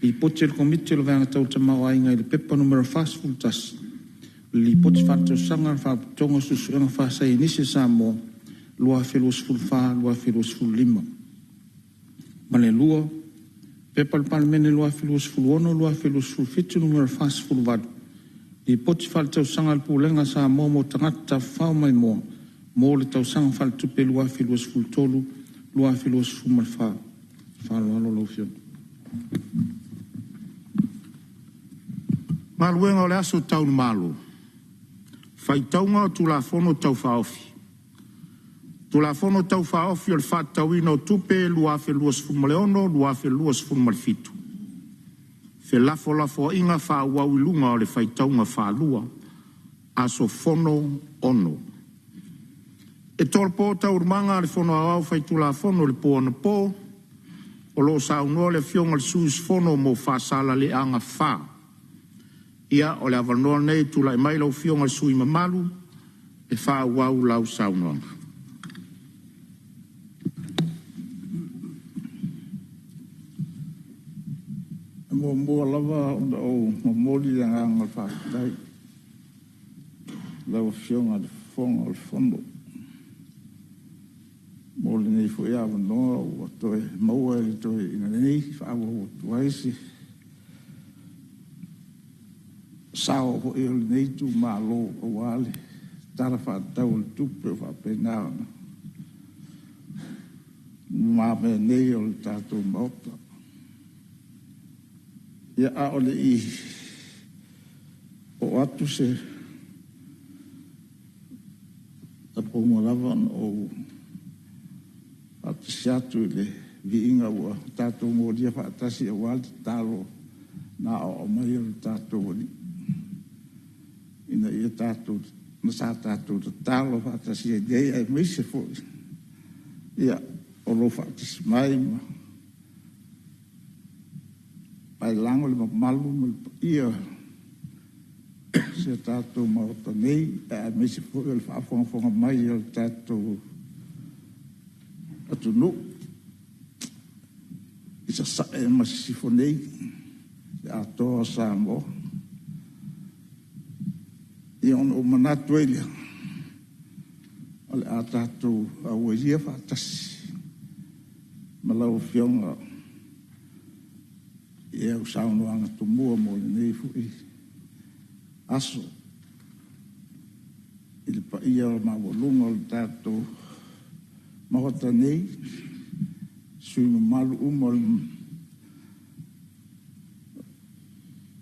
Lipoti a le Komiti o le Vaega Tau le Tamaoaiga i le P.P. 2023/2024 Nu.41, Lipoti Faaletausaga a le Faalapotopotoga o Suesuega Faasaienisi a Samoa 2024/2025; ma le 2. P.P.2026/2027 Nu.48, Lipoti Faaletausaga a le Pulega a Samoa mo Tagata Tafafao Maimoa mo le Tausaga Faaletupe 2023/2024. Ma le faaaloalo lau Afioga. Galuega o le Aso Tau i le Malo, Faitauga o Tulafono Tau Faaofi. Tulafono Tau Faaofi o le Faatatauina o Tupe 2026/2027, felafolafoaiga faaauau i luga o le faitauga faalua – Aso 6. E tolopo Taualumaga a le Fono Aoao Faitulafono i le po anapo o lo o saunoa le Afioga i le sui usufono mo Faasaleleaga 5. Ia, o le avanoa lenei e tulai mai ai lau Afioga i le sui usufono mamalu e faaauau lau saunoaga. E muamua lava ona ou momoli le agaga o le faafetai i lau Afioga i le Fofoga o le Fono mo lenei foi avanoa ua toe maua e le toeaina nei e faaauau atu ai se sao foi o lenei itumalo aua le Tala Faatatau o le Tupe o faapena ona i lumamea nei o le tatou Maota. Ia, a o le i oo atu se tapu lava ona ou faatasi atu i le viiga ua tatou molia faatasi aua le tatalo na aoao mai e lo tatou Alii, ina ia tatou ma sa tatou tatalo faatasi ai nei, aemaise foi o lo o faatasi mai ma paelago le mamalu ma le paia o si o tatou Maota nei, aemaise foi o le faafogafoga mai a lo tatou atunuu i sasae ma sisifo nei, le atoa o Samoa. Ia ona ou manatu ai lea, o le a tatou auai ia faatasi ma lau Afioga i au saunoaga tomua mo lenei foi aso i le paia maualuga o le tatou Maota nei, sui usufono mamalu uma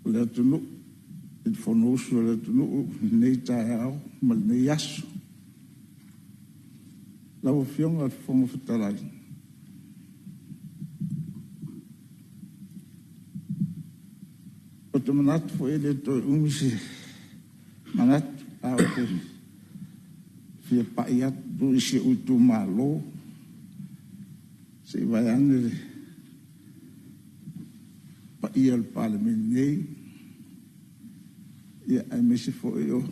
o le atunuu, le Fonousu a le atunuu i lenei taeao ma lenei aso. Lau Afioga i le Fofoga Fetalai, ou te manatu foi e le toe umi se manatu, ae ou te fia pai atu i si ou itumalo, se i vaeane le paia o le Palemene nei, aemaise foi o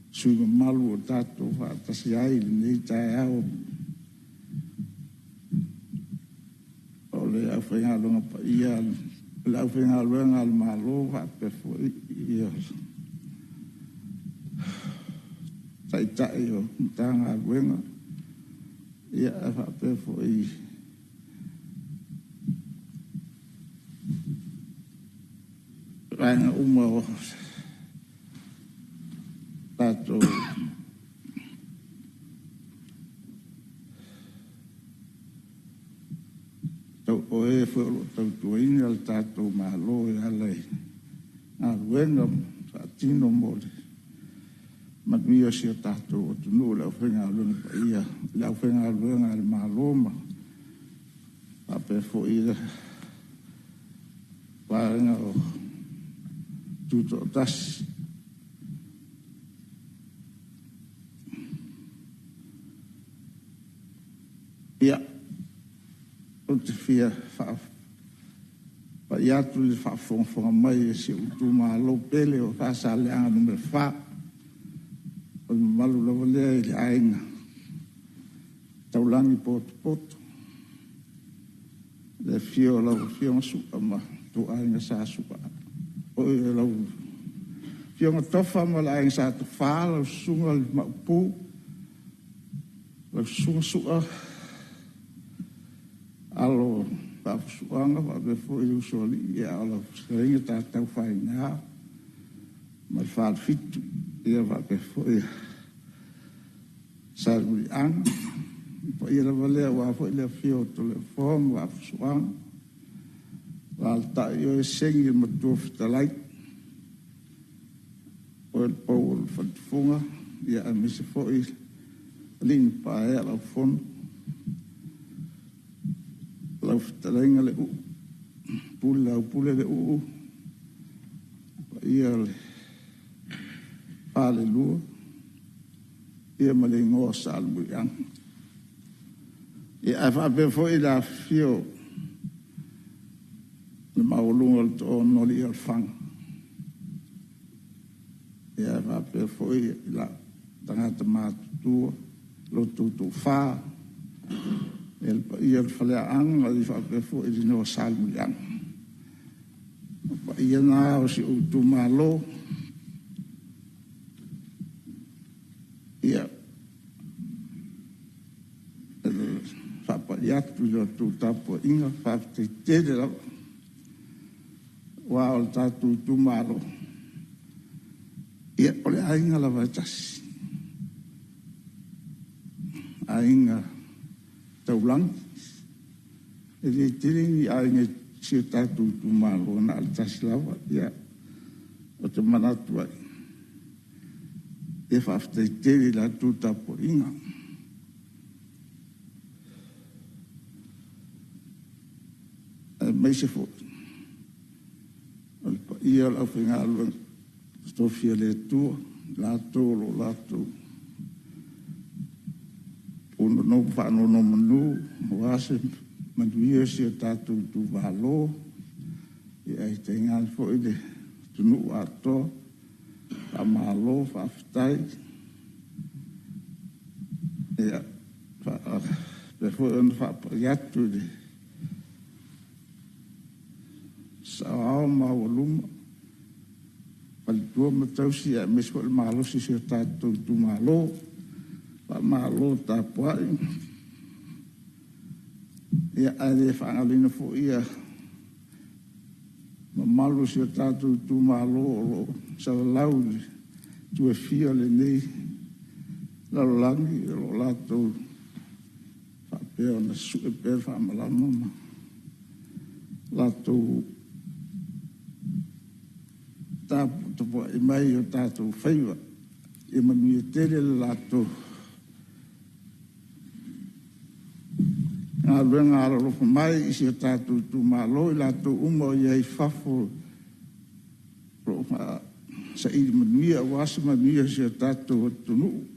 sui usufono mamalu ua tatou faatasi ai i lenei taeao. O le aufaigaluega paia a le aufaigaluega a le Malo faapea foi Taitai o Matagaluega ae faapea foi vaega uma o tatou o e foi o lo o tautuaina le tatou Malo e ala i galuega faatino mo le manuia o si o tatou atunuu. Le aufaigaluega paia, le aufaigaluega a le Malo ma faapea foi le vaega Tutoatasi. Ia, ou te fia faapai atu i le faafogafoga mai a si ou itumalo pele o Faasaleleaga 4, o le mamalu lava lea i le Aiga Taulagi potopoto, Le afio o lau Afioga Su'a ma lo outou Aiga Sa Su'a, lau Afioga Tofa ma le Aiga Sa Tofa, lau Susuga le Maopu, lau Susuga Su'a, alo o Vaafusuaga faapea foi le Usoalii a o lau Fetalaiga Tautaufaiga ma le Falefitu, faapea foi Salemuliaga. O le paia lava lea aua foi le afio o Toleafoa ma Vaafusuaga, alaalatai oe Segi le Matua Fetalai, o oe o le pou o le faletufuga aemaise foi alii ma paega o lau fono, lau fetalaiga Leu'u, Pule Leu'u, le paia o le Falelua ma le igoa o Salemuliaga. Ae faapea foi le afifio o le maualuga o le toaono alii o Lefaga, ae faapea foi tagata matutua, lo outou toafa, le paia o le Faleaana faapea foi le igoa o Salemuliaga. O paia na o si ou itumalo. Ia, e faapai atu i la outou tapuaiga, faafetai tele lava. Aua o le tatou itumalo, ia o le aiga lava e tasi, aiga taulagi. E le tele ni aiga i si o tatou itumalo na o le tasi lava. Ia, ou te manatu ai, ia faafetai tele i la outou tapuaiga. Aemaise foi o le paia o le aufaigaluega totofi a le Atua, i latou o lo o latou faanonomanu aua se manuia o si o tatou itumalo, ae tainane foi le atunuu atoa. Faamalo faafetai. E faapea foi ona faapai atu i le saoao ma aualuma, faletua ma tausi aemaise foi le malosi o si o tatou itumalo. Faamalo tapuai. Ae le faagaloina foi le mamalu o si o tatou itumalo o lo o salalau i itu e fia o lenei lalolagi o lo o latou faapea ona susue pea le faamalama ma latou taputapuai mai i o tatou faiva. Ia manuia tele le latou galuega alolofa mai i si o tatou itumalo, i latou uma o i ai i fafo o lo o saili manuia aua se manuia o si o tatou atunuu,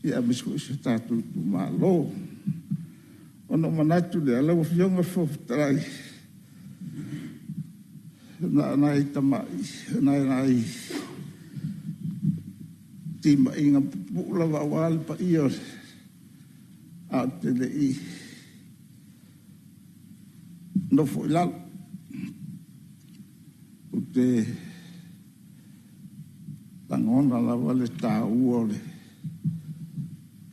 aemaise foi o si o tatou itumalo. Ona ou manatu lea, lau Afioga i le Fofoga Fetalai, na o nai tamai timaiga pupuu lava aua le paia, ae ou te le i nofo i lalo. Ou te lagona lava le taua o le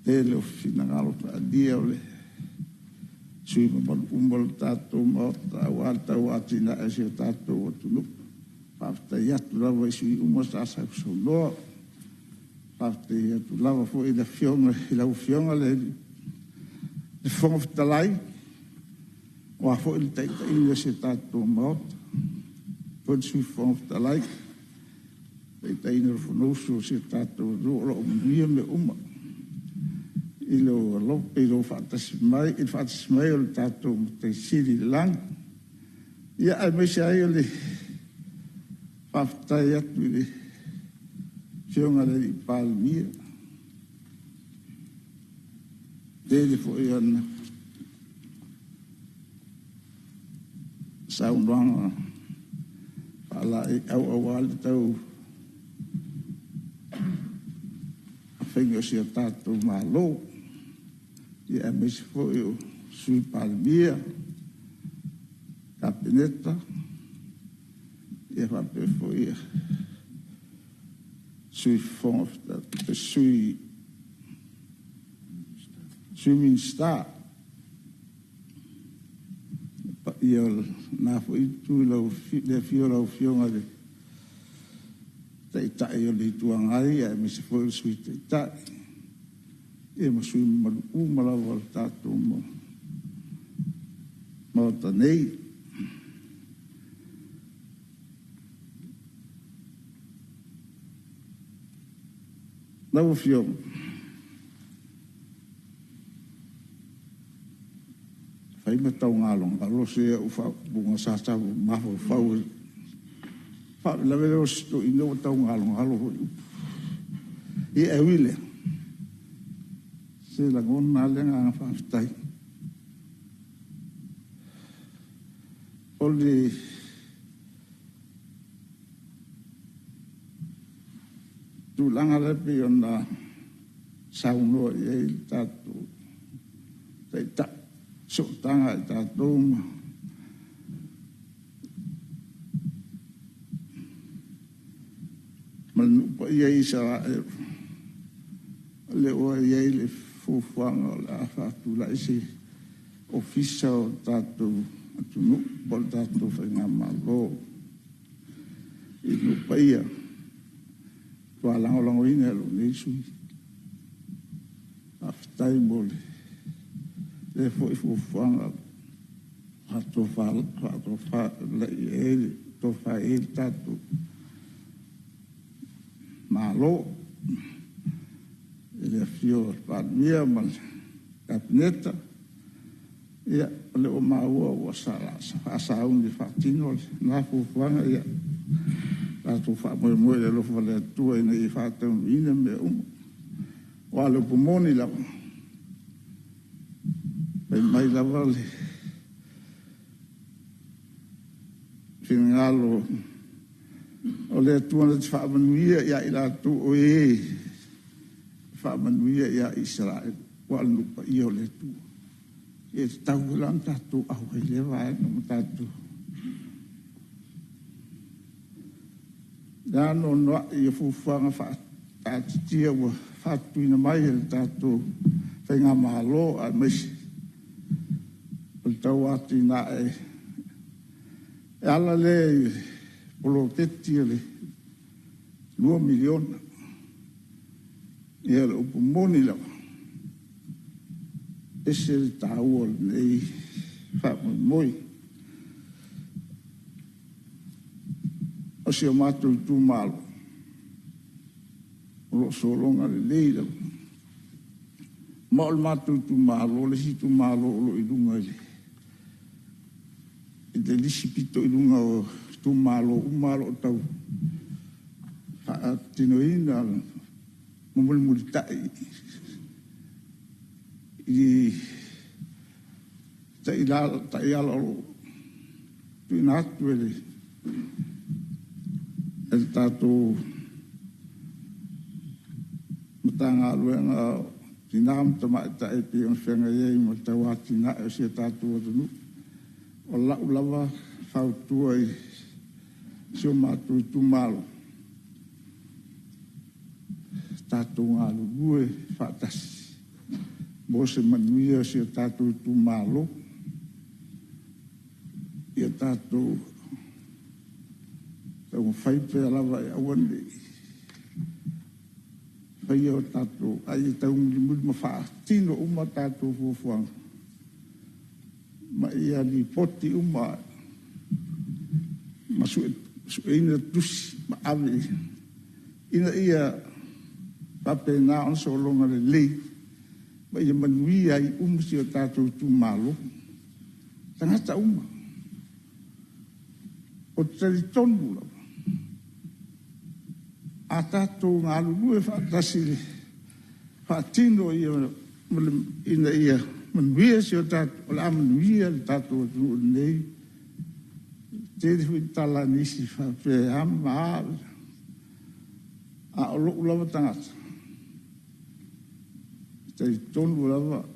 tele o finagalo faaalia o sui usufono mamalu uma o le tatou Maota aua le tau atinae o si o tatou atunuu. Faafetai atu lava i sui usufono uma sa sausaunoa. Faafetai atu lava foi i lau Afioga i le Fofoga Fetalai, aua foi le taitaiga o si o tatou Maota, faapea foi le Sui Fofoga Fetalai, taitaiga o le Fonousu a si o tatou atunuu. O lo o manuia mea uma i lou faatasi mai, i le faatasi mai o le tatou Matai Sili i le lagi. Ia aemaise ai o le faafetai atu i le Afioga i le Palemia, tele foi ana saunoaga faalaeiau aua le taumafaiga o si o tatou Malo, aemaise foi o le Sui Palemia. Kapeneta, ia faapea foi Sui Minisita. Le paia o lena foi Itu i le afio o lau Afioga i le Taitai o le Itu Agai aemaise foi o le Sui Taitai, ia ma sui usufono mamalu uma lava o le tatou Maota nei. Lau Afioga, e fai ma taugalogalo se au faaupuga sa tau mafaufau ai, o le faalavelave o si toeaina ua taugalogalo foi upu. Ia, e ui i lea, se e lagona lava le agaga faafetai. O le tulaga lea pei ona saunoa i ai le tatou Taitai, sootaga a i tatou ma le nuu paia i Isaraelu, o lea ua i ai le fuafuaga o le a faatulai se Ofisa o le tatou atunuu po o le tatou faigamalo i nuu paia. E matua lagolagoina e lou nei sui usufono. Faafetai mo lea foi fuafuaga ua faatofa i ai le tatou Malo i le afio o le Palemia ma le Kapeneta. Ia, o lea ua maua ua sauni e faatino lena fuafuaga. Ia tatou faamoemoe i le alofa o le Atua ina ia faataunuuina mea uma. Aua o le upu moni lava, fai mai lava le finagalo o le Atua na te faamanuia ia i latou o e faamanuia ia Isaraelu, aua o le nuu paia o le Atua. E tatau foi la ona tatou auai i lea vaega ma tatou anoanoai i fuafuaga faataatitia ua faatuina mai e le tatou faigamalo aemaise o le tau atinae e ala lea i le poloketi o le $2 miliona. Ia, o le upu moni lava, e ese le taua o lenei faamoemoe. O si o matou itumalo, o lo o sologa lelei lava. Ma o le matou itumalo le isi itumalo o lo o i luga i le lisi pito i luga o itumalo uma lava o lo o tau faatinoina ma mulimulitai i taiala o lo o tuuina atu e le tatou Matagaluega o Tina ma Tamaitai e pei ona feagai ai ma le tau atinae o si o tatou atunuu. O lau lava fautua i si o matou itumalo, tatou galulue faatasi mo se manuia o si o tatou itumalo. Ia tatou taumafai pea lava e aua ne i faia o tatou, a ia taumulimuli ma faatino uma a tatou fuafuaga ma ia lipoti uma ma sueina tusi ma ave ina ia faapena ona sologa lelei ma ia manuia ai uma si o tatou itumalo, tagata uma. Ou te talitonu lava, a tatou galulue faatasi e faatino ina ia manuia si o tatou, o le a manuia le tatou atunuu i lenei. E tele foi tala a nisi faapea e a ma a, a o lou lava tagata, e talitonu lava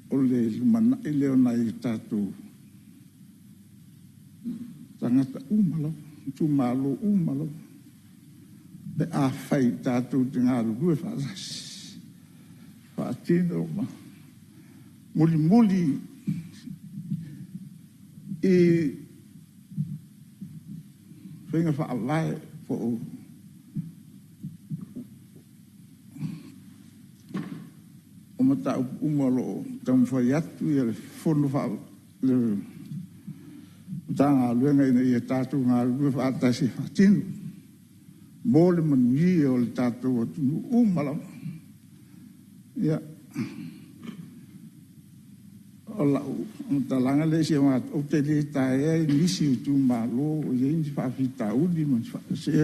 o le lumanai lea o nai o tatou tagata uma lava, itumalo uma lava, pe afai tatou te galulue faatasi, faatino ma mulimuli i faiga faavae po o mataupu uma o lo o taumafai atu le Fono le Matagaluega ina ia tatou galulue faatasi e faatino mo le manuia o le tatou atunuu uma lava. Ia, o lau faamatalaga lea i si o matou... Ou te le taea nisi o itumalo o i ai ni faafitauli ma ni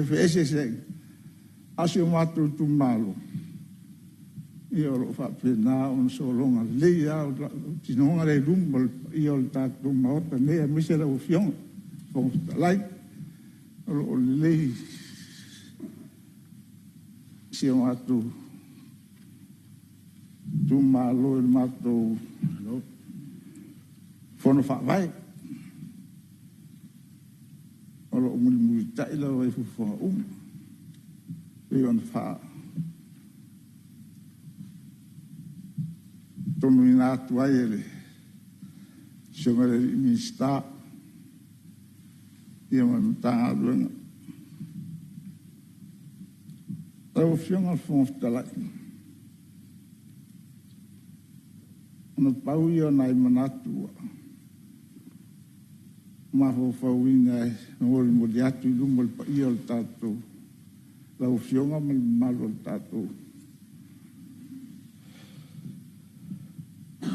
feeseeseaiga, a o si o matou itumalo, ia o lo o faapena ona sologa lelei lava tinoga lea i luma o le paia o le tatou Maota nei aemaise lau Afioga i le Fofoga Fetalai. O lo o lelei si o matou itumalo i le matou Fono Faavae. O lo o mulimulitai lava i fuafuaga uma e pei ona faatonuina atu ai e le Afioga i le Minisita ma le Matagaluega. Lau Afioga i le Fofoga Fetalai, ona pau ia o nai manatu ua mafaufauina e molimoli atu i luma o le paia o le tatou lau Afioga ma le mamalu o le tatou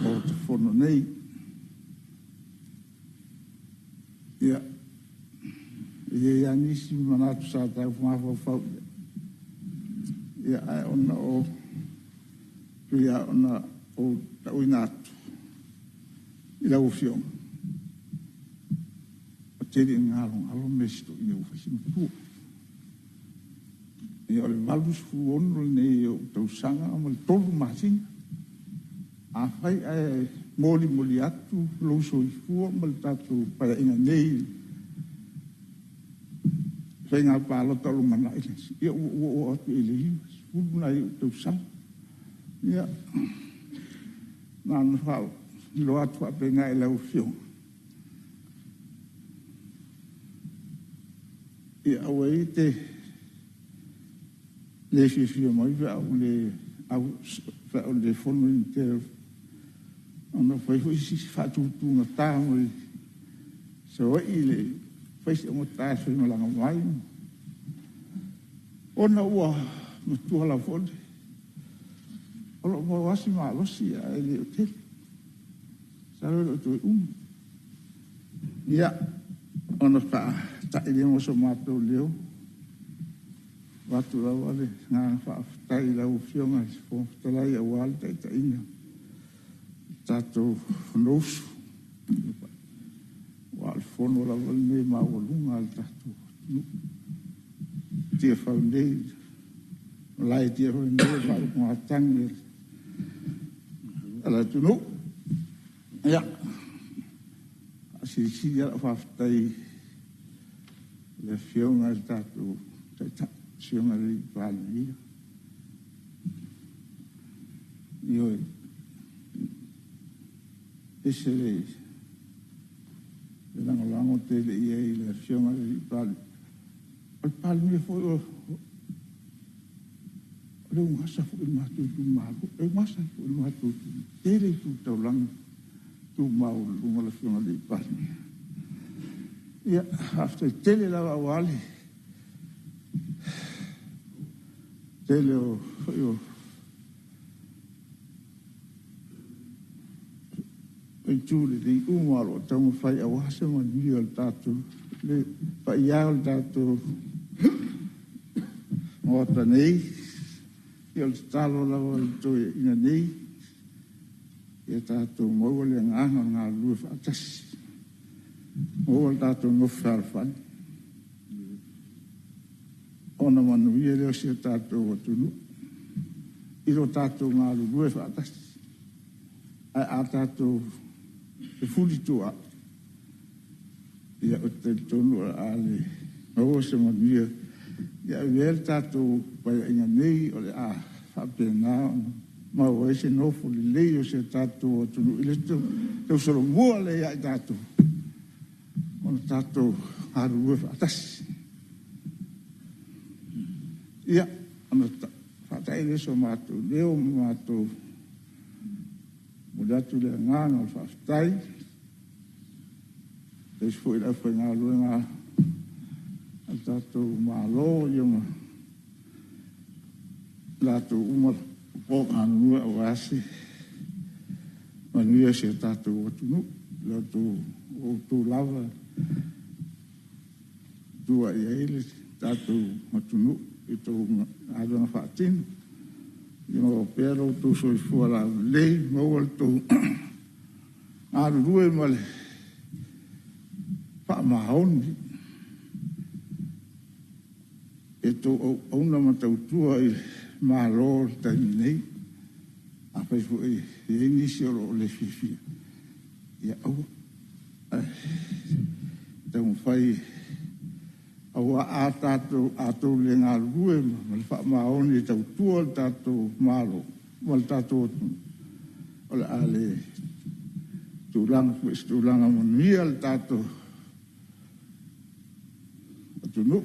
Maota Fono nei. Ia, e i ai lava nisi manatu sa tau mafaufau i ai, ae ona e pei lava ona ou tauina atu i lau Afioga, ua tele ina galogalo mea i si toeaina ua fai si matua. Ia o le 86 lenei o ou tausaga ma le 3 masina. Afai ae molimoli atu lou soifua ma le tatou Paeaiga nei i le faiga palota o lumanai, ia ua oo atu i le 90 nai ou tausaga. Ia, na ona faailoa atu faapena i lau Afioga, ia aua ia e te le fiafia mai pe a ou le fono i ni ona ua fai foi si faatutugata mai Savaii fai si augata e faimalaga mai, ona ua matua lava foi. O lo o maua lava si malosi ae le o tele. Masalo e le o toe umi. Ia, ona faatai lea o so matou leo, e avatu lava le agaga faafetai i lau Afioga i le Fofoga Fetalai aua le taitaiga o le tatou Fonousu, aua o le Fono lava lenei maualuga a le tatou atunuu. I Tiafau nei, le malae i Tiafau nei o le faautugatagi a le atunuu. Ia, e faasilisili lava lau faafetai i le Afioga i le tatou Taitai, le Afioga i le Palemia. Ioe. E ese le lagolago tele i ai i le Afioga i le Palemia. O le Palemia foi o le ugasa foi o le matou itumalo, e ugasa ai foi i le matou itumalo. E tele itu taulaga tu maualuluga le Afioga i le Palemia. Ia, faafetai tele lava aua le tele foi o itu lelei uma o lo o taumafai aua se manuia o le tatou le paia e o le tatou Maota nei, ia o le tatalo lava a le toeaina nei, ia tatou maua le agaga o le galulue faatasi, maua le tatou nofo fealofani, ona manuia lea o si o tatou atunuu i lo tatou galulue faatasi. Ae a tatou fefulituaai, Ia, ou te talitonu o le a le maua se manuia. Ia avea le tatou Paeaiga nei o le a faapena ona maua ai se nofo lelei o si o tatou atunuu i le tausolomua lea ia i tatou ona tatou galulue faatasi. Ia, ona faatea lea o so matou leo ma matou momoli atu le agaga o le faafetai faapea foi le aufaigaluega a le tatou Malo ma i latou uma o lo o galulue aua se manuia o si o tatou atunuu. O outou lava e tua i ai le tatou atunuu i a outou galuega faatino. Ia maua pea lo outou soifua laulelei, maua lo outou galulue ma le faamaoni i a outou auauna ma tautua i le Malo i le taimi nei. Afai foi e i ai nisi o lo o le fiafia, ia aua. Ae taumafai aua a outou le galulue ma le faamaoni e tautua le tatou Malo ma le tatou atunuu, o le a le tulaga foi i se tulaga manuia le tatou atunuu.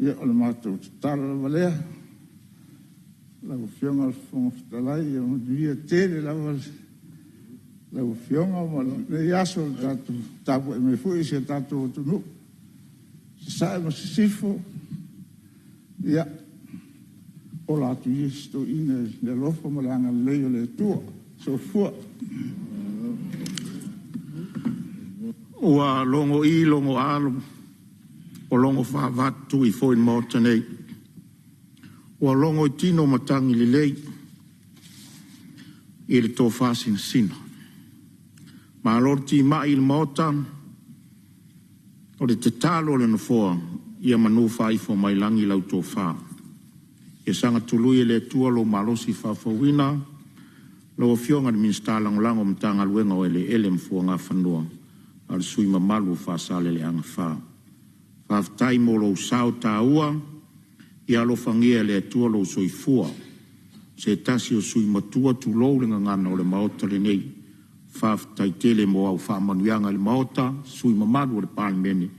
Ia, o le matou tatalo lava lea. Lau Afioga i le Fofoga Fetalai, ia manuia tele lava lau Afioga ma lenei aso na tapuai mai foi si o tatou atunuu i sasae ma sisifo. Ia, ola atu ia si toeaina i le alofa ma le agalelei o le Atua. Soifua. Ua logoi logo a ua logo faavaatui foi le Maota nei, ua logo i tino matagi lelei i le tofa sinasina. Malo le timai i le Maota, o le tatalo a le Nofoa, ia manu faaifo mai lagi lau tofa, ia saga tului e le Atua lou malosi faafouina lau Afioga i le Minisita Lagolago o le Matagaluega o Eleele ma Fuagafanua, a o le sui usufono mamalu mo Faasaleleaga 4. Faafetai mo lou sao taua, ia alofagia e le Atua lou soifua, o se tasi o sui usufono matua tulou le gagana o le Maota lenei. Faafetai tele mo au faamanuiaga i le Maota, sui usufono mamalu o le Palemene,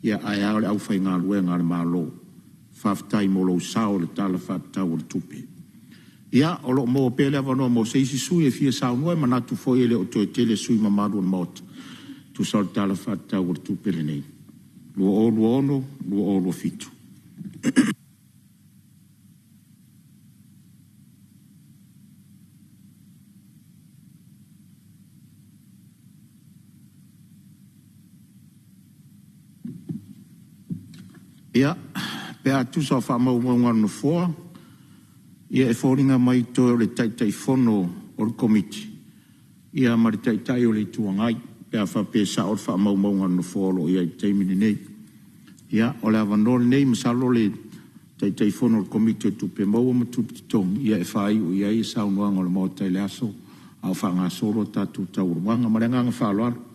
ae a le aufaigaluega a le Malo. Faafetai mo lou sao i le Tala Faatatau o le Tupe. Ia, o lo o maua pea le avanoa mo se isi sui usufono e fia saunoa. E manatu foi e le o toe tele sui usufono mamalu o le Maota e tusa o le Tala Faatatau o le Tupe lenei 2026/2027. Ia, pe a tusa o faamaumauga a le Nofoa, ia e foliga mai toe o le Taitaifono o le Komiti ma le Taitai o le Itu Agai, pe a faapea e sao le faamaumauga a le Nofoa o lo o i ai i le taimi lenei. Ia, o le avanoa lenei, masalo o le Taitaifono o le Komiti o Tupe Maua ma Tupe Totogi e faaiu i ai saunoaga a le Maota i le aso a o faagasolo a tatou taualumaga. Ma le agaga faaaloalo.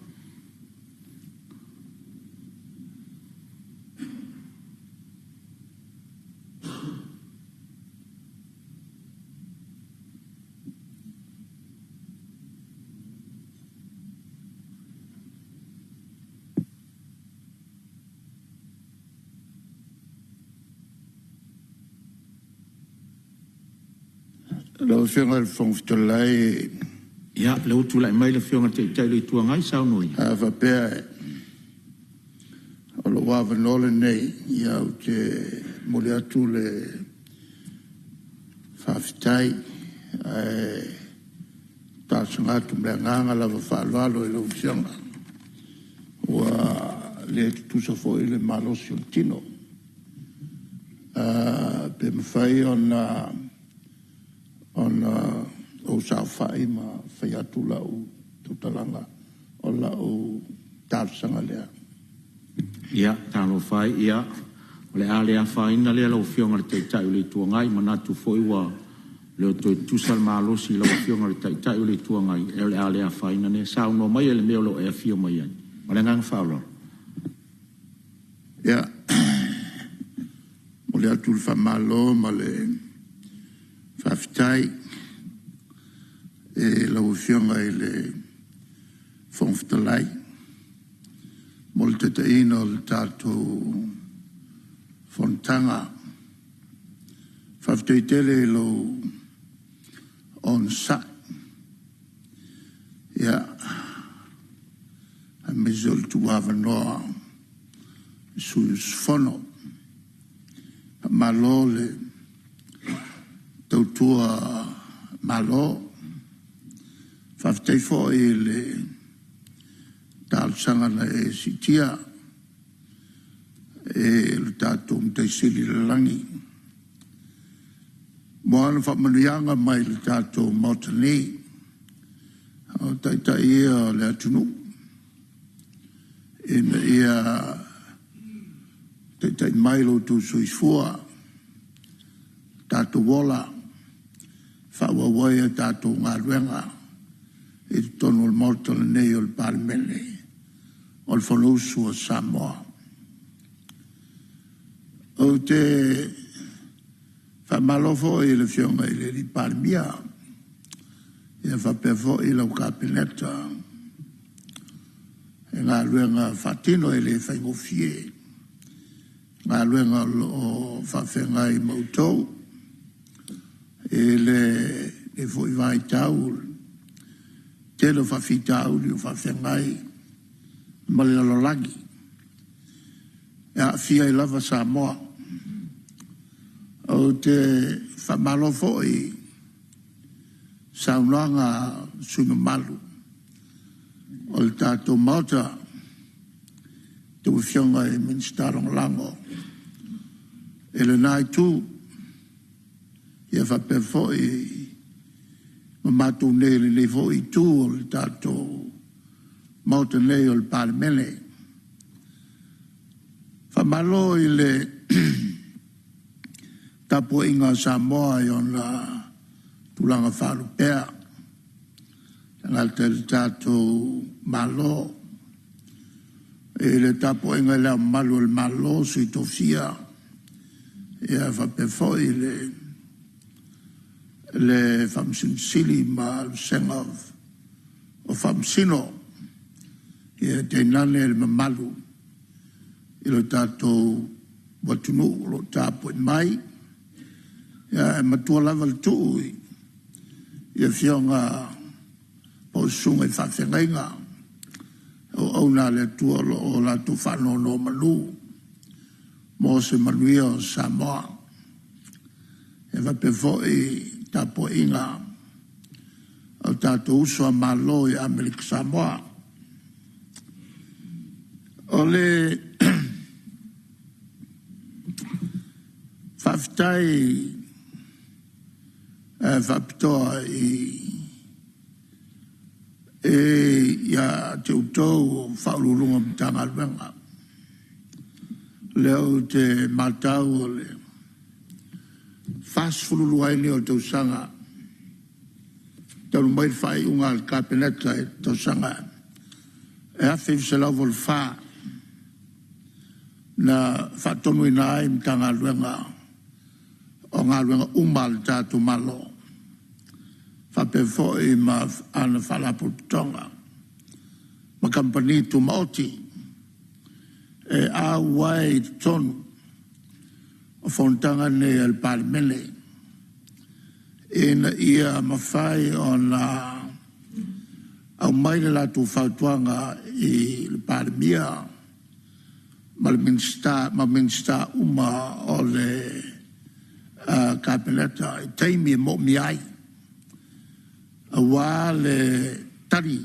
Lau Afioga i le Fofoga Fetalai, Ia, o lea ua tulai mai le Afioga i le Taitai o le Itu Agai, saunoa ia. A faapea o lou avanoa lenei, ia ou te momoli atu le faafetai ae talosaga atu ma le agaga lava faaaloalo i lau Afioga. Ua le tutusa foi le malosi o le tino. Pe mafai ona ou saofai ma fai atu lau tautalaga, o lau talosaga lea. Ia, talofa e, ia, o le a le afaina lea lau Afioga i le Taitai o le Itu Agai. E manatu foi ua le o toe tutusa le malosi i lau Afioga i le Taitai o le Itu Agai, ae o le a le afaina lea. Saunoa maia i le mea o lo o e afio mai ai. Ma le agaga faaaloalo. Ia, momoli atu le faamalo ma le faafetai i lau Afioga i le Fofoga Fetalai mo le taitaiina o le tatou fonotaga. Faafetai tele i lou onosai, ia, aemaise o le tuuavanoa i sui usufono. Faamalo le tautua Malo. Faafetai foi i le talosaga na e siitia i le tatou Matai Sili i le lagi mo ana faamanuiaga mai le tatou Maota nei, a o Taitai ia o le atunuu ina ia taitai mai lo outou soifua, tatou ola, faaauau ai a tatou galuega i totonu o le Maota lenei o le Palemene o le Fonousu a Samoa. Ou te faamalo foi i le Afioga i le Palemia ia faapea foi lau Kapeneta i galuega faatino e le faigofie, galuega o lo o faafeagai ma outou i lenei foi vaitau i le tele o faafitauli o faafeagai ma le lalolagi, e aafia ai lava Samoa. Ou te faamalo foi i saunoaga a sui usufono mamalu o le tatou Maota, a outou Afioga i Minisita Lagolago i lena Itu, ia faapea foi ma matou nei i lenei foi Itu o le tatou Maota nei o le Palemene. Faamalo i le tapuaiga a Samoa i ona tulaga faalupea, e le gata i le tatou Malo i le tapuaiga i Le Ao Mamalu o le Malo, Sui Tofia, ia faapea foi le Faamasino Sili ma le Vasega o Faamasino, ia tainane le mamalu i lo tatou atunuu o lo o tapuai mai. Ae matua lava le tuu i afioga po o susuga i faafeagaiga, o auauna a le Atua o lo o latou faanonomanu mo se manuia o Samoa. E faapea foi le tapuaiga a o tatou uso a Malo i Amerika Samoa. O le faafetai faapitoa ia te outou o Ofisa Sili o Pulega o Matagaluega, lea ou te matau o le 42 ai lenei o tausaga talu mai le faaiuga a le Kapeneta i le tausaga e 1984 na faatonuina ai Matagaluega o galuega uma a le tatou Malo faapea foi ma ana Faalapotopotoga ma Kamupani Tumaoti e auai i totonu o fonotaga nei a le Palemene ina ia mafai ona aumai le latou fautuaga i le Palemia ma le Minisita ma Minisita uma o le Kapeneta i taimi e moomia ai aua le tali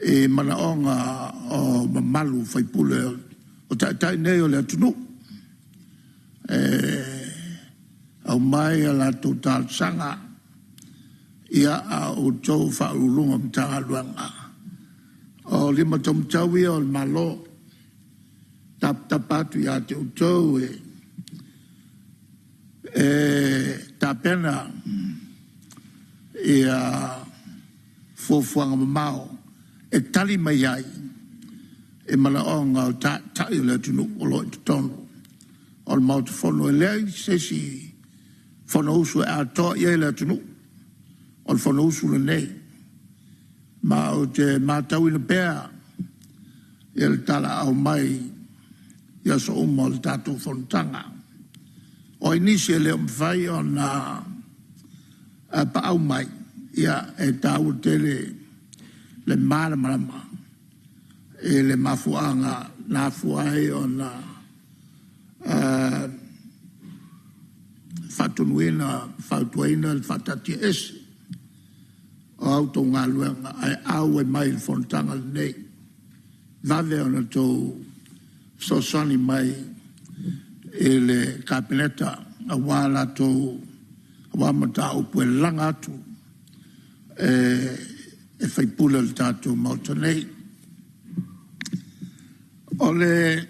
i manaoga o mamalu o sui usufono o Taitai nei o le atunuu. E aumai a latou talosaga, a o outou o Ofisa Sili o Pulega o Matagaluega, o lima taumatau ia o le Malo e tapatapa atu ia te outou e tapena fuafuaga mamao e tali mai ai i manaoga o Taitai o le atunuu o lo o i totonu o le Maota Fono. E leai se isi Fonousu e atoa i ai le atunuu, o le Fonousu lenei. Ma ou te matauina pea le talaaao mai i aso uma o le tatou fonotaga. O ai nisi e le o mafai ona paau mai, ia e taua tele le malamalama i le mafuaaga na afua ai ona faatonuina ma fautuaina le faataatiaese o a outou galuega ae auai mai i le fonotaga lenei. Vave ona outou fesoasoani mai i le Kapeneta aua mataupu e laga atu e sui usufono o le tatou Maota nei. O le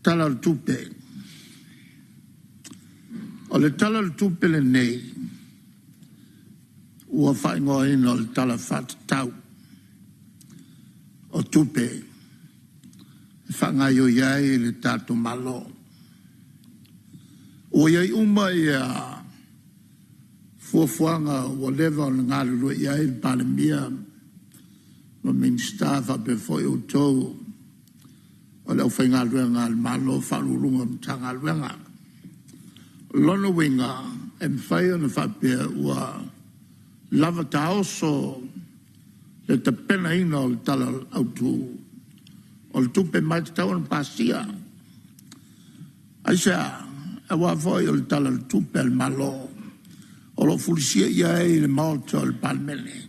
Tala o le Tupe. O le Tala o le Tupe lenei ua faaigoaina o le Tala Faatatau o Tupe e faagaioi ai le tatou Malo. Ua i ai uma fuafuaga ua leva ona galulue i ai le Palemia ma Minisita faapea foi outou o le aufaigaluega a le Malo, Ofisa Sili o Pulega o Matagaluega. O lona uiga e mafai ona faapea ua lava taoso le tapenaina o le Tala Autu o le Tupe ma e tatau ona pasia. Aisea? Aua foi o le Tala o le Tupe a le Malo o lo o fulisia i ai le Maota o le Palemene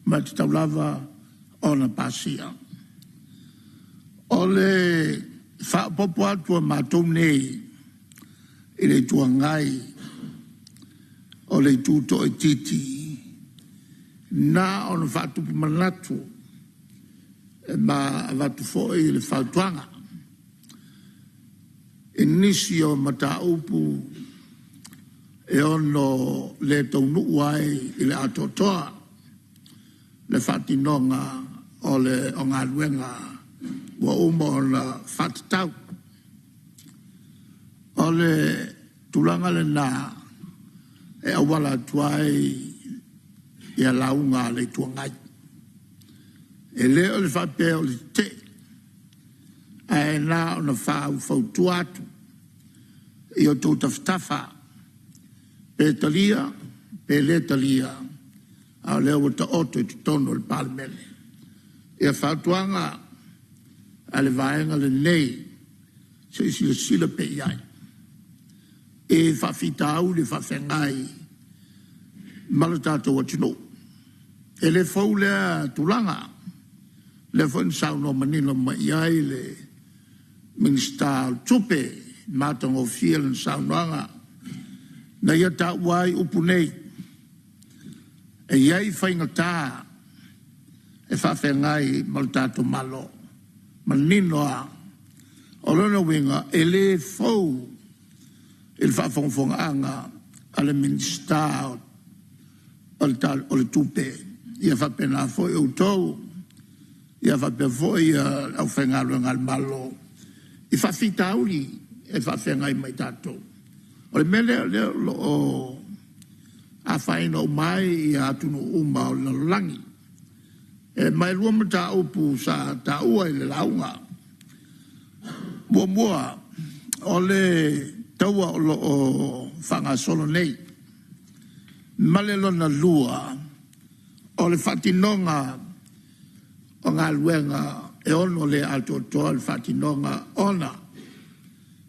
ma e tatau lava ona pasia. O le faaopoopo atu a matou nei i le Itu Agai, o le itu toaitiiti, na ona faatupu manatu ma avatu foi le fautuaga i nisi o mataupu e ono le taunuu ai i le atoatoa le faatinoga o galuega ua uma ona faatatau. O le tulaga lena e auala atu ai lauga a le Itu Agai. E le o le faapea o le tetee, ae na ona faufautua atu i outou tafatafa, pe talia pe le talia, a o lea ua taoto i totonu o le Palemene fautuaga a le Vaega lenei, se i silasila pea i ai i faafitauli o faafeagai ma le tatou atunuu. E le fou lea tulaga, o lea foi na saunoa manino mai i ai le Minisita o Tupe, matagofie lana saunoaga na ia taua ai upu nei, e i ai faigata e faafeagai ma le tatou Malo. Manino lava. O lona uiga e le fou i le faafogafogaaga a le Minisita o le Tupe, ia faapena foi outou, ia faapea foi le aufaigaluega a le Malo i faafitauli e faafeagai ma i tatou. O le mea lea o lea o lo o afaina uma ai atunuu uma o le lalolagi. Ma e 2 mataupu sa taua i le lauga. Muamua, o le taua o lo o faagasolo nei, ma le lona lua, o le faatinoga o galuega e ono le atoatoa le faatinoga ona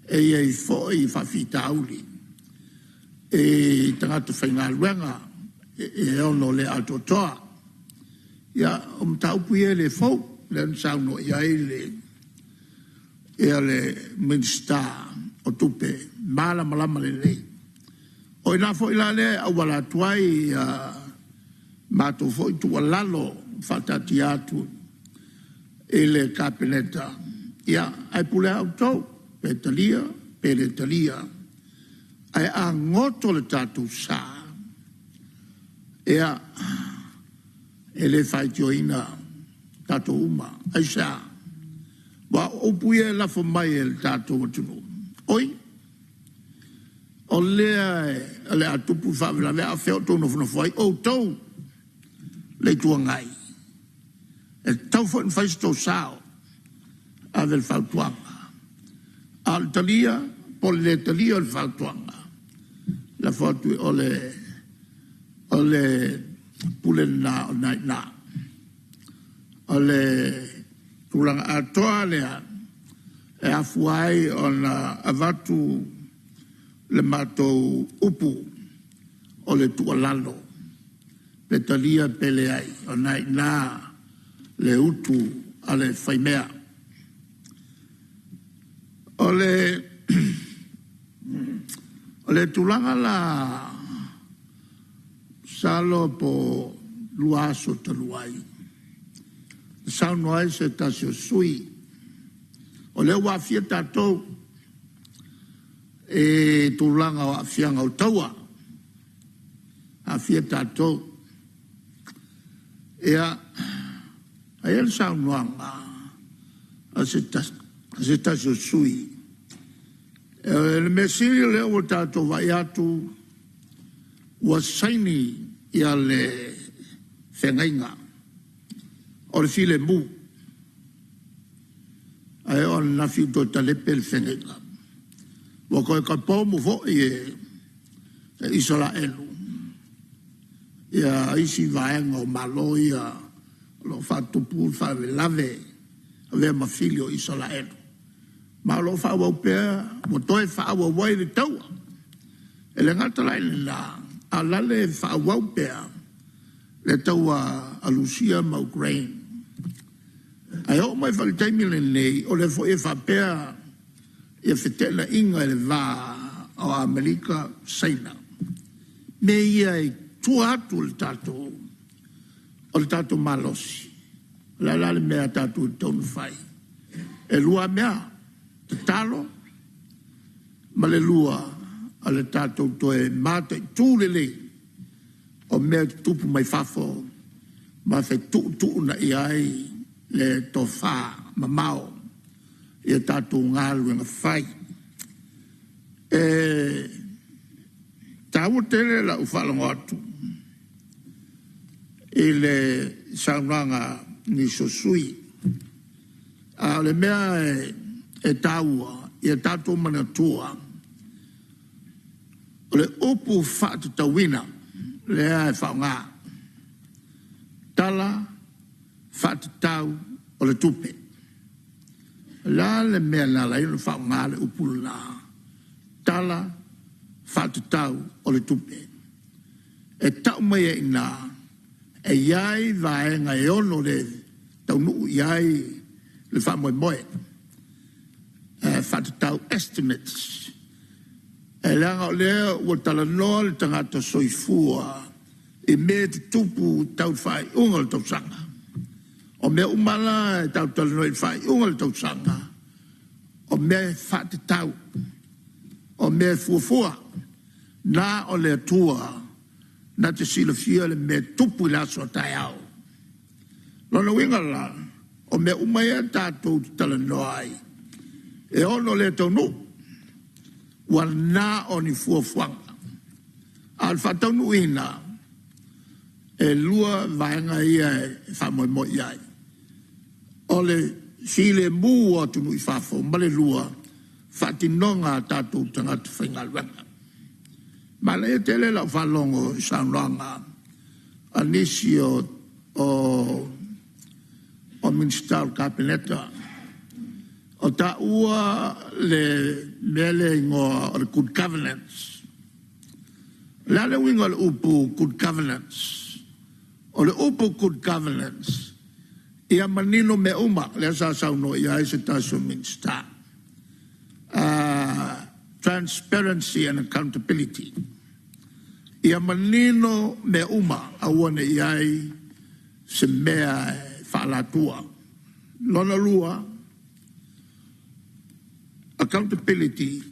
e i ai foi faafitauli i tagata faigaluega e ono le atoatoa. Ia, o mataupu ia e le fou, lea na saunoa i ai le Minisita o Tupe, malamalama lelei. O i ina foi la lea e auala atu ai a matou foi tuualalo faataatia atu i le Kapeneta, ia ae pule lava outou, pe talia pe le talia. Ae a goto le tatou sa, ia, E le faitioina tatou uma. Aisea? Aua o upu ia e lafo mai e le tatou atunuu. Oi, o lea o le a tupu le faalavelave a o fea o outou nofonofo ai? Outou le Itu Agai, e tatau foi ona fai so outou sao, ave le fautuaga. A o le talia po o le le talia o le fautuaga, lafo atu i o le pule lena o lena e i ina. O le tulaga atoa lea e afua ai ona avatu le matou upu o le tuualalo, pe talia pe leai, o lena e i ina le utu a le faimea. O le tulaga la masalo po o 2 aso talu ai, na saunoa ai se tasi o sui usufono, o lea ua aafia tatou i tulaga o aafiaga o taua, aafia tatou. Ia, na i ai le saunoaga a se tasi o sui usufono, o le mea sili o lea ua tatou vaai atu ua saini le feagaiga o le filemu. Ae oo ananafi ua toe talepe le feagaiga. Ua toe tapa foi e Isaraelu isi vaega o Malo ia o lo o faatupu le faalavelave, avea ma fili o Isaraelu. Ma o lo o faaauau pea, ua toe faaauau ai le taua. E le gata la i lena, a o la e faaauau pea le taua a Rusia ma Ukraine. Ae oo mai foi i le taimi lenei, o lea foi e faapea feteenaiga i le va o Amerika ma Saina. O mea ia i tua atu o le tatou malosi. O le a la le mea tatou te tatau ona fai? E 2 lava mea, tatalo ma le lua, o le tatou toe mataitu lelei o mea e tutupu mai fafo ma fetuutuunai ai le tofa mamao i a tatou galuega fai. E taua tele lau faalogo atu i le saunoaga a nisi o sui usufono. A o le mea e taua, ia tatou manatua, o le upu faatatauina lea e faaaoga, Tala Faatatau o le Tupe. O le a le mea na ala ai ona faaaoga le upu lena, Tala Faatatau o le Tupe? E tau mai ai i ina, e i ai vaega e ono le taunuu i ai le faamoemoe, faatatau estimates. E leaga o lea ua talanoa le tagata soifua i mea e tutupu tau i le faaiuga o le tausaga. O mea uma la tatou te talanoa i le faaiuga o le tausaga, o mea e faatatau, o mea e fuafua. Na o le Atua na te silafia le mea e tupu i le aso a taeao. O lona uiga la, o mea uma ia tatou te talanoa ai e ono le taunuu, ua na o ni fuafuaga. A o le faataunuuina, e 2 vaega ia e faamoemoe i ai, o le filemu o atunuu i fafo ma le lua, o faatinoga a tatou tagata faigaluega. Manaia tele lau faalogo i saunoaga a nisi o Minisita o le Kapeneta, o taua le mea lea e igoa o le Good Governance. O le a le uiga o le upu Good Governance? O le upu Good Governance, ia manino mea uma, lea sa saunoa i ai se tasi o Minisita. Transparency and accountability. Ia manino mea uma, aua ne i i ai se mea e faaalatua. Lona lua, accountability,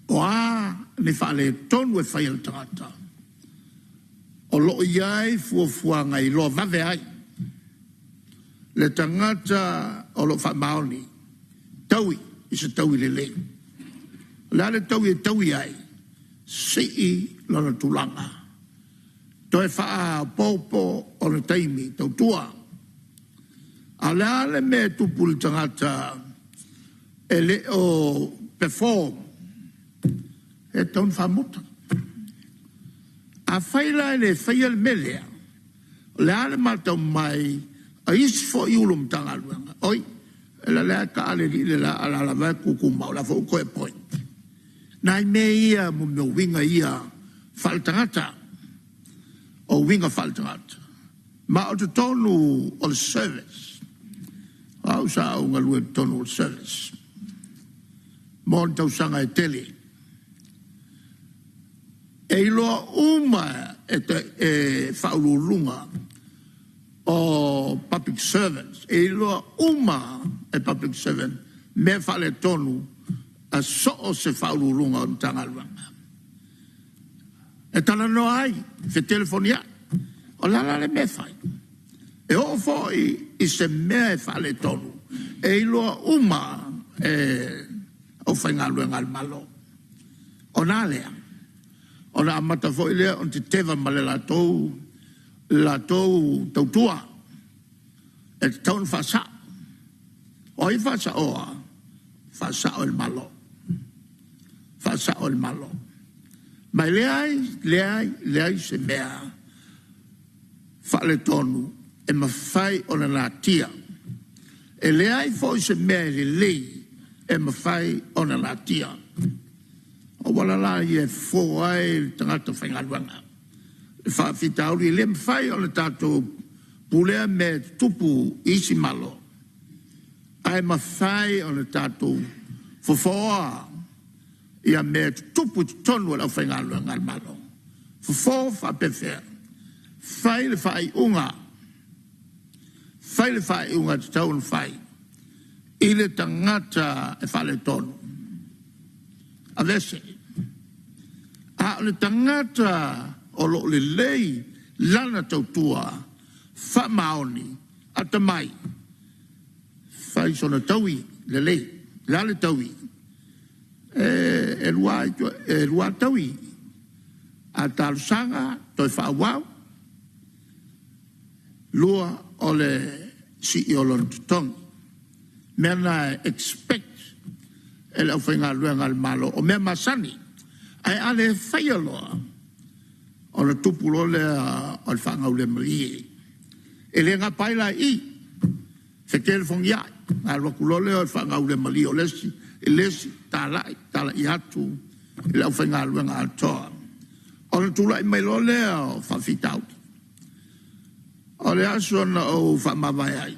o a ni faaletonu e fai e le tagata, O lo o i ai fuafuaga e iloa vave ai le tagata o lo o faamaoni, taui i se taui lelei. O le a le taui e taui ai? Sii lona tulaga, toe faaopoopo ona taimi tautua. A o le a le mea e tupu i le tagata e le o perform? E tatau ona faamuta. Afai la e le faia le mea lea, o le a le matau mai a isi foi Ofisa Sili o Matagaluega? Oi, o lea e taa le alii le la a o la e lava e tutumau, o la foi ua toe appoint. O nai mea ia o uiga ia faale-tagata, o uiga faale-tagata. Ma o totonu o le service, o au sa ou galue i totonu o le service mo tausaga e tele. E iloa uma e Ofisa Sili o Pulega o public servants, e iloa uma e public servants mea faaletonu a so o se Ofisa Sili o Pulega o Matagaluega. E talanoa ai, fetelefoniai. O le a la le mea e fai? E oo foi i se mea e faaletonu, e iloa uma e aufaigaluega a le Malo. Ona a lea? Ona amata foi lea ona teteva ma le latou tautua. E tatau ona faasao. O ai e faasaoa? E faasao e le Malo. Faasao e le Malo. Ma e leai, leai, leai se mea faaletonu e mafai ona natia. E leai foi se mea e lelei e mafai ona natia. O auala la ia e fofo ai le tagata faigaluega. O le faafitauli e le mafai ona tatou pulea mea e tutupu i isi Malo, ae mafai ona tatou fofoa mea e tutupu i totonu o le aufaigaluega a le Malo. Fofo faapefea? Fai le faaiuga, fai le faaiuga e tatau ona fai i le tagata e faaletonu, aveese. A o le tagata o lo o lelei lana tautua, faamaoni, atamai, fai sona taui lelei. O le a le taui? E 2 taui. A talosaga toe faaauau. 2 o le sii o lona totogi. O mea na e expect e le aufaigaluega a le Malo, o mea masani. Ae a le faia loa, ona tupu loa lea o le faagaulemalie. E le gapa ai la i i, fetelefoniai, ona alu atu loa lea o le faagaulemalie o le isi i le isi, talai, talai atu i le aufaigaluega atoa. Ona tulai mai loa lea o faafitauli. O le aso na ou faamavae ai,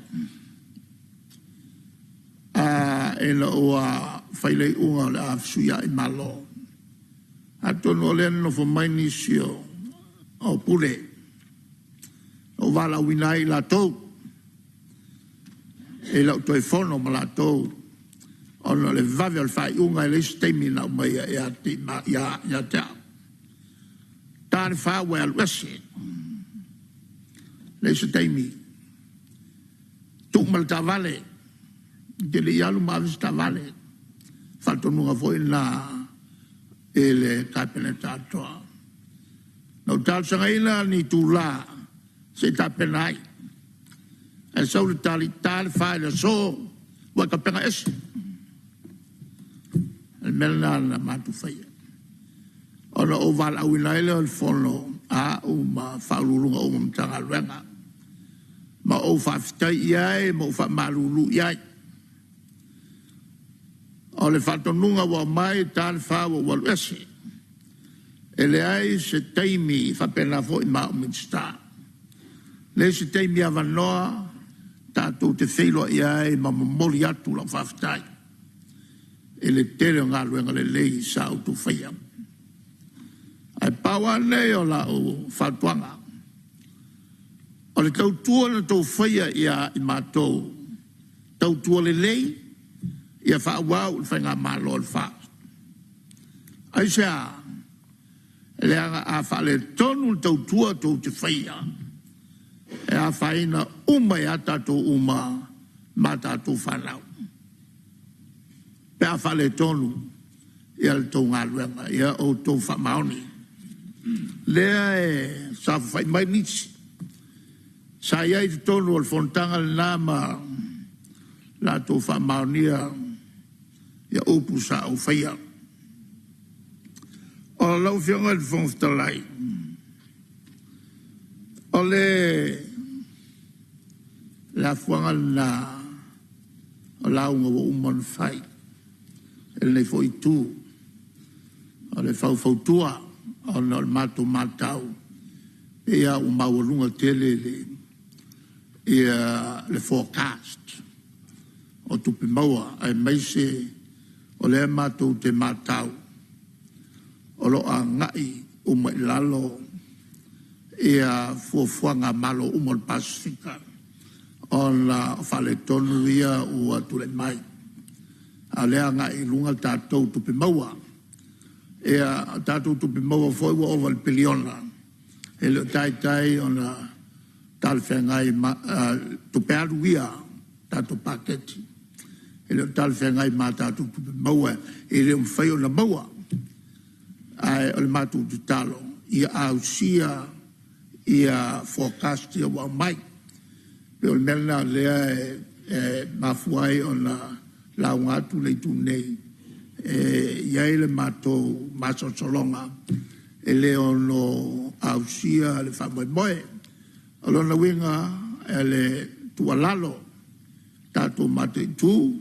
ina ua fai le iuga o le a fesuiai Malo, atonu o lea na nonofo mai nisi o Pule, na ou valaauina ai i latou i lau toe fono ma latou ona o le vave o le faaiuga, e leai se taimi na aumaia ia te au. E ta le 4 ua e alu ese, leai se taimi. Tuu ma le taavale, ou te le i alu ma ave se taavale. O le faatonuga foi lena i le Kapeneta atoa. Na ou talosagaina ni itula se i tapena ai, ae sau le tali, e ta le 4 i le aso ua e tapena ese. O le mea lena na matou faia, ona ou valaauina ai lea o le fono a au ma Ofisa Sili o Pulega uma o Matagaluega, ma ou faafetai i ai ma ou faamalulu i ai. O le faatonuga ua aumai, e ta le 4 ua ou alu ese. E leai se taimi, e faapena foi ma au Minisita, leai se taimi avanoa tatou te feiloai ai ma momoli atu lau faafetai i le tele o galuega lelei sa outou faia. Ae pau lava lenei o lau fautuaga, o le tautua na outou faia ia i matou, tautua lelei, ia faaauau i le Faigamalo a le FAST. Aisea? Leaga a faaletonu le tautua tou te faia, e afaina uma ai lava tatou uma ma tatou fanau pe a faaletonu le tou galuega. Ia outou faamaoni. Lea e saofafai mai nisi sa i ai i totonu o le fonotaga lena ma latou faamaonia upu sa ou faia. Lau Afioga i le Fofoga Fetalai, o le afuaga lena o lauga ua uma ona fai e lenei foi itu. O le faufautua ona o le matou matau e pei lava ua maualuga tele le forecast o tupe maua aemaise o lea matou te matau o lo o agai uma i lalo fuafuaga a Malo uma o le Pasefika ona o faaletonu ia ua tulai mai, a o lea e agai i luga tatou tupe maua. O tatou tupe maua foi ua ova i le piliona, e le o taitai ona talafeagai ma tupe alu ia a le tatou Paketi, e le o talafeagai ma tatou tupe maua, e le o mafai ona maua. Ae o le matou tatalo ia ausia forecast ia ua aumai. E pei o le mea lena o lea e mafua ai ona lauga atu le itu nei, e i ai le matou masalosaloga e le ono ausia le faamoemoe. O lona uiga, o le tuualalo, tatou mataitu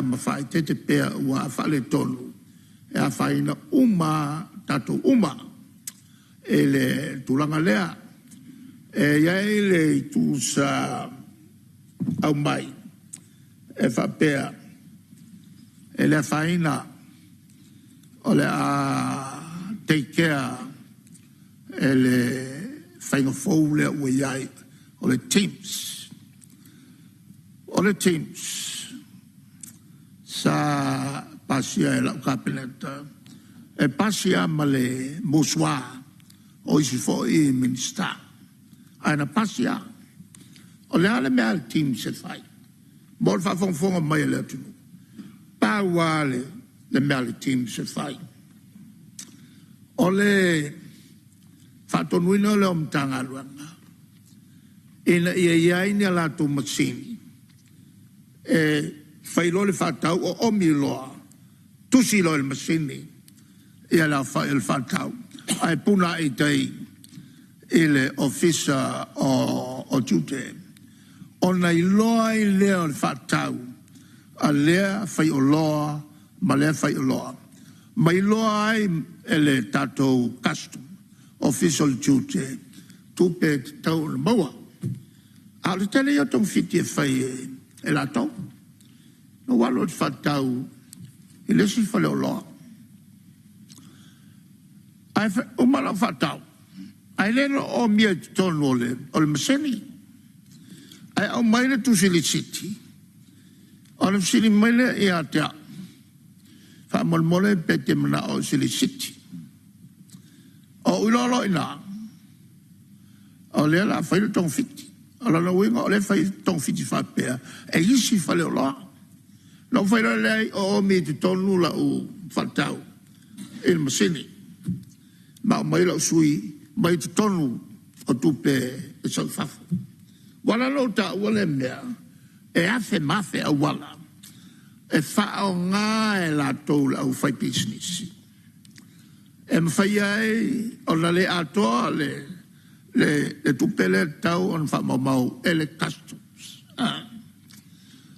ma faaeteete pea aua a faaletonu e afaina uma lava tatou uma i le tulaga lea. E i ai le itu sa aumai e faapea e le afaina o le a take care e le faiga fou lea ua i ai o le TIMS. O le TIMS sa pasia e lau Kapeneta, e pasi lava ma le musua o isi foi Minisita, ae na pasi lava. O le a le mea a le TIMS e fai mo le faafogafoga mai a le atunuu? Pau lava le mea a le TIMS e fai, o le faatonuina lea o Matagaluega ina ia i ai ni a latou masini e fai loa le faatau oomi loa, tusi loa e le masini le aofai o le faatau ae puna ae i tai i le Ofisa o Tiute. Ona iloa ai lea o le faatau a lea faioloa ma lea faioloa, ma iloa ai e le tatou Customs, Ofisa o le Tiute tupe e tatau ona maua. A o le tele ia o togafiti e fai e latou. Na ou alu ou te faatau i le isi faleoloa, ae uma lau faatau ae le na omia i totonu o le masini. Ae aumai le tusi lisiti ona fesili mai lea ia te au, faamolemole pe te manao i se lisiti. Ou iloa loa i ina o lea o le a fai le togafiti. O lona uiga o lea e fai togafiti faapea e isi faleoloa. Ona ou fai loa lea i ai, oomi i totonu lau faatau i le masini ma aumai lau sui mai totonu o tupe e sau i fafo. Ua ala la ona ou taua lea mea, e afe ma afe auala e faaaoga e latou le aufaipisinisi e mafai ai ona le atoa le tupe lea e tatau ona faamaumau e le Customs.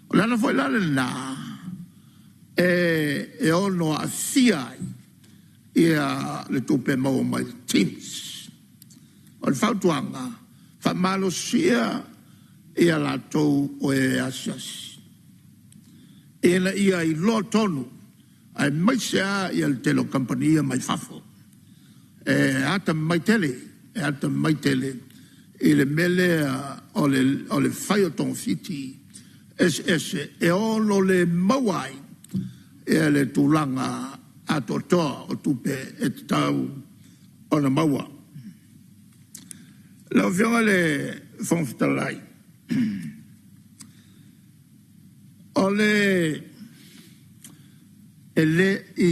O le ala foi la lena e ono aafia ai le tupe e maua mai le TIMS. O le fautuaga, faamalosia latou o e asiasi ina ia iloa tonu aemaise lava le tele o kamupani ia mai fafo. E atamamai tele, e atamamai tele i le mea lea o le fai o togafiti eseese e ono le maua ai le tulaga atoatoa o tupe e tatau ona maua. Lau Afioga i le Fofoga Fetalai, o le e le i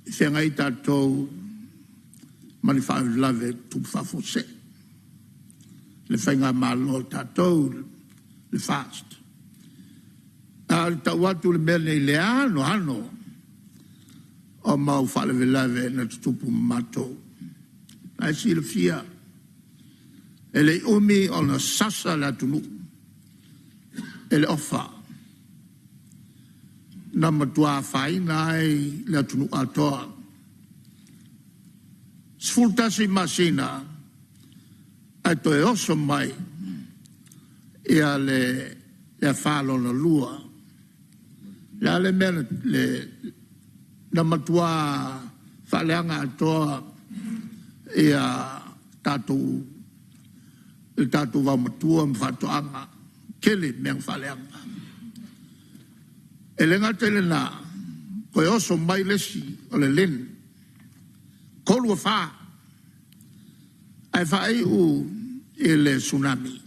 feagai tatou ma ni faalavelave tutupu faafuasei, le Faigamalo a tatou le FAST. A o le tau atu o le mea lenei i le anoano o mau faalavelave na tutupu ma matou. O la e silafia, e le i umi ona sasa le atunuu e le Ofa, na matua afaina ai le atunuu atoa. 11 masina ae toe oso mai le afa lona lua. O le a le mea na matua faaleaga atoa tatou le tatou vaomatua ma faatoaga, tele mea na faaleaga. E le gata i lena, toe oso mai le isi o le LIN, 3 afa, ae faaiu i le Tsunami.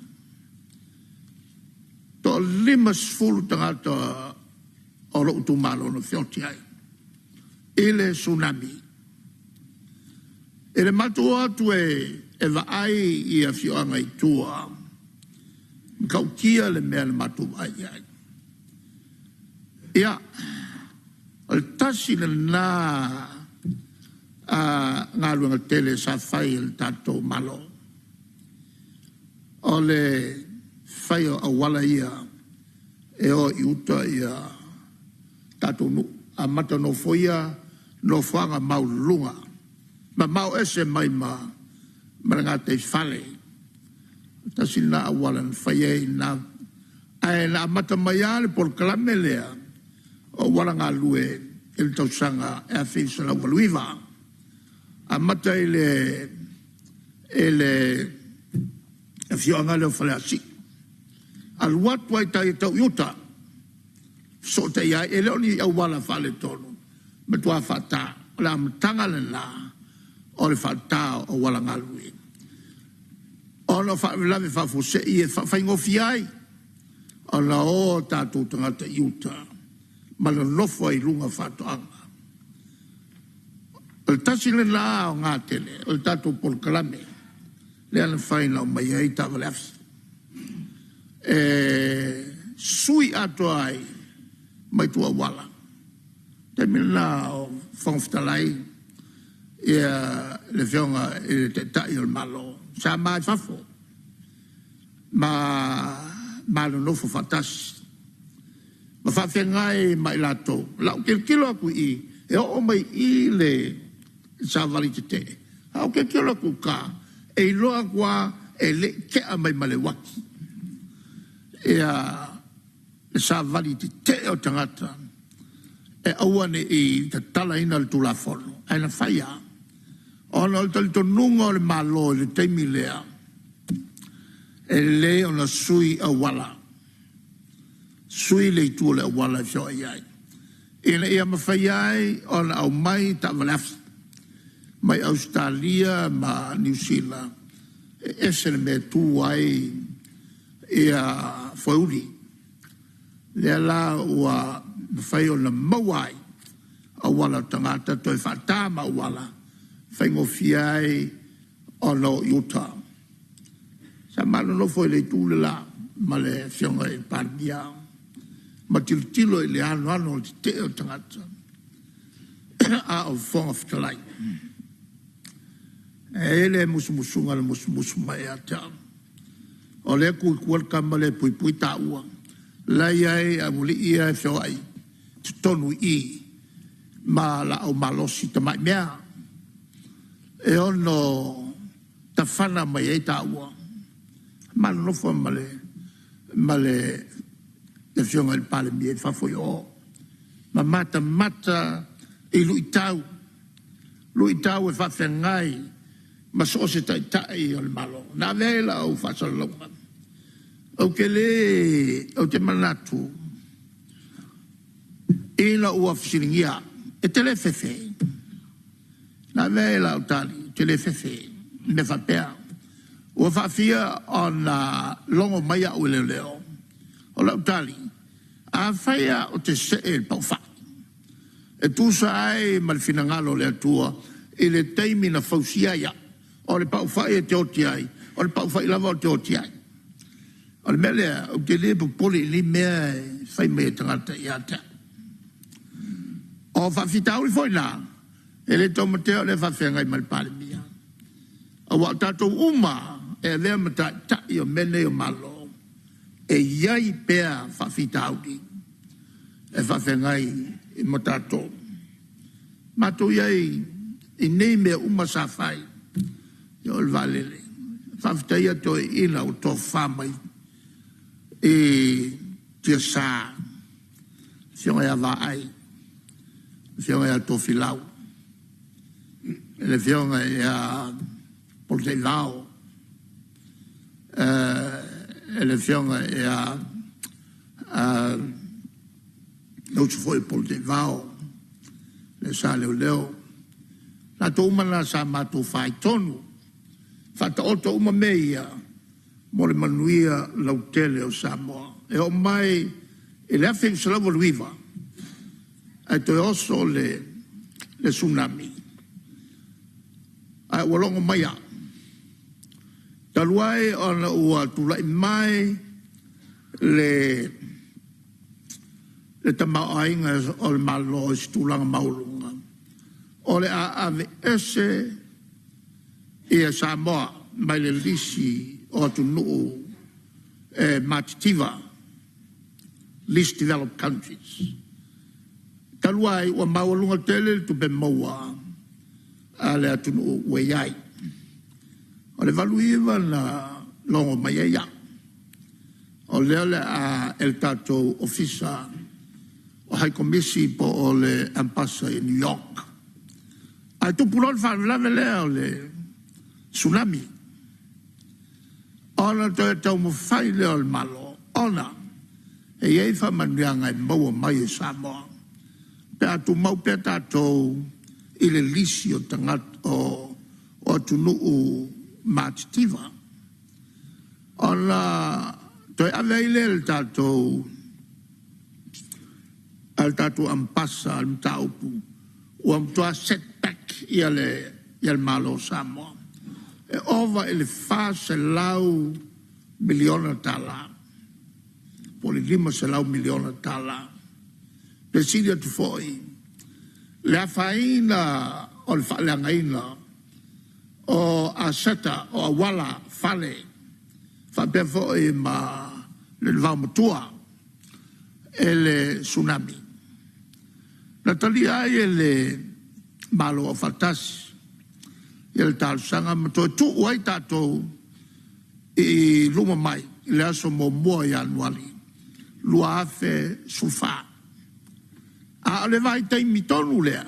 Toa-50 tagata o lou itumalo na feoti ai i le Tsunami. I le matou o atu e vaai i afioaga i tua, e matautia le mea na matou vaai i ai. Ia, o le tasi lena galuega tele sa fai e le tatou Malo, o le fai o auala ia e o i uta tatou nuu, amata Nofoia nofoaga maualuluga mamao ese mai ma le gataifale. Tasi lena auala na fai ai na, ae na amata mai lava le polokalame lea o auala galue i le tausaga 1989. Amata i le afioaga lea o Faleasiu, alu atu lava i tai e tau i uta, fesootai ai. E le o ni auala faaletonu, matua faata. O le amataga lena o le faata o auala galue, ona o faalavelave faafuasei e faafaigofie ai ona o a tatou tagata i uta ma nonofo ai i luga o faatoaga. O le tasi lena aoga tele o le tatou polokalame lea na fai na aumai ai taavale afi, e sui atoa ai ma itu auala. O le taimi lena o Fofoga Fetalai le Afioga i le Taitai o le Malo sa ma i fafo ma nonofo faatasi ma faafeagai ma i latou. O lau tilotilo atu i i, e oo mai i i le savali tetee, ae ou tilotilo atu i uta, e iloa atu lava e le i tea mai ma le uati le savali tetee o tagata e aua ne i tatalaina le Tulafono, ae na fai lava. Ona o le talitonuga o le Malo i le taimi lea, e lelei ona sui auala, sui le itu o le auala e feoai ai, ina ia mafai ai ona aumai taavale afi mai Ausetalia ma Niu Sila. E ese le mea e tu ai foeuli. Lea la ua mafai ona maua ai auala o tagata toe faata ma auala e faigofie ai ona o i uta. Sa ma nonofo i le itu le la ma le Afioga i le Palemia ma tilotilo i le anoano o le tetee o tagata a o Fofoga Fetalai. E i ai le musumusuga na musumusu mai ia te au, o lea e tu i tua le tama lea e puipui taua, la e i ai aualii ia e feoai i totonu i i ma laau malosi tamai mea e ono tafana mai ai taua. Ma nonofo ai ma le Afioga i le Palemia i fafo i o ma matamata i luitau, luitau e faafeagai ma so o se Taitai o le Malo. Na ave ai lau faasalalauga. Ou te le, ou te manatu ina ua fesiligia, e te le fefe. Na ave ai lau tali, Ou te le fefe i mea faapea. Ua faafia ona logo mai au e leoleo. O lau tali, afai lava ou te see i le paufai e tusa ai ma le finagalo o le Atua i le taimi na fausia ai au, o le paufai ou te oti ai, o le paufai lava ou te oti ai. O le mea lea, ou te le popole i nei mea e fai mai e tagata ia te au. O faafitauli foi na, e le taumatea o lea e faafeagai ma le Palemia. Aua o tatou uma lava e avea ma taitai o mea nei o Malo, e i ai pea faafitauli e faafeagai ma tatou. Matou i ai i nei mea uma sa fai, o le vaalele, faafetaia toeaiina ua tofafa mai i tiasa, afioga ia Vaai, afioga ia Tofilau, le afioga ia Polataivao, le afioga ia le uso foi o Polataivao, le sa leoleo. O latou uma na sa matou faitonu, faataoto uma mea ia mo le manuia lautele o Samoa. E oo mai i le 1989, ae toe oso le Tsunami, ae ua logo mai au. Talu ai ona ua tulai mai le tamaoaiga o le Malo i se tulaga maualuga, o le a aveese Samoa mai le lisi o atunuu e matitiva, Least Developed Countries. Talu ai ua maualuga tele le tupe maua a le atunuu ua i ai. O le 1989 na logo mai ai au, o lea o le a e le tatou Ofisa o High Komisi po o le Amepasa i New York. Ae tupu loa le faalavelave lea o le Tsunami, ona toe taumafai lea o le Malo ona e i ai faamanuiaga e maua mai e Samoa pe a tumau pea tatou i le lisi o atunuu matitiva. Ona toe ave ai lea e le tatou Amepasa le mataupu ua matua set back le Malo o Samoa. E ova i le $400 miliona tala po o le $500 miliona tala. Pe sili atu foi le afaina o le faaleagaina o aseta, o auala, fale faapea foi ma le vaomatua e le Tsunami. Na talia ai e le Malo Aufaatasi le talosaga ma toe tuu ai tatou i luma mai i le aso 1 o Ianuari 2014. A o le vaitaimi tonu lea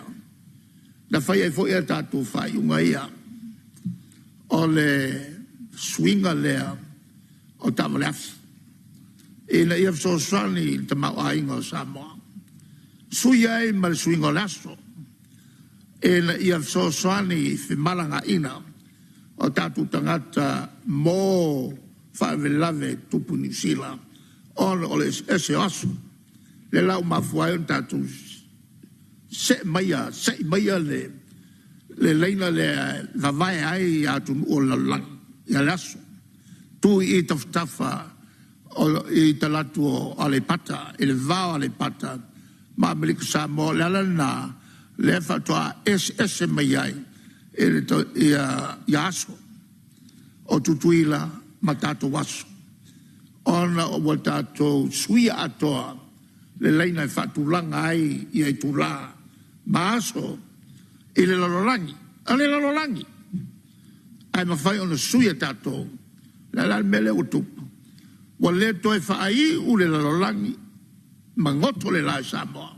na fai ai foi a tatou faaiuga ia, o le suiga lea o taavale afi ina ia fesoasoani i le tamaoaiga o Samoa, sui ai ma le suiga o le aso ina ia fesoasoani i femalagaaiga o tatou tagata mo faalavelave tutupu i Niu Sila ona o le eseese o aso. Lea la ua mafua ai ona tatou se'e maia le laina lea e vavae ai atunuu o le lalolagi i le aso. Tu i tafatafa i talaatu o Aleipata i le va o Aleipata ma Amerika Samoa. O le ala lena lea faatoa eseese mai ai ia aso o Tutuila ma tatou aso, ona ua tatou suia atoa le laina e faatulaga ai itula ma aso i le lalolagi. O le lalolagi, ae mafai ona sui e tatou. O le a la le mea lea ua tupu? Ua le toe faaiu le lalolagi ma goto le la i Samoa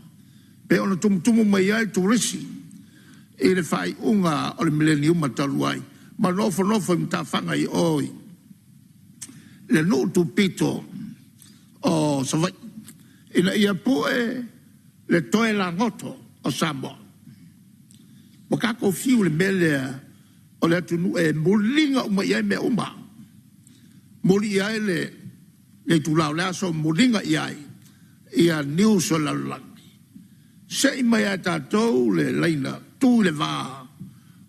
pei ona tumutumu mai ai turisi i le faaiuga o le meleniuma talu ai ma nofonofo i matafaga i o i le nuu tupito o Savaii ina ia pue le toe lagoto o Samoa. Ua tatou fiu i le mea lea O le atunuu e muliga uma i ai mea uma. Muli i ai le itula o le aso, muliga i ai ia news o le lalolagi. Se'i mai ia tatou le laina tu i le va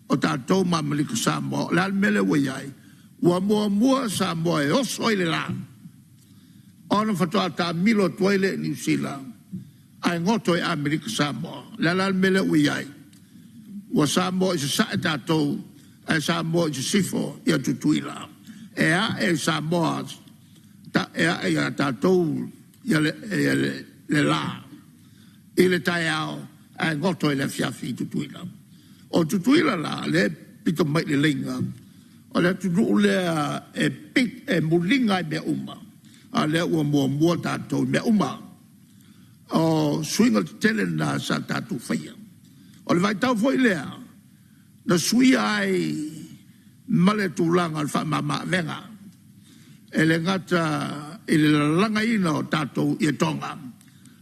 o tatou ma Amerika Samoa. O le a le mea lea ua i ai? Ua muamua Samoa e oso ai le la, ona faatoa taamilo atu ai lea i Niu Sila ae goto i Amerika Samoa. O le a la le mea lea ua i ai? Ua Samoa i Sasae tatou ae Samoa i Sisifo ia Tutuila. E ae i Samoa, e ae ia tatou le la i le taeao ae goto i le afiafi i Tutuila. O Tutuila la lea e pito mai i le laina, o le atunuu lea e muliga lava i mea uma, a o lea ua muamua tatou i mea uma. O suiga tetele na sa tatou faia. O le vaitau foi lea na suia ai ma le tulaga o le faamama-avega. E le gata i le lalagaina o tatou ietoga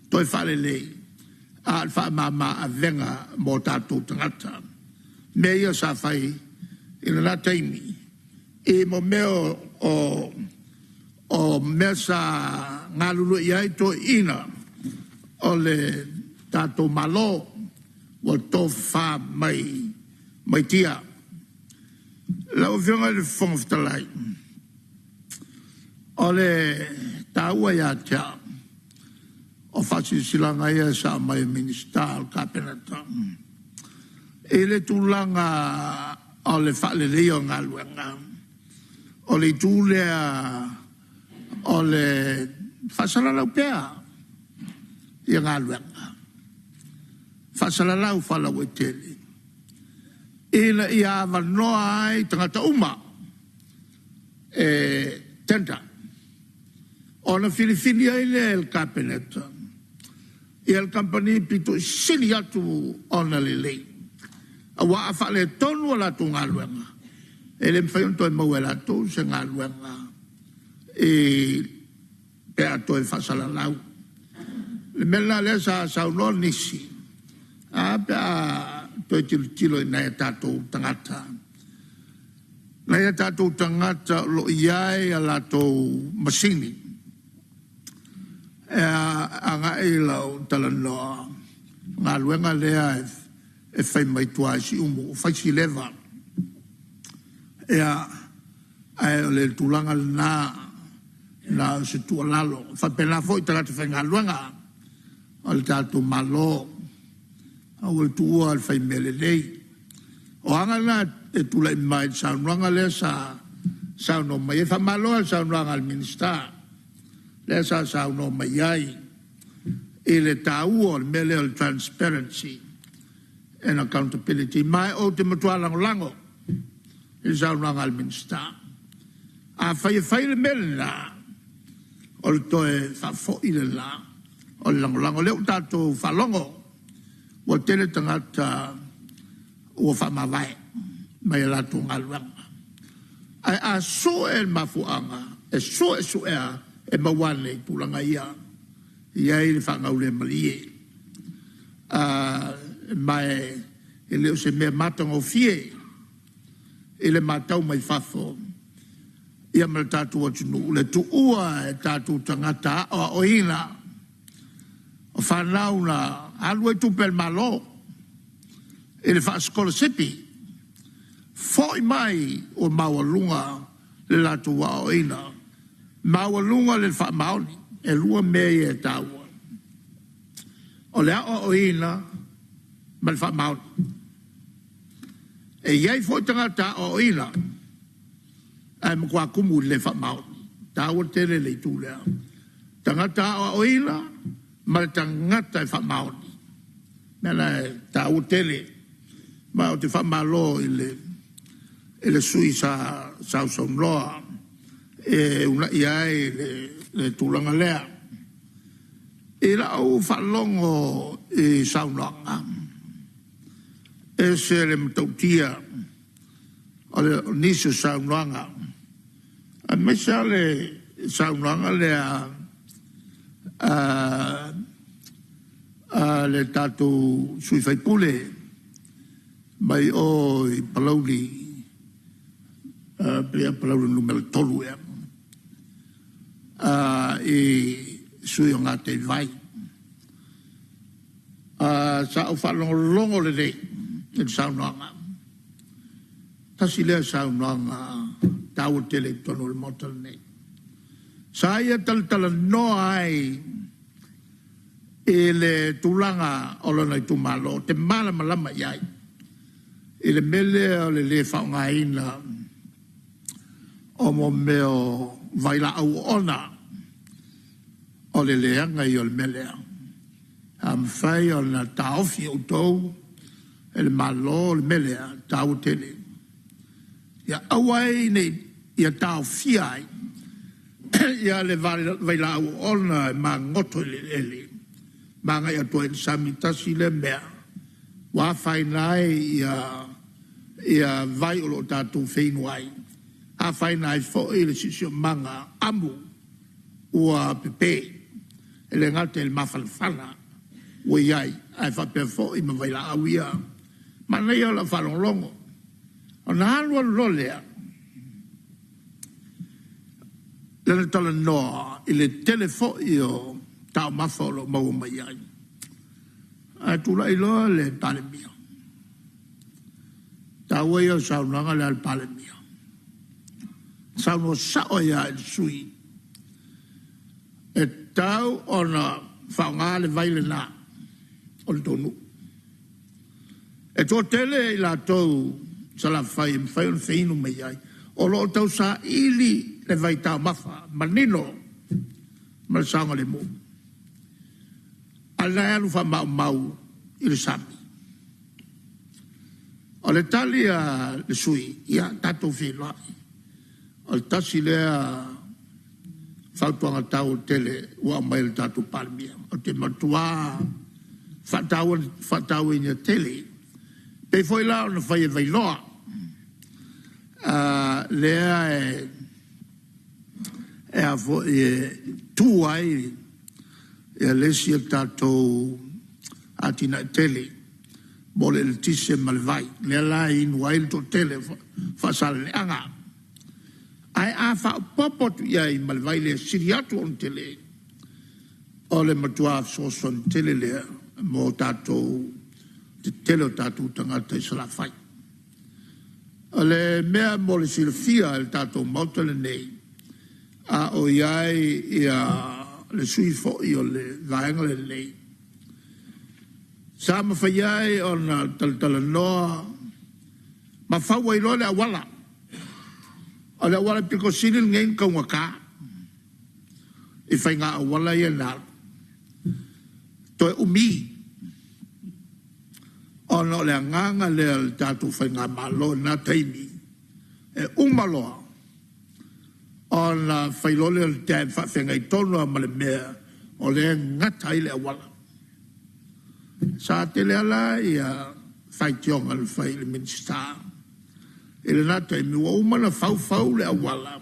toe faalelei, a o le faamama-avega mo tatou tagata. O mea ia sa fai i lena taimi i mea o mea sa galulue i ai toeaiina o le tatou Malo ua tofafa mai tia. Lau Afioga i le Fofoga Fetalai, o le taua ia te au o faasilasilaga ia sa aumai e Minisita o le Kapeneta i le tulaga o le faaleleia o galuega, o le itu lea o le faasalalau pea ia galuega, faasalalau faalauaitele ina ia avanoa ai tagata uma e tender. Ona filifili ai lea e le Kapeneta le kamupani pito i sili atu ona lelei. Aua a faaletonu a latou galuega, e le mafai ona toe maua e latou se galuega pe a toe faasalalau. O le mea lena o lea sa saunoa nisi, ae a pe a toe tilotilo i nai o tatou tagata, nai o tatou tagata o lo o i ai a latou masini e agai lau talanoa, o galuega lea e fai mai tua i Siumu, ua fai si leva. Ae o le tulaga lena, na o se tuualalo. E faapena foi i tagata faigaluega a le tatou Malo, aua le tuua le fai mea lelei. O aga na e tulai mai i le saunoaga lea sa saunoa mai ai. Faamalo lava i le saunoaga a le Minisita lea sa saunoa mai ai i le taua o le mea lea o le transparency and accountability. Ma ou te matua lagolago i le saunoaga a le Minisita. Afai e fai le mea lena, o le toe faafoi lena o le lagolago. O lea ua tatou faalogo ua tele tagata ua faamavae mai a latou galuega. Ae a sue le mafuaaga, e suesue lava e maua ane i tulaga ia, e i ai le faagaulemalie. Ma e le o se mea matagofie i le matau mai fafo ma le tatou atunuu le tuua e tatou tagata aoaoina o fanau na alu ai tupe a le Malo i le faasikolasipi, foi mai ua maualuga le latou aoaoina, maualuga le faamaoni. E 2 mea ia e taua, o le aoaoina ma le faamaoni. E i ai foi tagata aoaoina ae matua tumu i le le faamaoni. E taua tele le itu lea, tagata aoaoina ma le tagata e faamaoni. O le mea lena e taua tele. Ma ou te faamalo i le sui usufono sa sausaunoa e uunaia ai le tulaga lea. I lau faalogo i saunoaga, e ese le matautia o nisi o saunoaga, aemaise lava le saunoaga lea a le tatou sui usufono mai o i Palauli. Pe ia Palauli Nu.3 ea. I sui o Gateivai. Sa ou faalogologo lelei i le saunoaga. Tasi lea saunoaga taua tele i totonu o le Maota lenei. Sa ia talatalanoa ai i le tulaga o lona itumalo ou te malamalama i ai i le mea lea o le le faaaogaina o mea o vailaau oona. O le leaga ia o le mea lea. A mafai ona taofi e outou e le Malo le mea lea, e taua tele. Ia aua ai ne i ia taofia ai le vailaau oona e magoto i le eleele ma agai atu ai i le sami. Tasi lea mea ua afaina ai ia vai o lo o tatou feinu ai, afaina ai foi le siosiomaga amu ua pepe. E le gata i le mafanafana ua i ai, ae faapea foi ma vailaau ia. Manaia o lau faalogologo, ona alu alu loa lea, lana talanoa i le tele foi o taumafa o lo o maua mai ai. Ae tulai loa le Palemia, taua ia o le saunoaga lea a le Palemia, saunoa sao ai lava i le sui usufono, e tatau ona faaaoga le vai lena o le tou nuu. E toatele i latou Salafai e mafai ona feinu mai ai. O lo o tausaili le vai taumafa manino ma le saogalemu, a o lena e alu faamaumau i le sami. O le tali a le sui usufono, ia tatou feiloai. O le tasi lea fautuaga taua tele ua aumai e le tatou Palemia. Ou te matua faatauaina tele. E pei foi la ona fai e Vailoa, lea e tu ai le isi a tatou atinae tele mo le eletise ma le vai, lea la e inu ai le toatele o Faasaleleaga. Ae a faaopoopo atu i ai ma le vai lea e sili atu ona tele, o le matua fesoasoani tele lea mo tatou le tetele o tatou tagata i Salafai. O le mea mo le silafia e le tatou Maota lenei, a o i ai le sui usufono foi o le Vaega lenei, sa mafai ai ona talatalanoa ma fau ai loa le auala. O le auala pito sili lenei ona taugata i faiga auala ia na alu, toe umi ona o le agaga lea o le tatou faigamalo i lena taimi, e uma loa ona fai loa lea o le dam faafeagai tonu lava ma le mea o lea e gata ai le auala. Sa tele lava la faitioga na fai i le Minisita i lena taimi ua uma ona fau fau le auala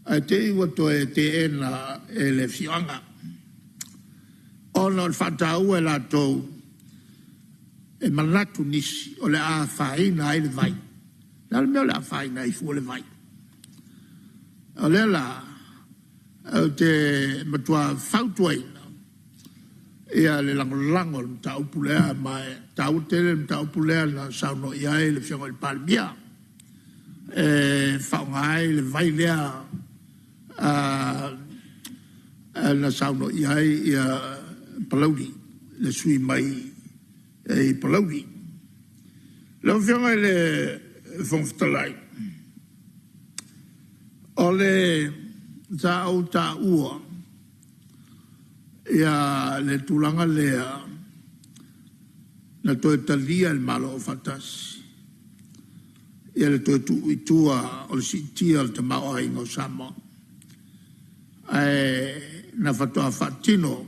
ae te i ua toe teena e le afioaga ona o le faataua e latou e manatu nisi o le a afaina ai le vai. O le a le mea o le a afaina ai fua le vai? O lea la ou te matua fautuaina le lagolago i le mataupu lea ma e taua tele le mataupu lea na saunoa i ai le Afioga i le Palemia e faaaoga ai le vai lea na saunoa i ai Palauli le sui usufono mai Palauli. Lau Afioga i le Fofoga Fetalai, o le sa ou taua le tulaga lea na toe talia e le Malo Aufaatasi le toe tuu i tua o le siitia o le tamaoaiga o Samoa, ae na faatoa faatino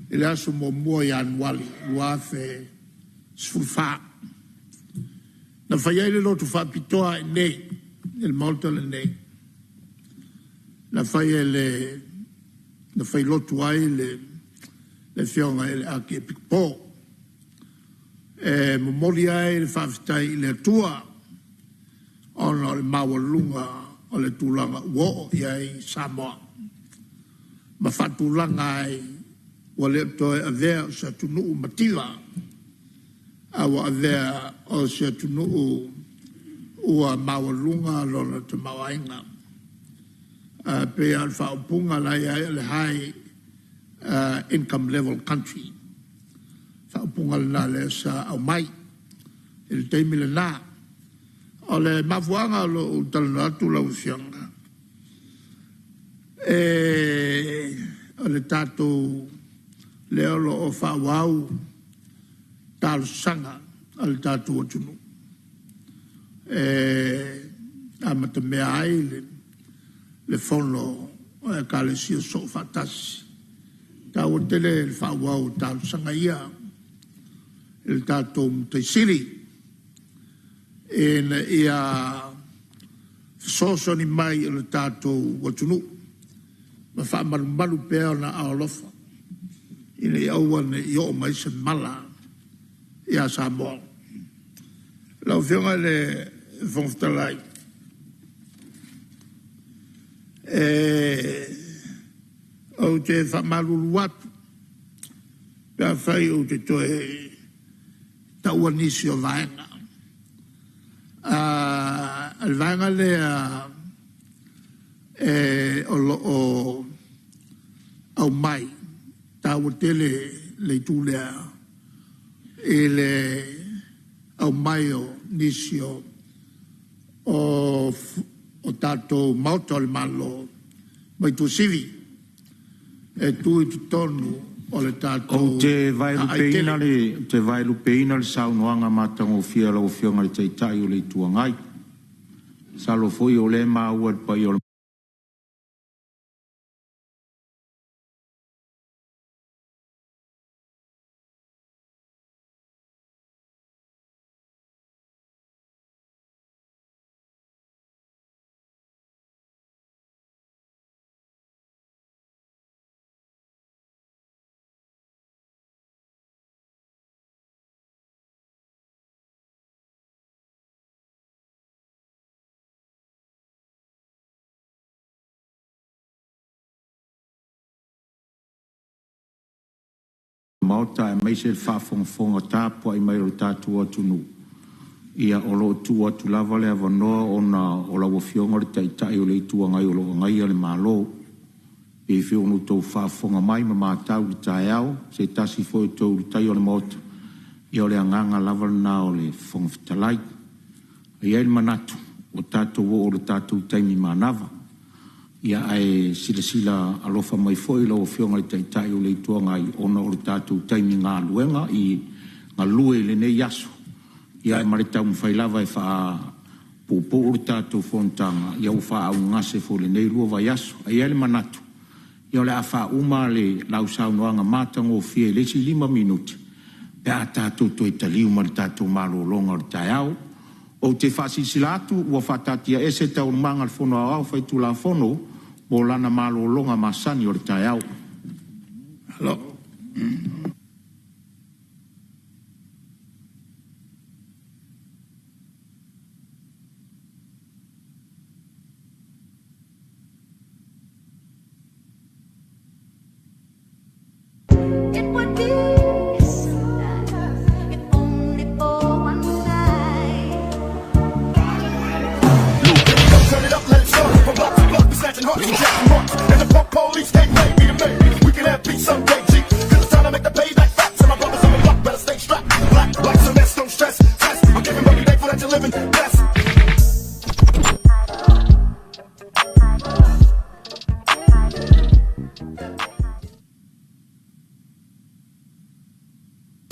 i le aso 1 o Ianuari 2014. Na fai ai le lotu faapitoa i inei i le Maota lenei, na fai lotu ai le Afioga i le Akiepikopo e momoli ai le faafetai i le Atua. ona o le maualuga o le tulaga ua oo i ai Samoa ma faatulaga ai ua le o toe avea o se atunuu mativa, a ua avea o se atunuu ua maualuga lona tamaoaiga. E pei lava o le faaupuga la e i ai o le High Income Level Country, faaupuga lena lea sa aumai i le taimi lena. O le mafuaaga o lou talanoa atu lau Afioga, o le tatou lea o lo o faaauau talosaga a le tatou atunuu e amatamea ai le Fono a Ekalesia Soofaatasi. E taua tele le faaauau o talosaga ia i le tatou Matai Sili ina ia fesoasoani mai i le tatou atunuu ma faamalumalu pea ona aao alofa ina ia aua ne i oo mai se mala ia Samoa. Lau Afioga i le Fofoga Fetalai, ou te faamalulu atu pe afai ou te toe taua nisi o vaega. O le vaega lea o lo o aumai, e taua tele le itu lea i le aumai o nisi o tatou Maota o le Malo mai Tuasivi e tu i totonu o le Ou tatou te aai vaelupeina tele. le, ou te vaelupeina le saunoaga matagofie a lau Afioga i le Taitai o le Itu Agai. Masalo foi o lea e maua e le paia o le Maota aemaise le faafogafoga tapuai mai a lo tatou atunuu. Ia, o lo o tuu atu lava le avanoa ona o lau Afioga o le Taitai o le Itu Agai o lo o agaia le Malo. E pei foi ona outou faafofoga mai ma matau i le taeao, o se tasi foi o toelutaia o le Maota. Ia o le agaga lava lena o le Fofoga Fetalai. E i ai le manatu ua tatou oo i le tatou taimi manava. Ia ae silasila alofa mai foi lau Afioga i le Taitai o le Itu Agai ona o le tatou taimi galuega i galue i lenei aso ia ma le taumafai lava e faapuupuu le tatou fonotaga ia ua faaaaogagase foi i lenei lua vaiaso. Ae i ai le manatu ia o le a faauma lau saunoaga matagofie i le isi 5 minute pe a tatou toe taliu mai le tatou malologa o le taeao. Ou te faasilasila atu ua faataatiaese Taualumaga a le Fono Aoao Faitulafono mo lana malologa masani o le taeao.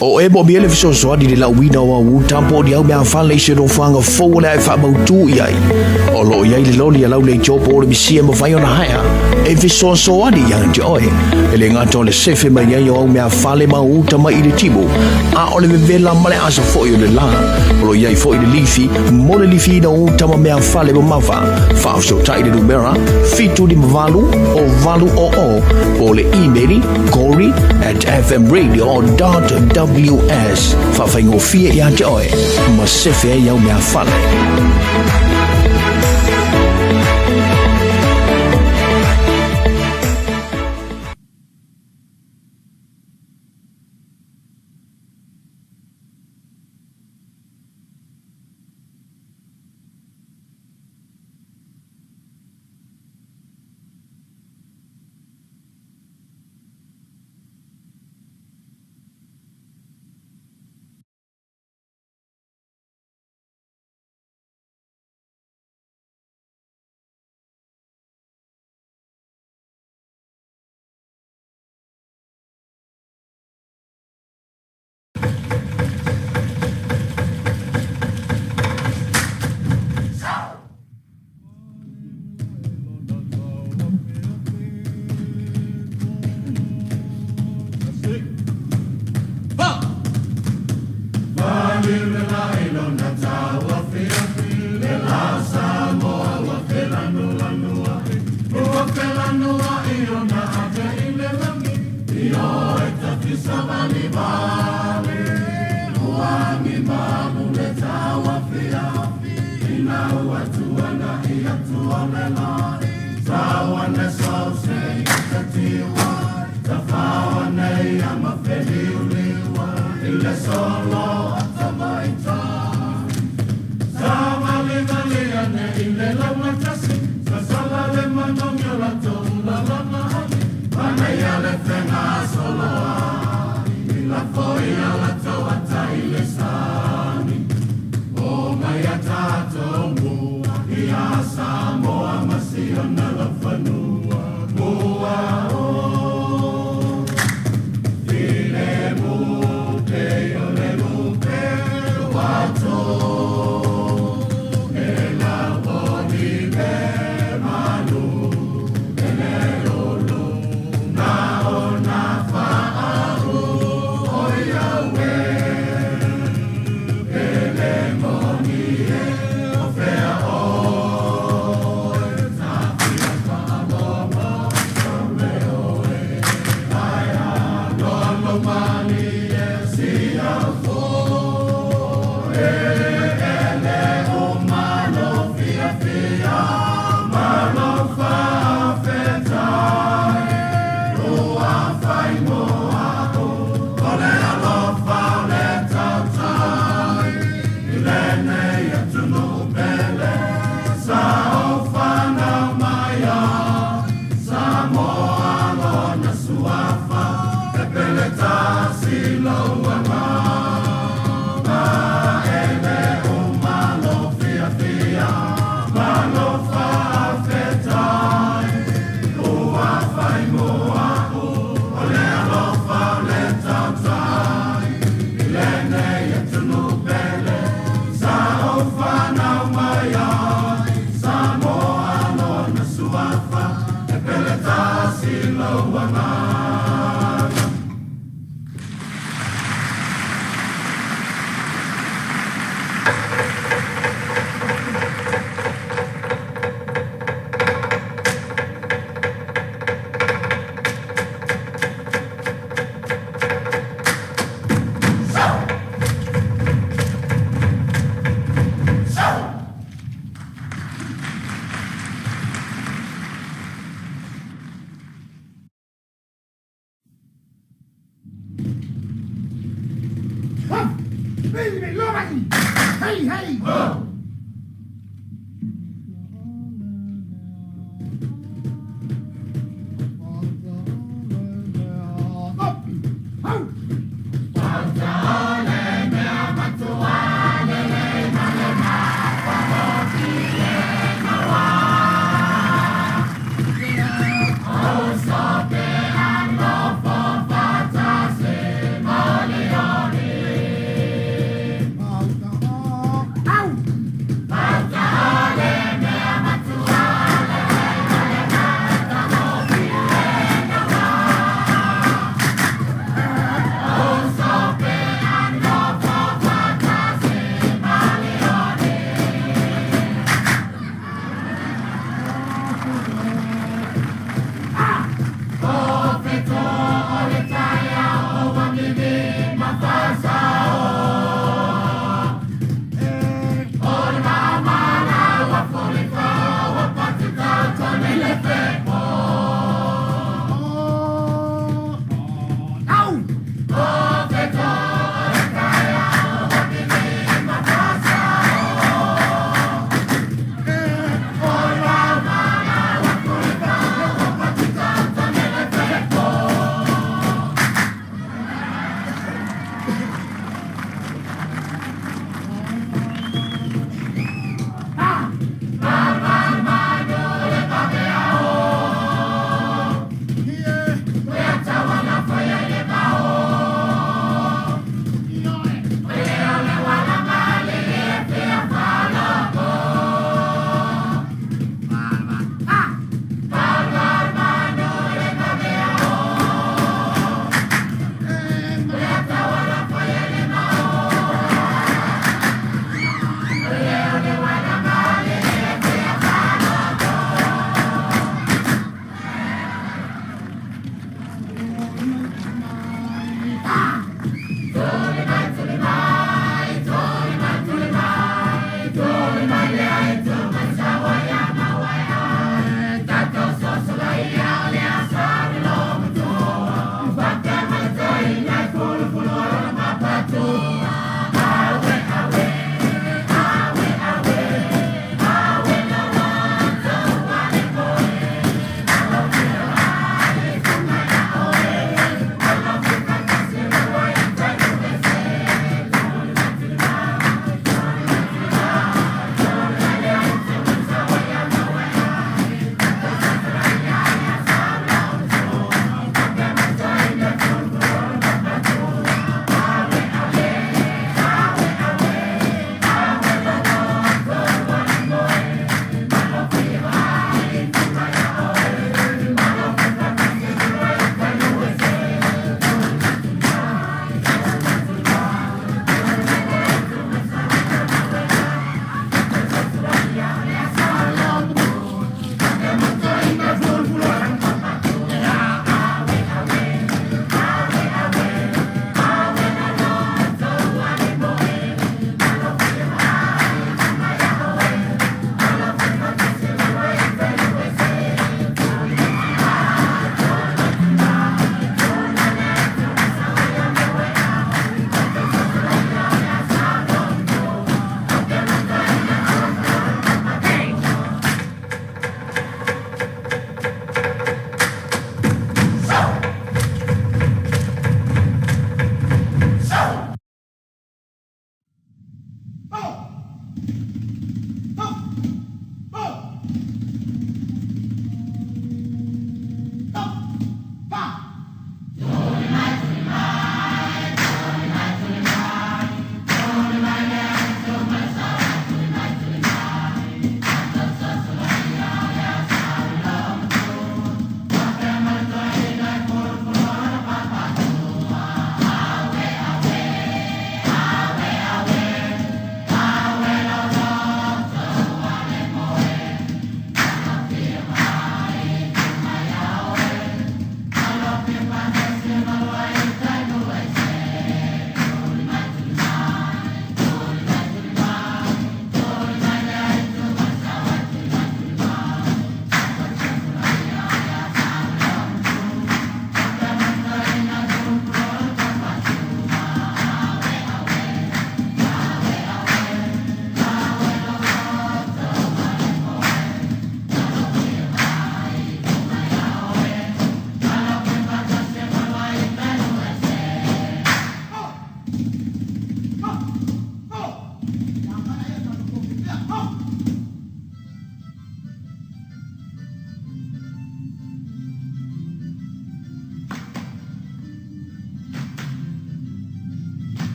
O e moomia le fesoasoani i le lauina o au uta po o ni au meafale i se nofoaga fou o le a e faamautu i ai. O lo o i ai le loli a lau leitio po o le misi e mafai ona haea e fesoasoani ia te oe. E le gata o le sefe mai ai o au meafale ma uta mai i le timu, a o le vevela ma le asa foi o le la. O lo o i ai foi le lifi mo le lifiina o uta ma meafale mamafa. Faafesootai i le numera 758 o 800 po o le imeli corey at fmradio.wa. AWS faafaigofie ia te oe ma sefe ai au meafale.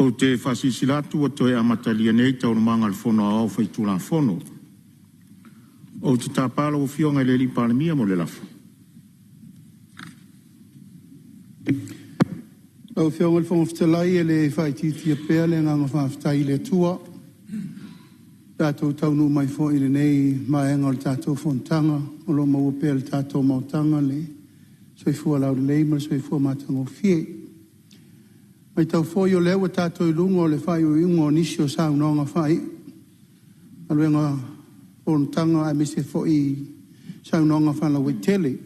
Ou te faasilasila atu ua toe amatalia nei Taualumaga a le Fono Aoao Faitulafono. Ou te tapa lau Afioga i le Palemia mo le lafo. Lau Afioga i le Fofoga Fetalai e le faaitiitia pea le agaga faafetai i le Atua ua tatou taunuu mai foi i lenei vaega o le tatou fonotaga, o lo o maua pea e le tatou maotaga le soifua laulelei ma le soifua matagofie. E matau foi o lea ua tatou i luga o le faaiuiuga o nisi o saunoaga faaiu o galuega fonotaga aemaise foi saunoaga faalauaitele. E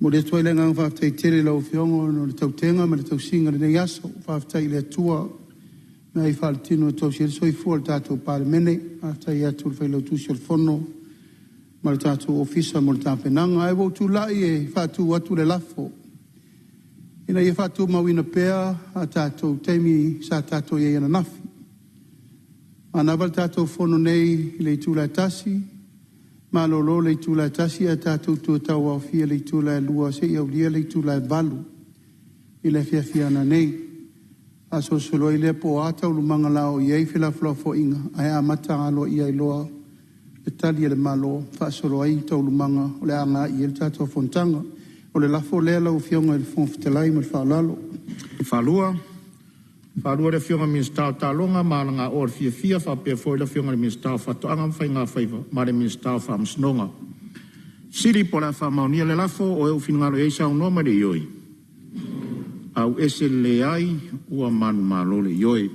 momoli atu ai le agaga faafetai tele i lau Afioga ona o le tautega ma le tausiga i lenei aso. Faafetai i le Atua i mea faaletino e tausi ai le soifua o le tatou Palemene. Faafetai atu i le Failautusi o le Fono ma le tatou Ofisa mo le tapenaga. Ae ua ou tulai e faatu atu le lafo, Ina ia faatumauina pea a tatou taimi sa tatou i ai ananafi, e manava le tatou Fono nei i le itula e 1:00 malolo le itula e 1:00 ae tatou toe tauaofia i le itula e 2:00 seia aulia le itula e 8:00 i le afiafi a nanei. Faasolosolo ai lea po o a taualumaga o le a oo i ai felafolafoaiga ae amata aloaia ai loa le Tali a le Malo faasolo ai taualumaga o le a agai i ai le tatou fonotaga. O le lafo lea lau Afioga i le Fofoga Fetalai ma le faaaloalo. FaaluaFaalua e le Afioga i le Minisita o Taaloga ma Alagaoa Fiafia faapea foi le Afioga i le Minisita o Faatoaga ma Faiga Faiva ma le Minisita o Faamasinoga. Fesili po o le a faamaonia le lafo. O e ua finagalo ai saunoa mai le ioe, auese le leai, ua manumalo le ioe.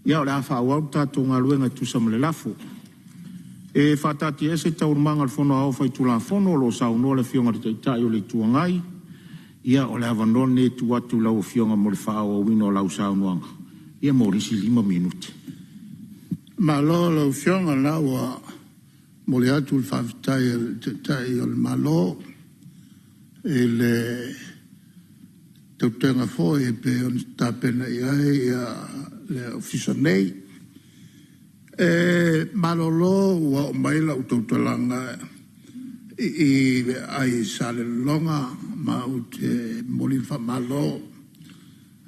Ia o le a faaauau le tatou galuega e tusa ma le lafo. E faataatiaese Taualumaga a le Fono Aoao Faitulafono o lo o saunoa le Afioga i le Taitai o le Itu Agai. Ia o le avanoa lenei e tuu atu i lau Afioga mo le faaauauina o lau saunoaga mo le isi 5 minute. Malo i lau Afioga, o lena ua momoli atu le faafetai a le Taitai o le Malo i le tautega foi e pei ona tapena i ai le Ofisa nei. E malolo ua oo mai lau tautalaga i le aai i Salelologa ma ou te momoli le faamalo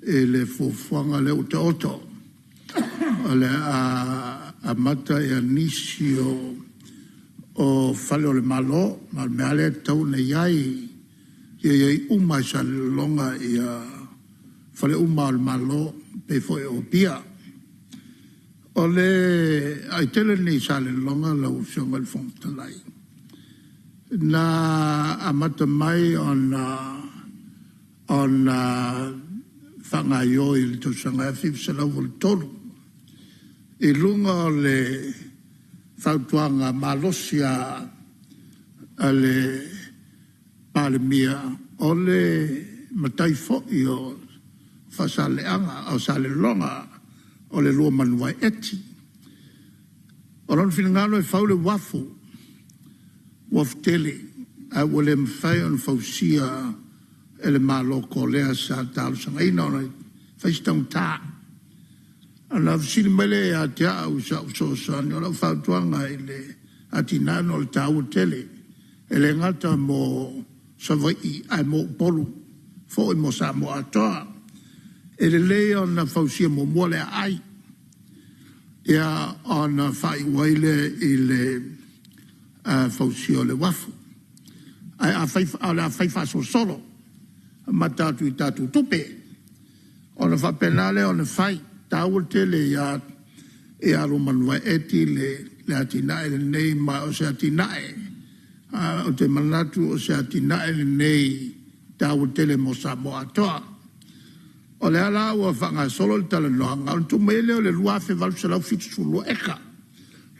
i le fuafuaga lea ua taoto o le a amata nisi o fale o le Malo. Ma o le mea lava lea e tatau ona i ai, ia i ai uma lava i Salelologa fale uma lava o le Malo e pei foi o Apia. O le aai tele lenei i Salelologa lau Afioga i le Fofoga Fetalai, na amata mai ona faagaoioi i le tausaga e 1983 i luga o le fautuaga malosi lava a le Palemia, o le matai foi o Faasaleleaga o Salelologa, o le Luamanuvae Eti. O lona finagalo e fau le uafu, uafu tele, ae ua le mafai ona fausia e le Malo Kolea sa talosagaina ona e fai si taugata. Ona fesili mai lea ia te au i sau fesoasoani. O lau fautuaga i le atinae ona o le taua tele, e le gata mo Savaii ae mo Upolu foi mo Samoa atoa. E lelei ona fausia muamua le aai, ona faaiu ai lea i le fausia o le uafu. Ae o le a fai faasolosolo amata atu i tatou tupe ona faapena lea ona fai. E taua tele ia Luamanuvae Eti le atinae lenei ma o se atinae ou te manatu o se atinae lenei e taua tele mo Samoa atoa. O lea la ua faagasolo le talanoaga ona tuu mai ai lea o le 2,872 eka,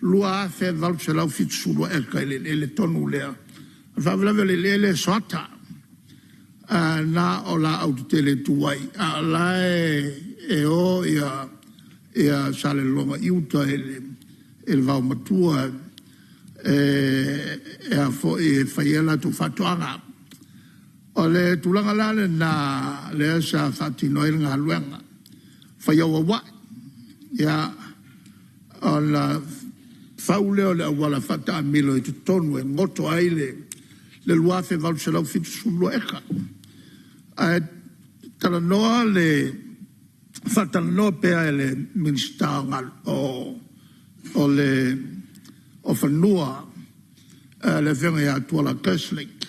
2,872 eka i le eleele tonu lea. O le faalavelave o le eleele e soata, na o laau tetele e tu ai, a o la e o Salelologa i uta i le vaomatua e a foi e fai ai a latou faatoaga. O le tulaga la lena lea sa faatino ai le galuega, fai auauai, ia ona fau lea o le auala faataamilo i totonu e goto ai le 2,872 eka. Ae talanoa le faatalanoa pea e le Minisita o Fanua le Afioga ia Tuala Kerslake,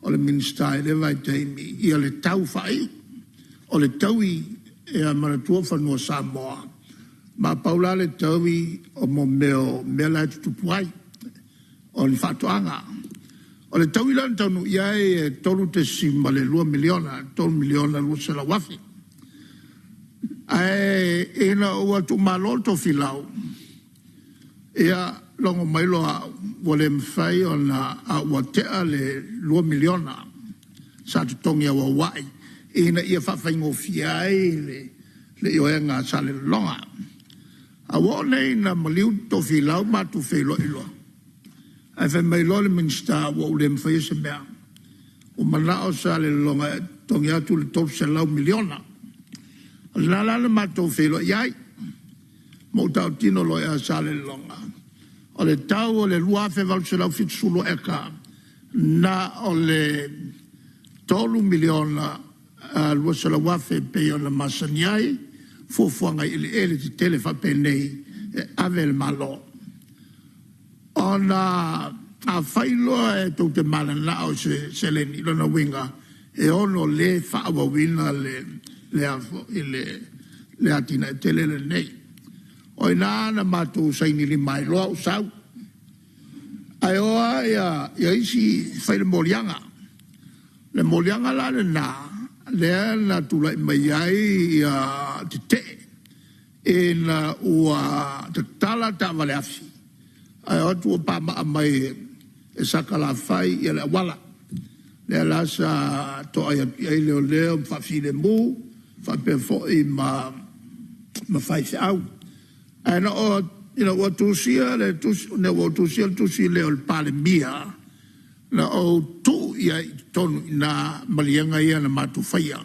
o le Minisita i lea vaitaimi ia le tau faaiu. O le taui, ia manatua o fanua Samoa, ma a pau la le taui o mea o mea la e tutupu ai, o ni faatoaga. O le taui la na taunuu i ai e $3.2 miliona, $3,200,000. Ae ina ua tuumalo le Tofilau, ia logo mai loa au ua le mafai ona... a ua tea le $2 miliona sa totogi auauai ina ia faafaigofie ai le ioega a Salelologa. Ae ua oo nei ina maliu Tofilau matou feiloai loa, ae fai mai loa le Minisita ua ou le mafaia se mea. Ua manao Salelologa e totogi atu le $300 miliona. O lena la na matou feiloai ai ma ou tautino loa ia Salelologa, o le tau o le 2,872 eka, na o le $3,200,000 e pei ona masani ai fuafuaga i eleele tetele faapenei e ave e le Malo. Ona afai loa e tou te mananao i se seleni, o lona uiga e ono le faaauauina le a foi le atinae tele lenei. O i ina na matou sainilima ai loa ou sau. Ae o lava isi fai le moliaga. O le moliaga la lena lea na tulai mai ai tetee ina ua tatala taavale afi ae o atu ua pamaa mai e Sakalafai le auala. Lea la sa toai atu i ai leoleo ma faafilemu faapea foi ma faifeau. Ae ina ua tusia le tusi, ina ua ou tusia le tusi lea o le Palemia, na ou tuu i ai i totonu i ina maliega ia na matou faia.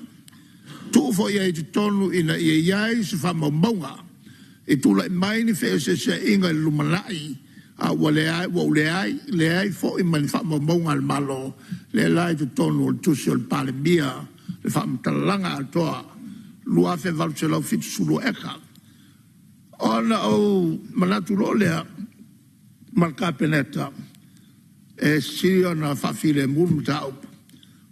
Tuu foi i ai i totonu ina ia i ai se faamaumauga i tulai mai ni feeseeseaiga i le lumanai, a ua ou leai, leai foi ma ni faamaumauga a le Malo, lea la e i totonu o le tusi a le Palemia le faamatalaga atoa 2,872 eka. Ona ou manatu loa lea ma le Kapeneta, e sili ona faafilemu le mataupu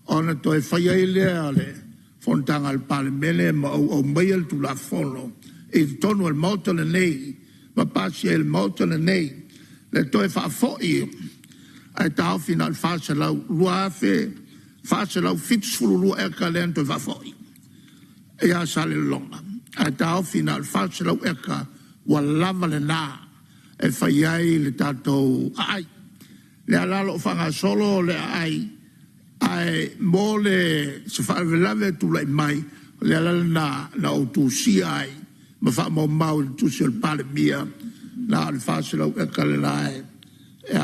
ona toe fai ai lea o le fonotaga a le Palemene ma ou aumaia le Tulafono i totonu o le Maota lenei ma pasia e le Maota lenei le toe faafoi ae taofi na o le 2,472 eka lea na toe faafoi ia Salelologa ae taofi na o le 400 eka ua lava lena e fai ai le tatou aai. O lea la o lo o faagasolo le aai ae mo se faalavelave e tulai mai, o le ala lena na ou tusia ai ma faamaumau i le tusi a le Palemia na o le 400 eka lena e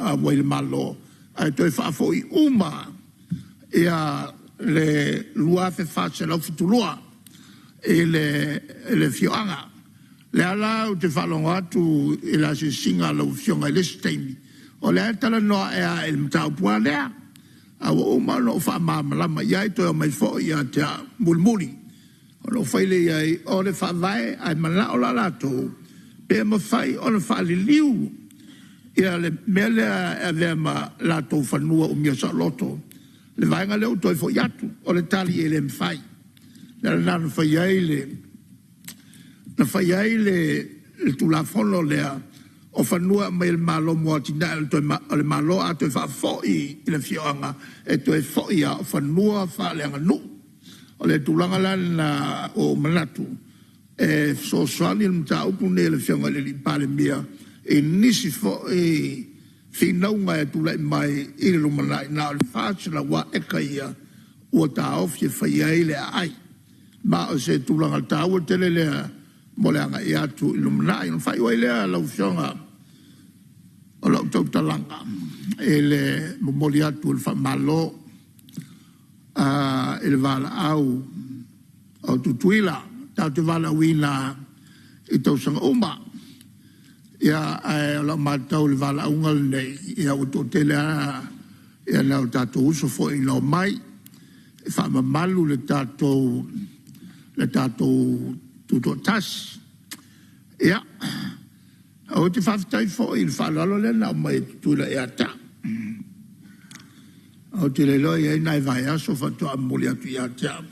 auai le Malo ae toe faafoi uma ia le 2,472 i le afioaga. O lea la ou te faalogo atu i le asiasiga a lau Afioga i le isi taimi, o lea e talanoa ae lava i le mataupu lava lea. Ae ua uma ona ou faamalamalama i ai toe aumai foi ia te au mulimuli ona ou fai lea i ai, o le Faavae, ae manao la latou pe mafai ona faaliliu le mea lea e avea ma latou fanua umia saoloto le vaega lea ua toe foi atu. O le tali e le mafai. O le ala lena na fai ai le Tulafono lea o fanua e aumai e le Malo mo atinae a le Malo, a toe faafoi i le afioaga e toe foi lava o fanua faaleaganuu. O le tulaga la lena ua ou manatu e fesoasoani le mataupu lenei a le Afioga i le Palemia i nisi foi finauga e tulai mai i le lumanai. Na o le 400 lava eka ia ua taofi e fai ai le aai. Ma o se tulaga taua tele lea mo le agai atu i le lumanai. Ona faaiu ai lea lau Afioga o lau tautalaga i le momoli atu o le faamalo i le valaau o Tutuila, tatou te valaauina i tausaga uma. Ia, ae o lau matau i le valaauga lenei, ua toatele lava nai o tatou uso foi na omai e faamamalu le tatou Tutoatasi. Ia, ou te faafetai foi i le faaaloalo lea na aumai e Tutuila ia te au. Ou te le iloa e i ai nai vaiaso faatoa momoli atu ia te au.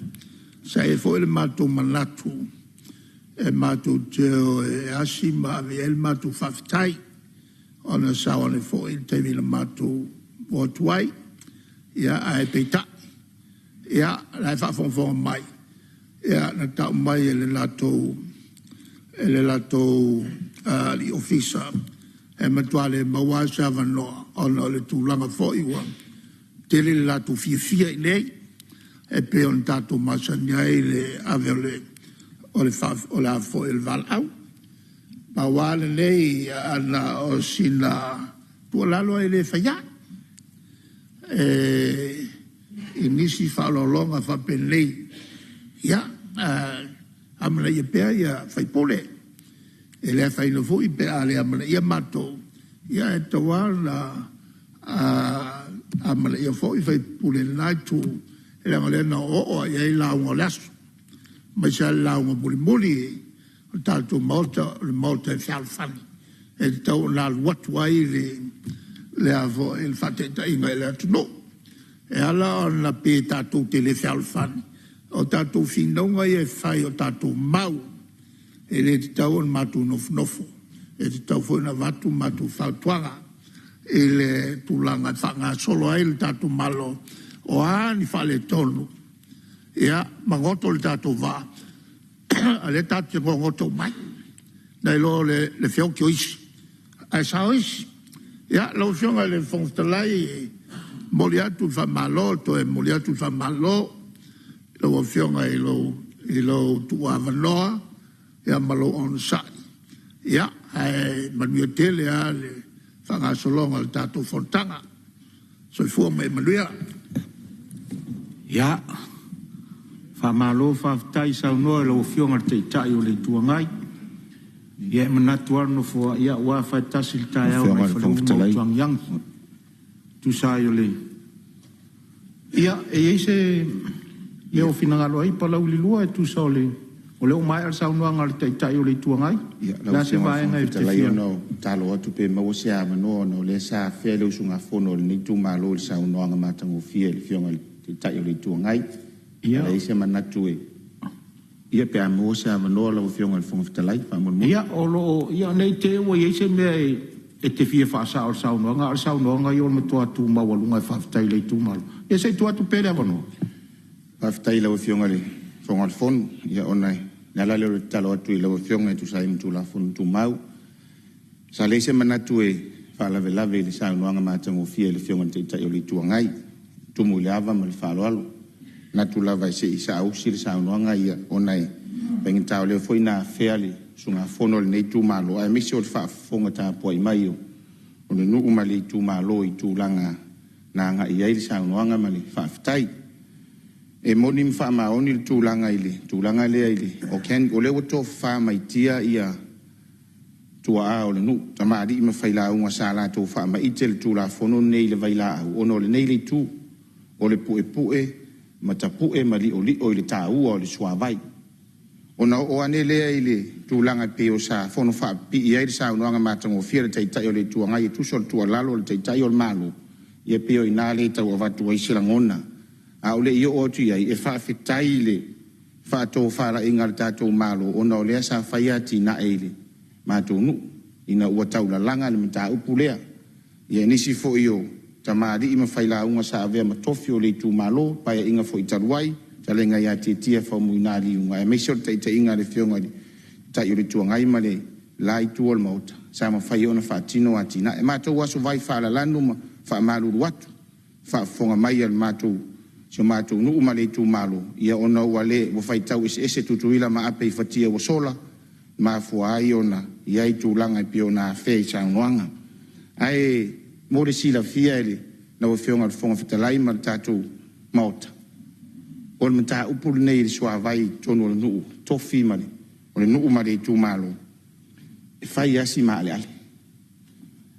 Sa i ai foi le matou manatu e matou te o e asi ma ave i ai le matou faafetai, ona sa sao ane foi i le taimi na matou o atu ai. Ia ae peitai, ia o la e faafogafoga mai, na tau mai e le latou alii Ofisa, e matua le maua lava se avanoa ona o le tulaga foi ua tele le latou fiafia i inei e pei ona tatou masani ai i le ave o le valaau. Pau lava lenei, na o sina tuualalo e le fai a'i i nisi faaaloaloga faapenei, ia, amanaia pea sui usufono. E le afaina foi pe a le amanaia matou, ae tatau lava ona amanaia foi sui usufono o lena Itu, leaga o lea na oooo lava i ai lauga o le aso, aemaise lava le lauga mulimuli o le tatou Maota, o le Maota e fealofani, e tatau ona alu atu ai le faataitaiga i le atunuu. E ala ona pei tatou te le fealofani, o tatou finauga ia e fai o tatou mau, e le tatau ona matou nofonofo, e tatau foi ona avatu matou fautuaga i le tulaga e faagasolo ai le tatou Malo. O a ni faaletonu, ia magoto le tatou vaa, a o lea tatou te gogoto uma ai, nai lo le feoti o isi ae sao isi. Ia, lau Afioga i le Fofoga Fetalai, e momoli atu le faamalo, toe momoli atu le faamalo i lau Afioga i lou tuuavanoa ma lou onosai. Ia, ae manuia tele lava le faagasologa o le tatou fonotaga. Soifua ma ia manuia. Ia, faamalo faafetai saunoa i lau Afioga i le Taitai o le Itu Agai. Ia e manatu lava le Nofoa, ua afa e tasi le taeao nai Afioga i le Faleu Fofoga ma Fetalai. Utuagiagi. Tusa ai o le... Ia, e i ai se mea o finagalo ai Palauli 2 e tusa o le... O lea ua maea le saunoaga a le Taitai o le Itu Agai. Ia, O lau le a se Afioga i le vaega Fofoga e te Fetalai, fia... ona o tatalo atu pe maua se avanoa ona o lea sa afea le usugafono a lenei itumalo i le saunoaga matagofie a le Afioga i le Taitai o le Itu Agai. Ia, A i ai se manatu e... Ia, pe a maua se avanoa lau Afioga i le Fofoga Fetalai, faamolemole. Ia, o lo o... Ia, ne i te i ua i ai se mea e te fia faasao i le saunoaga, a o le saunoaga ia o le matua tu maualuga e faafetai i le itumalo. Ia se i tuu atu pea le avanoa. Faafetai i lau Afioga i le Fofoga o le Fono. Ia ona o le ala lea o le tatalo atu i lau Afioga e tusa ai ma Tulafono Tumau. Sa leai se manatu e faalavelave i le saunoaga matagofie a le Afioga i le Taitai o le Itu Agai, e tumu i le ava ma le faaaloalo. E manatu lava se i saausi le saunoaga ia ona e faigata o lea foi na afea le usugafono a lenei itumalo, aemaise o le faafofoga tapuai mai o le nuu ma le itumalo i tulaga na agai i ai le saunoaga ma le faafetai. E moni ma faamaoni le tulaga i le tulaga lea i le organic, o lea ua tofafa mai tia ia tuaa o le nuu, tamalii ma failauga sa latou faamaite le Tulafono lenei i le vailaau, ona o lenei le itu, o le puepue ma tapue ma liolio i le taua o le suavai. Ona oo ane lea i le tulaga e pei o sa fono faapipii ai le saunoaga matagofie a le Taitai o le Itu Agai e tusa o le tuualalo a le Taitai o le Malo, ia pei o i ina lea e tau avatu ai se lagona. A ou le i oo atu i ai, e faafetai i le faatofalaiga a le tatou Malo ona o lea sa fai atinae i le matou nuu ina ua taulalaga le mataupu lea. Ia nisi foi o tamalii ma failauga sa avea ma tofi o le itumalo, Paeaiga foi talu ai, fetalaiga ia Tietia Faumuina Liuga, aemaise o le taitaiga a le Afioga i le Taitai o le Itu Agai ma le la itu o le Maota, sa mafai ona faatino atinae. Matou aso vai faalalanu ma faamalulu atu, faafofoga mai a le matou si o matou nuu ma le itumalo, ia ona ua le ua faitau eseese Tutuila ma Ape i fatia ua sola, mafua ai ona i ai tulaga e pei ona afea i saunoaga. Ae mo le silafia e lau Afioga i le Fofoga Fetalai ma le tatou Maota, o le mataupu lenei i le suavai i totonu o le nuu tofi ma le, o le nuu ma le itumalo, e fai lava si maaleale.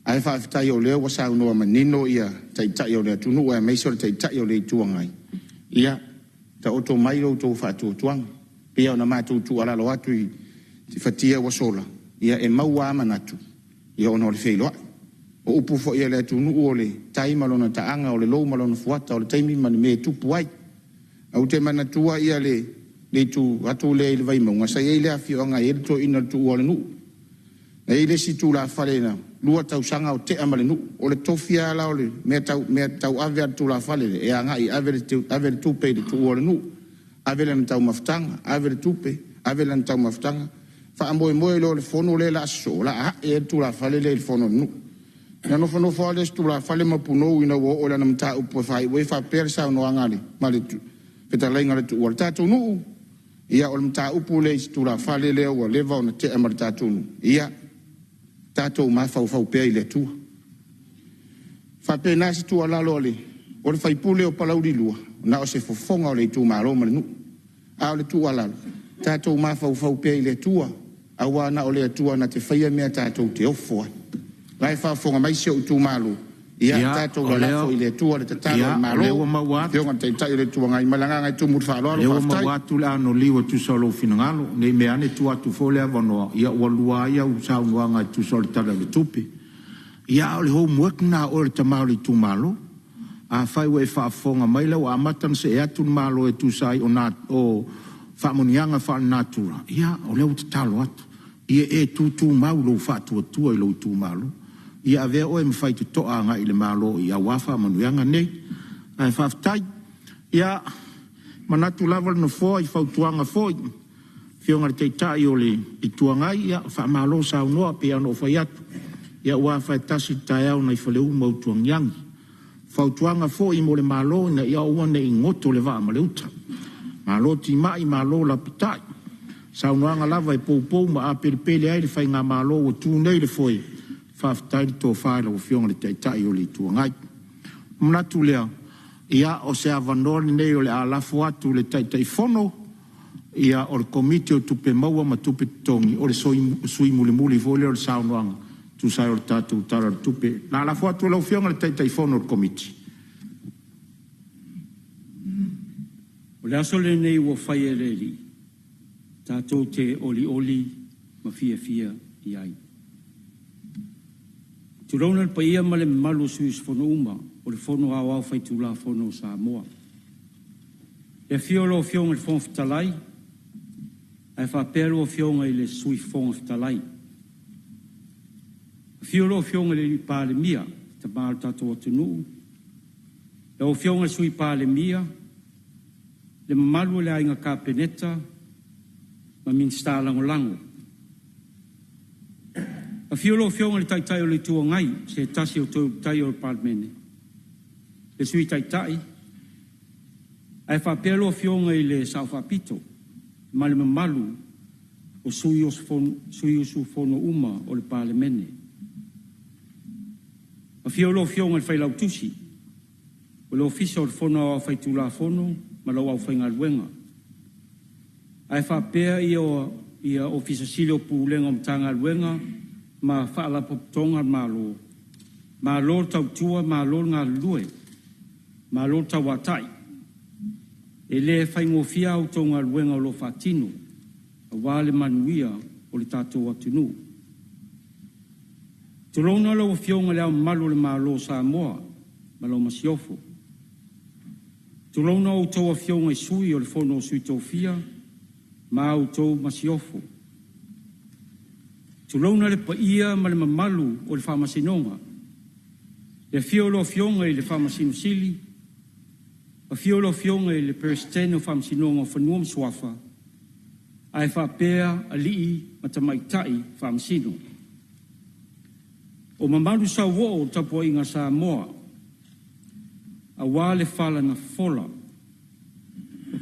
Ae faafetai o lea ua saunoa manino ia Taitai o le atunuu aemaise o le Taitai o le Itu Agai, ia taoto mai lo outou faatuatuaga. E pei ona matou tuualalo atu i fatia ua sola, ia e maua lava manatu ia ona o le feiloai. O upu foi a le atunuu, o le tai ma lona taaga, o le lou ma lona fuata, o le taimi ma le mea e tupu ai. Ou te manatua ia le itu atu lea i le Vaimauga, sa i ai le afioaga e i ai le toeaina o le tuua o le nuu. E i ai le isi tulafale na 2 tausaga o tea ma le nuu. O le tofi lava la o le mea tauave a le tulafale lea, e agai e ave le tupe i le tuua o le nuu, ave lana taumafataga, ave le tupe, ave lana taumafataga. Faamoemoe loa i le fono lea o le a sosoo, o le a ae ai le tulafale lea i le fono a le nuu. Ona nofonofo lava lea o si tulafale ma punou ina ua oo i lana mataupu e faaiu ai, faapea le saunoaga a le, ma le fetalaiga a le tuua, le tatou nuu, ia o le mataupu lea i si tulafale lea ua leva ona tea ma le tatou nuu, ia tatou mafaufau pea i le Atua. E faapena se tuualalo a le sui usufono o Palauli 2, na o se fofoga o le itumalo ma le nuu. A o le tuualalo, tatou mafaufau pea i le Atua, aua na o le Atua na te faia mea tatou te ofo ai. O la e faafofoga mai si ou itumalo, ia tatou lalafo i le Atua le tatalo a le Ia, o lea Malo, ua maua atu. Afioga i le Taitai o le Itu Agai. Ma le agaga e tumu i le faaaloalo, O lea ua faafetai. maua atu le anoliu e tusa o lou finagalo. Ne i meaane tuu atu foi le avanoa, ia ua lua ai au saunoaga e tusa o le Tala o le Tupe. Ia, a o le homework lena a oe o le tama o le itumalo. Afai ua e faafofoga mai o lea ua amata ona see atu le Malo e tusa ai o faamanuiaga faalenatura, ia o lea ua tatalo atu, ia e tutumau lou faatuatua i lou itumalo. Ia avea oe ma faitotoa agai i le Malo aua faamanuiaga nei. Ae faafetai. Ia, e manatu lava le Nofoa i fautuaga foi i le Afioga i le Taitai o le Itu Agai, ia faamalo saunoa. E pei lava ona ou fai atu, ia ua afa e tasi le taeao nai Faleu ma Utuagiagi. O fautuaga foi mo le Malo ina ia aua ne i goto le vaa ma le uta, malo timai malo lapatai. O saunoaga lava e poupou ma apelepele ai le faigamalo ua tu nei i le foe, faafetai le tofa i lau Afioga i le Taitai o le Itu Agai. Ona manatu lea, ia o se avanoa lenei o le a lafo atu i le Taitaifono o le Komiti o Tupe Maua ma Tupe Totogi, o le sui mulimuli foi lea o le saunoaga e tusa ai o le tatou Tala o le Tupe. O le a lafo atu i lau Afioga i le Taitaifono o le Komiti. O le aso lenei ua faia e le Alii, tatou te olioli ma fiafia i ai. Tulouna le paia ma le mamalu o sui usufono uma o le Fono Aoao Faitulafono o Samoa. Le afio o lau Afioga i le Fofoga Fetalai, ae faapea lau Afioga i le Sui Fofoga Fetalai. Afio lau Afioga i le Palemia, le tama o le tatou atunuu, lau Afioga i le Sui Palemia, le mamalu o le Aiga Kapeneta ma Minisita Lagolago. Afio lau Afioga i le Taitai o le Itu Agai, o se tasi o Toe Ulutaia o le Palemene, le Sui Taitai, ae faapea lau Afioga i le Sao Faapito ma le mamalu o sui usufono uma o le Palemene. Afio lau Afioga i le Failautusi o le Ofisa o le Fono Aoao Faitulafono ma lau aufaigaluega, ae faapea Ofisa Sili o Pulega o Matagaluega ma Faalapotopotoga a le Malo. Malo le tautua malo le galulue, malo le tauatai. E le faigofie a outou galuega o lo o faatino aua le manuia o le tatou atunuu. Tulouna lau Afioga i Le Ao Mamalu o le Malo o Samoa ma lau Masiofo. Tulouna a outou Afioga i Sui o le Fono a Sui Tofia ma a outou Masiofo. Tulouna le paia ma le mamalu o le Faamasinoga, le afio o lau Afioga i le Faamasino Sili, afio lau Afioga i le Peresetene o Faamasinoga o Fanua ma Suafa, ae faapea alii ma tamaitai Faamasino. O mamalu sauoo o le tapuaiga a Samoa aua le fala na fofola.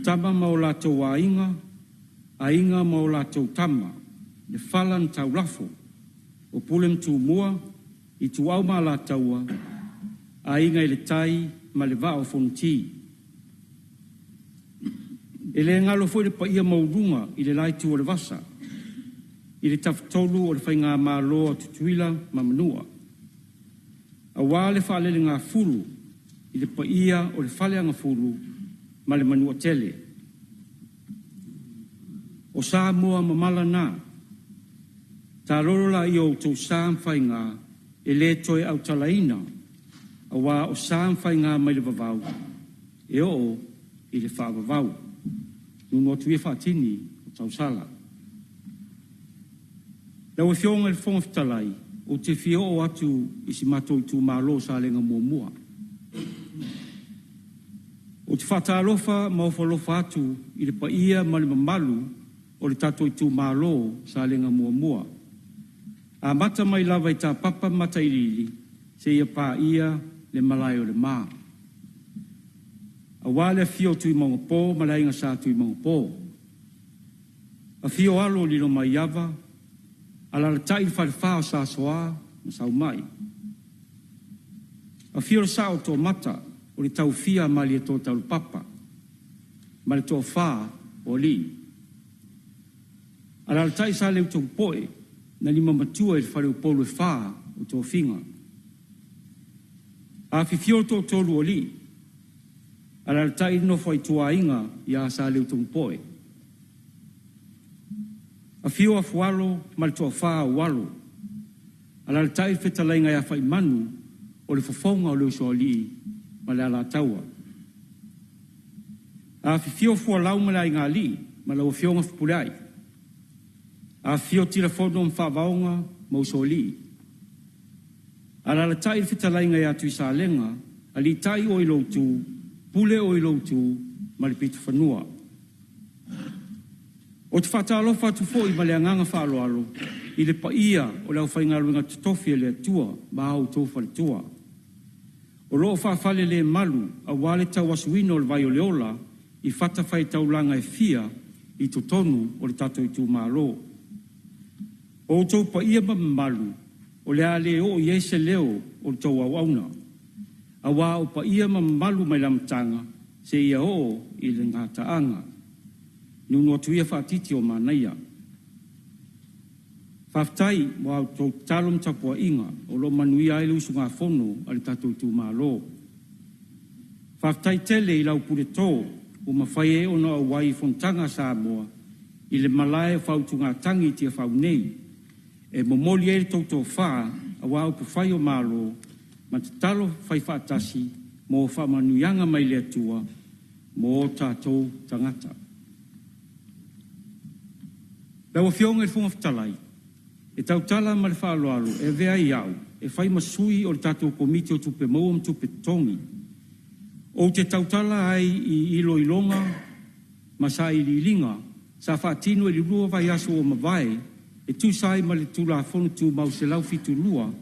Tama ma o latou aiga, aiga ma o latou tama, le fala na taulafo o Pule ma Tumua, Ituau ma Alataua, Aiga i le Tai ma le Vaa o Fonoti. E le galo foi le paia maualuga i le la itu o le vasa, i le Tafatolu o le Faigamalo a Tutuila ma Manua, aua le faalelegafulu i le paia o le Faleagafulu ma le Manuatele. O Samoa mamala na, taalolo laia o outou sa ma faiga e le toe autalaina, aua o sa ma faiga mai le vavau e oo i le faavavau. Nuunuu atu ia faatini o tausala. Lau Afioga i le Fofoga Fetalai, ou te fia oo atu i si matou itumalo o Salega 1. Ou te faatalofa ma ofo alofa atu i le paia ma le mamalu o le tatou itumalo o Salega 1, amata mai lava i Tapapa ma Matailiili seia paia le Malae o le Ma. Aua le afio o Tuimaugapo ma le Aiga Sa Tuimaugapo, afio alo o Lilomaiava, alaalatai le falefa o Sa Soa ma Saumai. Afio le Sao o Toomata o le Taofia a Malietoa Taulapapa ma le Toafa o Alii. Alaalatai Sa Leutopoe na limamatua i le faleupolu e fa o tofiga. Afifio toatolu o alii, alaalatai le nofo a ituaiga ia Saleutogipoe. Afio Afualo ma le toafa o Alo, alaalatai le fetalaiga ia Faimanu o le fofoga o le Usoalii ma le Alataua. Afifio Fualau ma le Aigaalii ma lau Afioga Fepuleai. Afifio Tilafono ma Faavaoga ma Usoalii. Alaalatai le fetalaiga ia Tuisalega, aliitai oe i lou itu, pule oe i lou itu ma le pitofanua. Ou te faatalofa atu foi ma le agaga faaaloalo i le paia o le aufaigaluega totofi a le Atua ma a outou faletua. O lo o faafalelemalu aua le tauasuina o le vai o le ola i fatafaitaulaga e fia i totonu o le tatou itumalo. O outou paia ma mamalu o le a le oo i ai se leo o le tou auauna, aua o paia ma mamalu mai le amataga seia oo i le gataaga. Nuunuu atu ia faatiti o manaia. Faafetai mo a outou tatalo ma tapuaiga o lo o manuia ai le usugafono a le tatou itumalo. Faafetai tele i lau puleto ua mafai ai ona auai i Fonotaga a Samoa i le Malae o Faautugatagi i Tiafau nei, e momoli ai le tou tofa aua upufai o Malo ma tatalo faifaatasi mo faamanuiaga mai le Atua mo o tatou tagata. Lau Afioga i le Fofoga Fetalai, e tautala ma le faaaloalo e avea ai au e fai ma sui o le tatou Komiti o Tupe Maua ma Tupe Totogi. Ou te tautala ai i iloiloga ma sailiiliga sa faatino i le 2 vaiaso ua mavae e tusa ai ma le Tulafono Tumau 172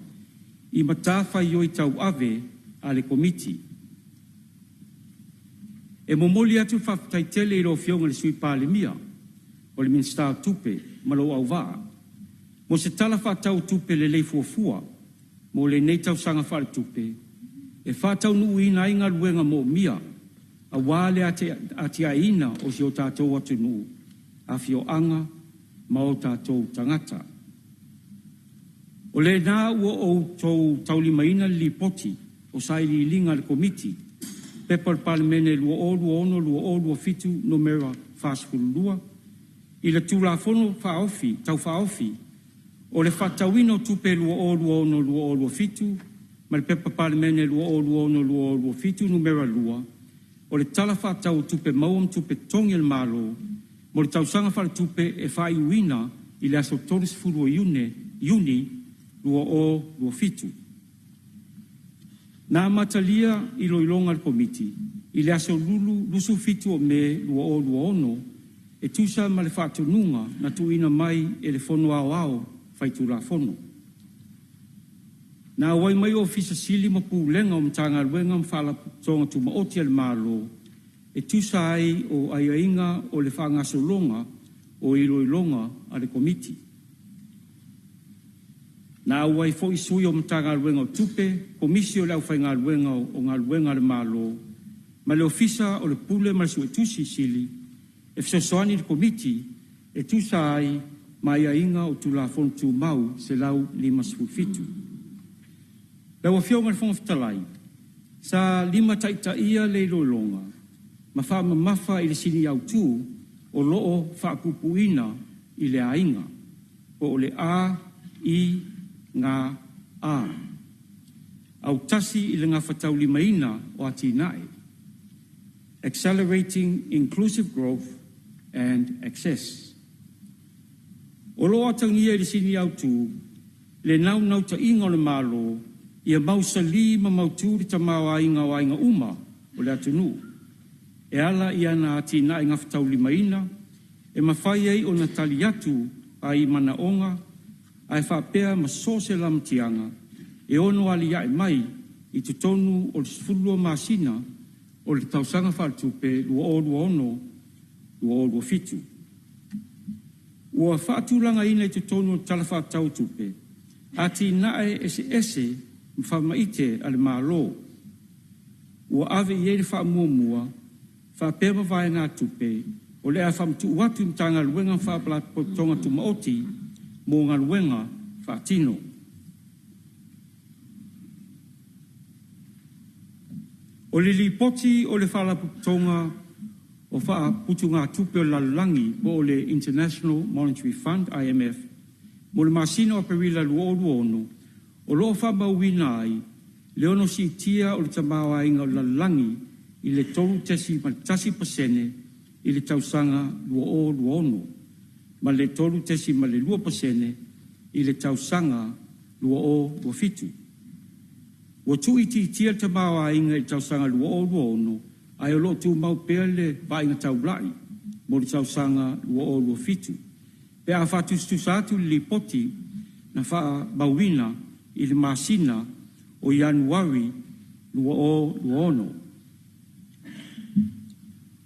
i matafaioi tauave a le Komiti. E momoli atu le faafetai tele i lau Afioga i le Sui Palemia, o le Minisita o Tupe ma lou auvaa mo se Tala Faatatau o Tupe lelei fuafua mo lenei tausaga faaletupe e faataunuuina ai galuega moomia aua le atiaeina o si o tatou atunuu, afioaga ma o tatou tagata. O lena ua outou taulimaina le Lipoti o sailiiliga a le Komiti, Pepa o le Palemene 2026/2027 Numera 42, i le Tulafono Faaofi Tau Faaofi o le Faatatauina o Tupe 2026/2027 ma le Pepa Palemene 2026/2027 Numera 2 o le Tala Faatatau o Tupe Maua ma Tupe Totogi a le Malo mo le tausaga faaletupe e faaiuina i le aso 30 o Iuni 2027. Na amatalia iloiloga a le Komiti i le aso Lulu 27 o Me 2026 e tusa ma le faatonuga na tuuina mai e le Fono Aoao Faitulafono. Na auai mai Ofisa Sili ma Pulega o Matagaluega ma Faalapotopotoga Tumaoti a le Malo. e tusa ai o aiaiga o le faagasologa o iloiloga a le Komiti. Na auai foi sui o Matagaluega o Tupe, Komisi o le Aufaigaluega o Galuega a le Malo ma le Ofisa o le Pule ma le Suetusi Sili e fesoasoani i le Komiti e tusa ai ma aiaiga o Tulafono Tumau 157. Lau Afioga i le Fofoga Fetalai, sa limataitaia le iloiloga ma faamamafa i le sini autu o lo o faapuupuuina i le aiga, po o le A, I, G, A. Autasi i le gafataulimaina o atinae, Accelerating Inclusive Growth and Access. O lo o atagia i le sini autu le naunautaiga o le Malo ia mausali ma mautu le tamaoaiga o aiga uma o le atunuu e ala i ana atinae gafataulimaina e mafai ai ona tali atu ai i manaoga ae faapea ma so o se lamatiaga e ono aliae mai i totonu o le 12 masina o le tausaga faaletupe 2026/2027. Ua faatulagaina i totonu o le Tala Faatatau o Tupe atinae eseese ma faamaite a le Malo ua ave i ai le faamuamua faapea ma vaegatupe o le a faamatuu atu i Matagaluega ma Faalapotopotoga Tumaoti mo galuega faatino. O le Lipoti o le Faalapotopotoga o Faaputugatupe o le Lalolagi po o le International Monetary Fund, IMF, mo le masina o Aperila 2026, o lo o faamauina ai le ono siitia o le tamaoaiga o le lalolagi i le 3.1% i le tausaga 2026 ma le 3.2% i le tausaga 2027. Ua tuuitiitia le tamaoaiga i le tausaga 2026, ae o lo o tumau pea le vaaiga taulai mo le tausaga 2027 pe a faatusatusa atu i le lipoti na faamauina i le masina o Ianuari 2026.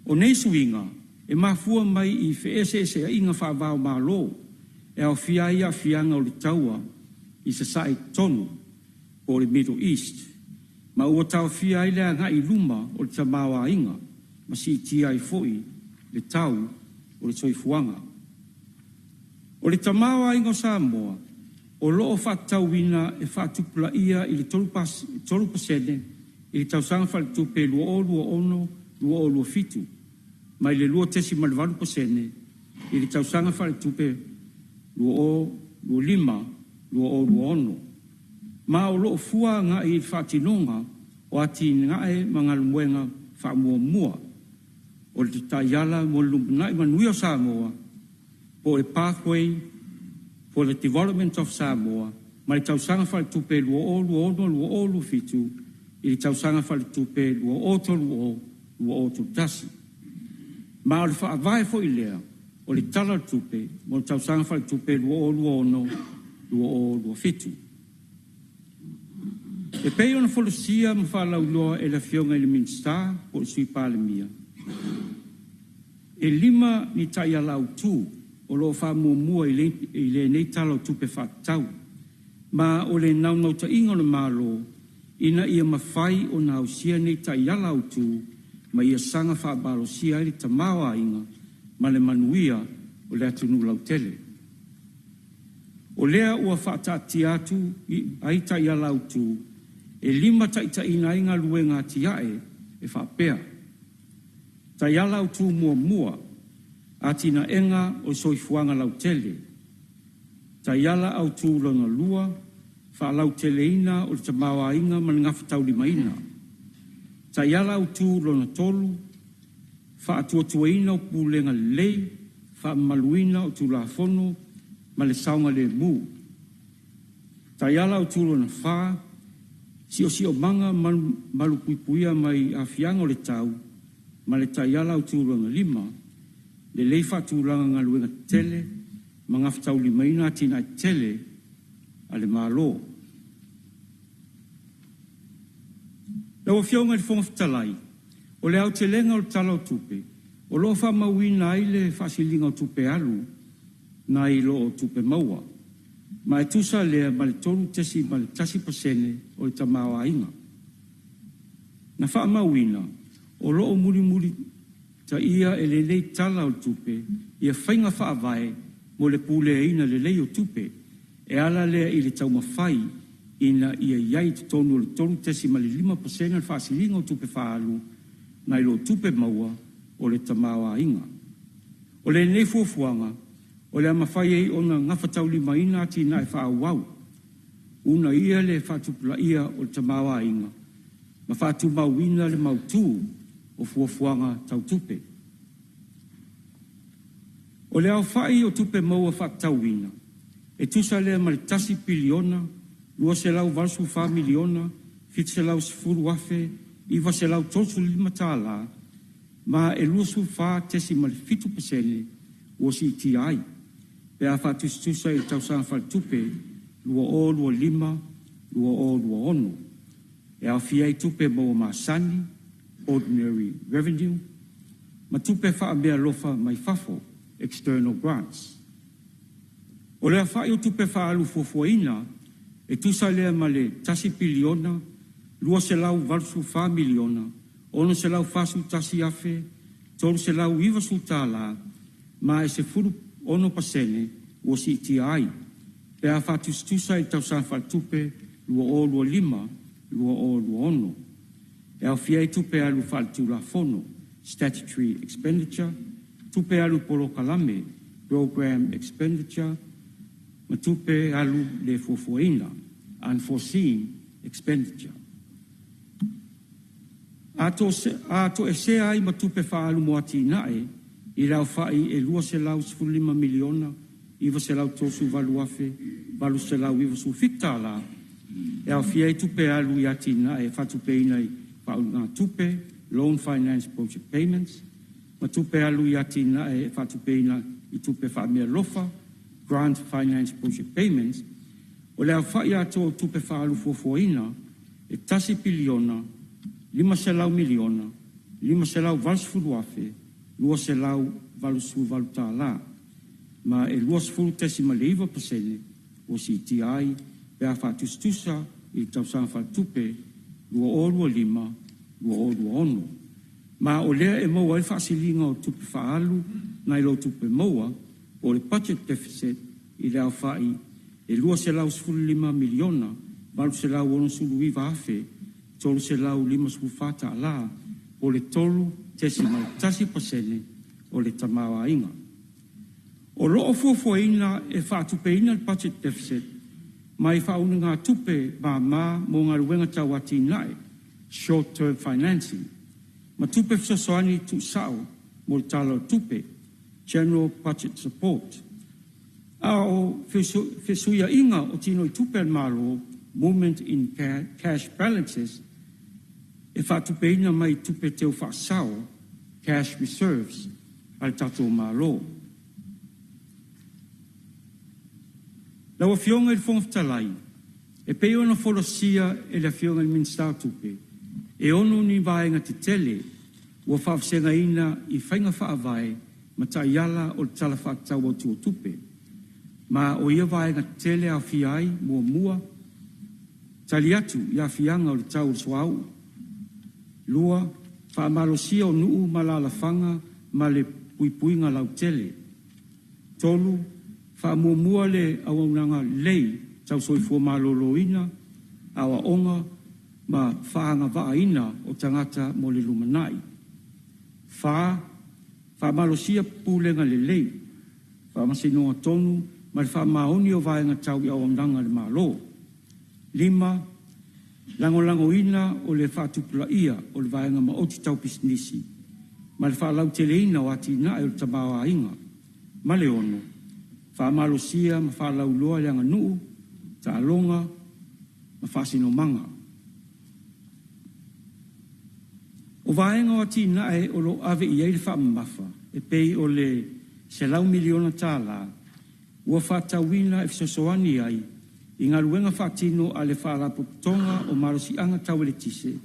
O nei suiga e mafua mai i feeseeseaiga faava-o-Malo e aofia ai aafiaga o le taua i Sasae tonu po o le Middle East, ma ua taofia ai le agai i luma o le tamaoaiga ma siitia ai foi le tau o le soifuaga. O le tamaoaiga o Samoa o lo o faatatauina e faatupulaia i le 3% i le tausaga faaletupe 2026/2027 mai le 2.8% i le tausaga faaletupe 2025/2026, ma o lo o fua agai i le faatinoga o atinae ma galuega faamuamua o le Taiala mo le Lumanai Manuia o Samoa po o le Pathway for the Development of Samoa mai le tausaga faaletupe 2026/2027 i le tausaga faaletupe 2030/2031. Ma o le faavae foi lea o le Tala o le Tupe mo le tausaga faaletupe 2026/2027. E pei ona folasia ma faalauiloa e le Afioga i le Minisita po o le Sui Palemia, e 5 ni taiala autu o lo o faamuamua i lenei Tala o Tupe Faatatau, ma o le naunautaiga o le Malo ina ia mafai ona ausia nei taiala autu ma ia saga faamalosia ai le tamaoaiga ma le manuia o le atunuu lautele. O lea ua faataatia atu ai taiala autu e limataitaiina ai galuega atiae e faapea: Taiala Autu muamua, Atinaega o le Soifuaga Lautele. Taiala Autu Lona Lua, Faalauteleina o le Tamaoaiga ma le Gafataulimaina. Taiala Autu Lona Tolu, Faatuatuaina o Pulega Lelei, Faamamaluina o Tulafono ma le Saogalemu. Taiala Autu Lona Fa, Siosiomaga Malupuipuia mai Aafiaga o le Tau ma le Taiala Autu Lona Lima, Lelei Faatulaga Galuega Tetele ma Gafataulimaina Atinae Tetele a le Malo. Lau Afioga i le Fofoga Fetalai, O le aotelega o le Tala o Tupe, o lo o faamauina ai le faasiliga o tupe alu nai lo o tupe maua, ma e tusa lea ma le 3.1% o le tamaoaiga. Na faamauina, o lo o mulimulitaia e lenei Tala o le Tupe ia faiga faavae mo le puleaina lelei o tupe, e ala lea i le taumafai ina ia i ai i totonu o le 3.5% le faasiliga o tupe faaalu nai lo tupe maua o le tamaoaiga. O lenei fuafuaga o le a mafai ai ona gafataulimaina atinae faaauau, uunaia le faatupulaia o le tamaoaiga ma faatumauina le mautu o fuafuaga tau tupe. O le aofai o tupe maua faatatauina, e tusa lea ma le $1 piliona $284 miliona $710,935 ma e 24.7% ua siitia ai, pe a faatusatusa i le tausaga faaletupe 2025/2026, e aofia ai tupe maua masani (ordinary revenue) ma tupe faameaalofa mai fafo (external grants). O le aofai o tupe faaalu fuafuaina, e tusa lea ma le $1 piliona $284 miliona $641,390 ma e 16% ua siitia ai, pe a faatusatusa i le tausaga faaletupe 2025/2026, e aofia ai tupe alu faaletulafono (statutory expenditure), tupe alu i polokalame (programme expenditure) ma tupe alu le fuafuaina (unforeseen expenditure). A toesea ai ma tupe faaalu mo atinae i le aofai e $215 miliona $938,897, e aofia ai tupe alu i atinae e faatupeina i faauluuluga-tupe (loan finance project payments) ma tupe alu i atinae e faatupeina i tupe faameaalofa (grant finance project payments), o le aofai atoa o tupe faaalu fuafuaina e $1 piliona $500 miliona $580,288, ma e 20.9% ua siitia ai pe a faatusatusa i le tausaga faaletupe 2025/2026. Ma o lea e maua ai le faasiliga o tupe faaalu nai lo tupe maua po o le budget deficit i le aofai e $215 miliona $869,354, po o le 3.1% o le tamaoaiga. O lo o fuafuaina e faatupeina le budget deficit mai faaunegatupe mama mo galuega tau atinae (short term financing) ma tupe fesoasoani tuusao mo le Tala o le Tupe (General Budget Support). A o fesuiaiga o tinoitupe a le Malo (movement in cash balances) e faatupeina mai tupe teu faasao (cash reserves) a le tatou Malo. Lau Afioga i le Fofoga Fetalai, e pei ona folasia e le Afioga i le Minisita o Tupe, e ono ni vaega tetele ua faavasegaina i faiga faavae ma taiala o le Tala Faatatau Autu o Tupe. Ma o ia vaega tetele e aofia ai: 1. Tali atu i aafiaga o le tau o le suauu. 2. Faamalosia o nuu ma alaalafaga ma le puipuiga lautele. 3. Faamuamua le auaunaga lelei tau soifua maloloina, aoaoga ma faagavaaina o tagata mo le lumanai. 4. Faamalosia pulega lelei, faamasinoga tonu ma le faamaoni o vaega tau i auaunaga a le Malo. 5. Lagolagoina o le faatupulaia o le vaega maoti tau pisinisi ma le faalauteleina o atinae o le tamaoaiga. Ma le 6. Faamalosia ma faalauiloa le aganuu, taaloga ma faasinomaga. O vaega o atinae o lo o ave i ai le faamamafa e pei o le $100 miliona ua faatatauina e fesoasoani ai i galuega faatino a le Faalapotopotoga o Malosiaga Tau Eletise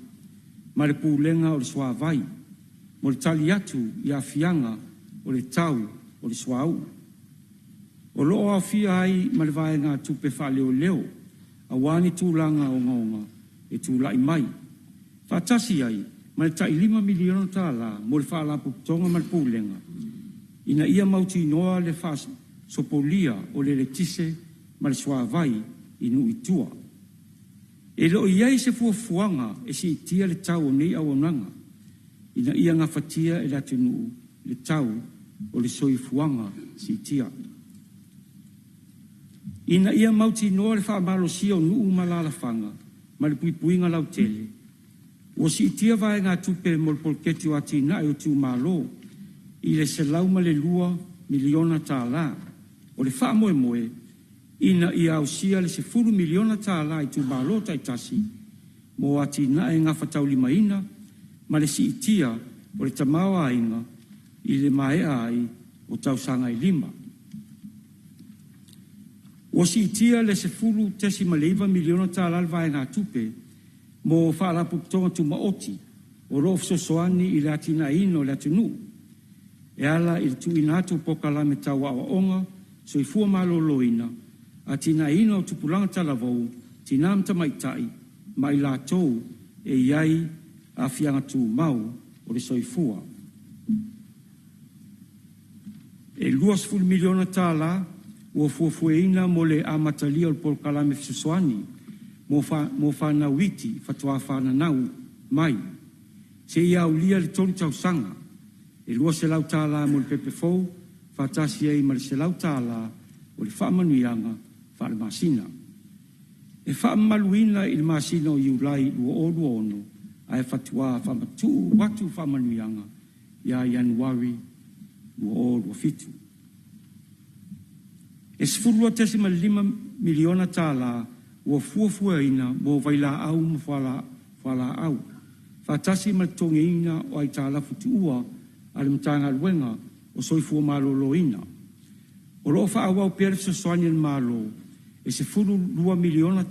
ma le Pulega o le Suavai. mo le tali atu i aafiaga o le tau o le suauu. O lo o aofia ai ma le vaegatupe faaleoleo aua ni tulaga ogaoga e tulai mai, faatasi ai ma le tai $5 miliona mo le Faalapotopotoga ma le Pulega ina ia mautinoa le faasopolia o le eletise ma le suavai i nuu i tua. E le o i ai se fuafuaga e siitia le tau o nei auaunaga ina ia gafatia e le atunuu le tau o le soifuaga siitia. Ina ia mautinoa le faamalosia o nuu ma alaalafaga ma le puipuiga lautele, ua siitia vaegatupe mo le Poloketi o Atinae o Itumalo i le $102 miliona. O le faamoemoe ina ia ausia le $10 miliona i itumalo taitasi mo atinae gafataulimaina ma le siitia o le tamaoaiga i le maea ai o tausaga e lima. Ua siitia i le $10.9 miliona le vaegatupe mo Faalapotopotoga Tumaoti o lo o fesoasoani i le atinaeina o le atunuu e ala i le tuuina atu o polokalame tau aoaoga, soifua maloloina, atinaeina o tupulaga talavou, tina ma tamaitai ma i latou e i ai aafiaga tumau o le soifua. E $20 miliona ua fuafuaina mo le amatalia o le polokalame fesoasoani mo fanau iti faatoa fananau mai seia aulia le 3 tausaga. E $200 mo le pepe fou faatasi ai ma le $100 o le faamanuiaga faalemasina. E faamamaluina i le masina o Iulai 2026 ae faatoa faamatuu atu faamanuiaga ia Ianuari 2027. E $12.5 miliona ua fuafuaina mo vailaau ma fualaau, faatasi ma le totogiina o aitalafu tuua a le Matagaluega o Soifua Maloloina. O lo o faaauau pea le fesoasoani a le Malo e $12 miliona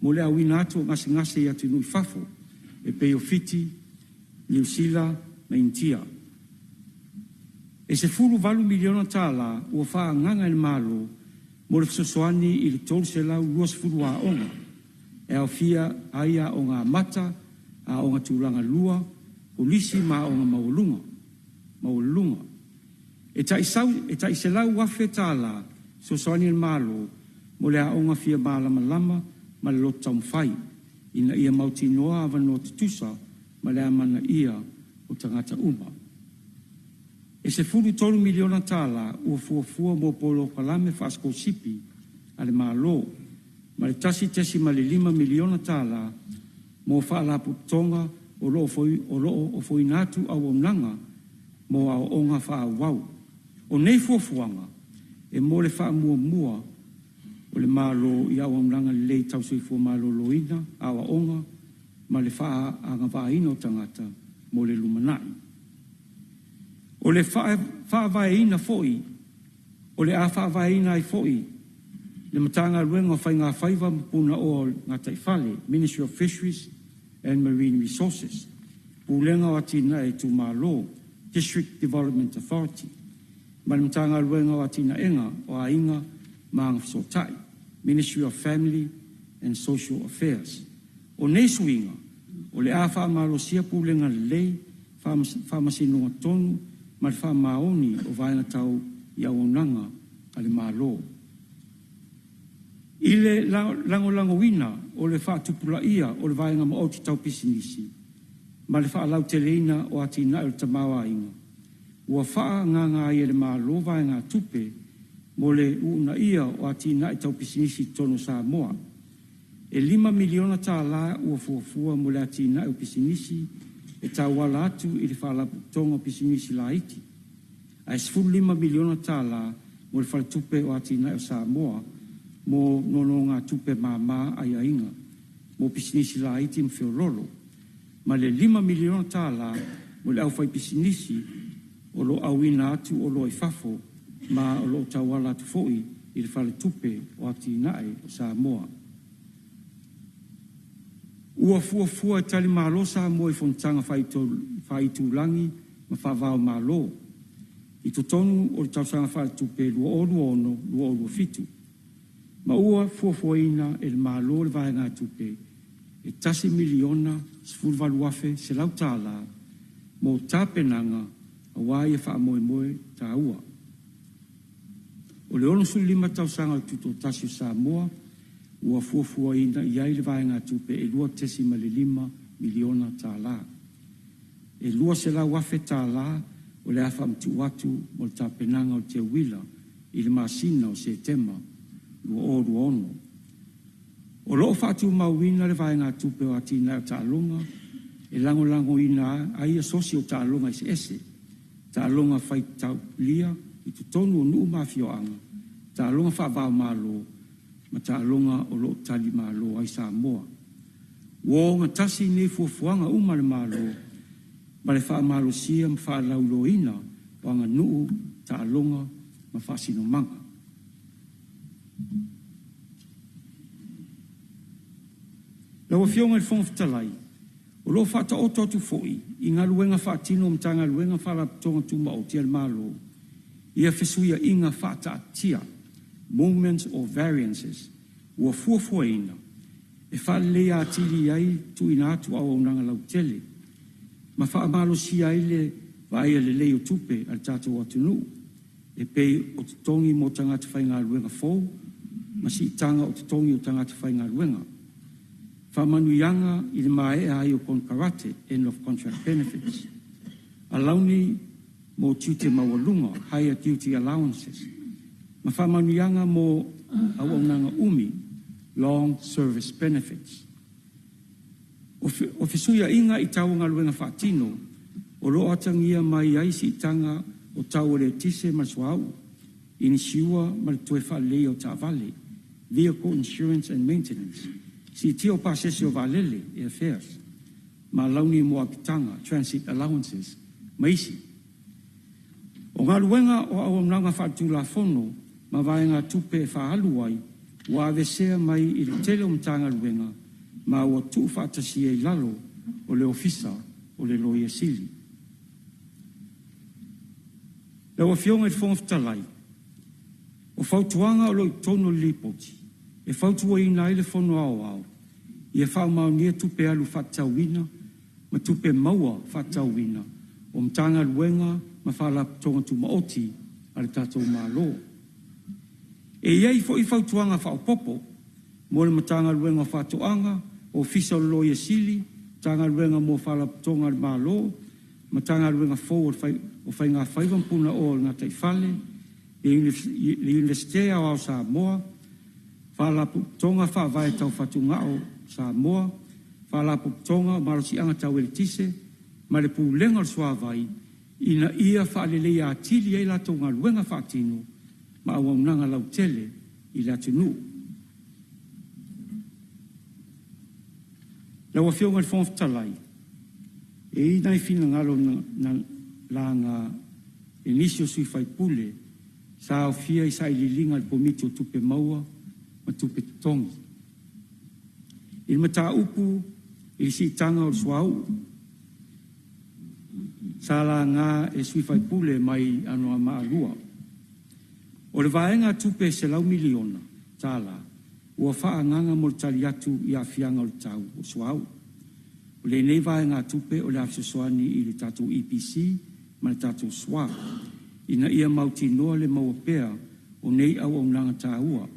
mo le auina atu o gasegase i atunuu i fafo e pei o Fiti, Niu Sila ma Initia. E $18 miliona ua faaagaaga e le Malo mo le fesoasoani i le 320 aoga, e aofia ai Aoga Amata, Aoga Tulaga Lua, Kolisi ma Aoga Maualuluga. E tai $100,000 le fesoasoani a le Malo mo le Aoga Fia Malamalama ma le Loto Taumafai, ina ia mautinoa avanoa tutusa ma le amanaia o tagata uma. E $13 miliona ua fuafua mo polokalame faasikolasipi a le Malo ma le $1.5 miliona mo Faalapotopotoga o lo o ofoina atu auaunaga mo aoaoga faaauau. O nei fuafuaga e mo le faamuamua o le Malo i auaunaga lelei tau soifua maloloina, aoaoga ma le faaagavaaina o tagata mo le lumanai. O le faavaeina foi o le a faavaeina ai foi le Matagaluega o Faiga Faiva ma Punaoa o le Gataifale (Ministry of Fisheries and Marine Resources), Pulega o Atinae a Itumalo (District Development Authority) ma le Matagaluega o Atinaega o Aiga ma Agafesootai (Ministry of Family and Social Affairs). O nei suiga o le a faamalosia pulega lelei, faamasinoga tonu ma le faamaoni o vaega tau i auaunaga a le Malo. I le lagolagoina o le faatupulaia o le vaega maoti tau pisinisi ma le faalauteleina o atinae o le tamaoaiga, ua faaagaaga ai e le Malo vaegatupe mo le uunaia o atinae tau pisinisi i totonu o Samoa. E $5 miliona ua fuafua mo le atinae o pisinisi e tauala atu i le Faalapotopotoga o Pisinisi Laiti, ae $15 miliona mo le Faletupe o Atinae o Samoa mo nonogatupe mama aiaia mo pisinisi laiti ma feoloolo, ma le $5 miliona mo le aufaipisinisi o lo o auina atu oloa i fafo, ma o lo o tauala atu foi i le Faletupe o Atinae o Samoa. Ua fuafua e talimalo Samoa i fonotaga faa-itulagi ma faava-o-Malo i totonu o le tausaga faaletupe 2026/2027, ma ua fuafuaina e le Malo le vaegatupe e $1,018,100 mo tapenaga aua ia faamoemoe taua. O le 65 tausaga o le Tutoatasi o Samoa, ua fuafuaina i ai le vaegatupe e $2.5 miliona. E $200,000 o le a faamatuu atu mo le tapenaga o le teuila i le masina o Setema 2026. O lo o faatumauina le vaegatupe o Atinae o Taaloga e lagolagoina ai asosi o taaloga eseese, taaloga faitaulia i totonu o nuu ma afioaga, taaloga faava-o-Malo ma taaloga o lo o talimalo ai Samoa. Ua ogatasi nei fuafuaga uma a le Malo ma le faamalosia ma faalauiloaina o aganuu, taaloga ma faasinomaga. Lau Afioga i le Fofoga Fetalai, o lo o faataoto atu foi i galuega faatino a Matagaluega ma Faalapotopotoga Tumaoti a le Malo ia fesuiaiga faataatia (movements or variances) ua fuafuaina e faaleleia atili ai le tuuina atu o auaunaga lautele ma faamalosia ai le vaaia lelei o tupe a le tatou atunuu, e pei o totogi mo tagata faigaluega fou ma siitaga o totogi o tagata faigaluega, faamanuiaga i le maea ai o konekarate (end of contract benefits), alauni mo tiute maualuga (higher duty allowances), ma faamanuiaga mo auaunaga umi (long service benefits). O fesuiaiga i tau o galuega faatino o lo o atagia mai ai siitaga o tau o le eletise ma le suauu, inisiua ma le toe faaleleia o taavale (vehicle insurance and maintenance), siitia o pasese o vaalele (airfares), ma alauni mo apitaga (transit allowances), ma isi. O galuega o auaunaga faaletulafono ma vaegatupe e faaalu ai ua aveesea mai i le tele o Matagaluega ma ua tuufaatasia i lalo o le Ofisa o le Loia Sili. Lau Afioga i le Fofoga Fetalai, o fautuaga o lo o i totonu o le Lipoti, e fautuaina ai le Fono Aoao, Ia faamaonia Tupe Alu faatatauina ma Tupe Maua faatatauina o Matagaluega ma Faalapotopotoga Tumaoti a le tatou Malo. E i ai foi fautuaga faaopoopo mo le Matagaluega o Faatoaga, Ofisa o le Loia Sili, Matagaluega mo Faalapotopotoga a le Malo, Matagaluega fou o Faigafaiva ma Punaoa i le Gataifale, le Iunivesite Aoao o Samoa, Faalapotopotoga Faavae Tau Fatugao a Samoa, Faalapotopotoga o Malosiaga Tau Eletise ma le Pulega o le Suavai, ina ia faaleleia atili ai latou galuega faatino ma auaunaga lautele i le atunuu. Lau Afioga i le Fofoga Fetalai, e i ai nai finagalo na laga e nisi o sui usufono sa aofia i sailiiliga a le Komiti o Tupe Maua ma Tupe Totogi i le mataupu i le siitaga o le suauu sa laga e le sui usufono mai Anoamaa 2. O le vaegatupe e $100 miliona ua faaagaaga mo le tali atu i aafiaga o le tau o le suauu. O lenei vaegatupe o le a fesoasoani i le tatou EPC ma le tatou SWA ina ia mautinoa le maua pea o nei auaunaga taua.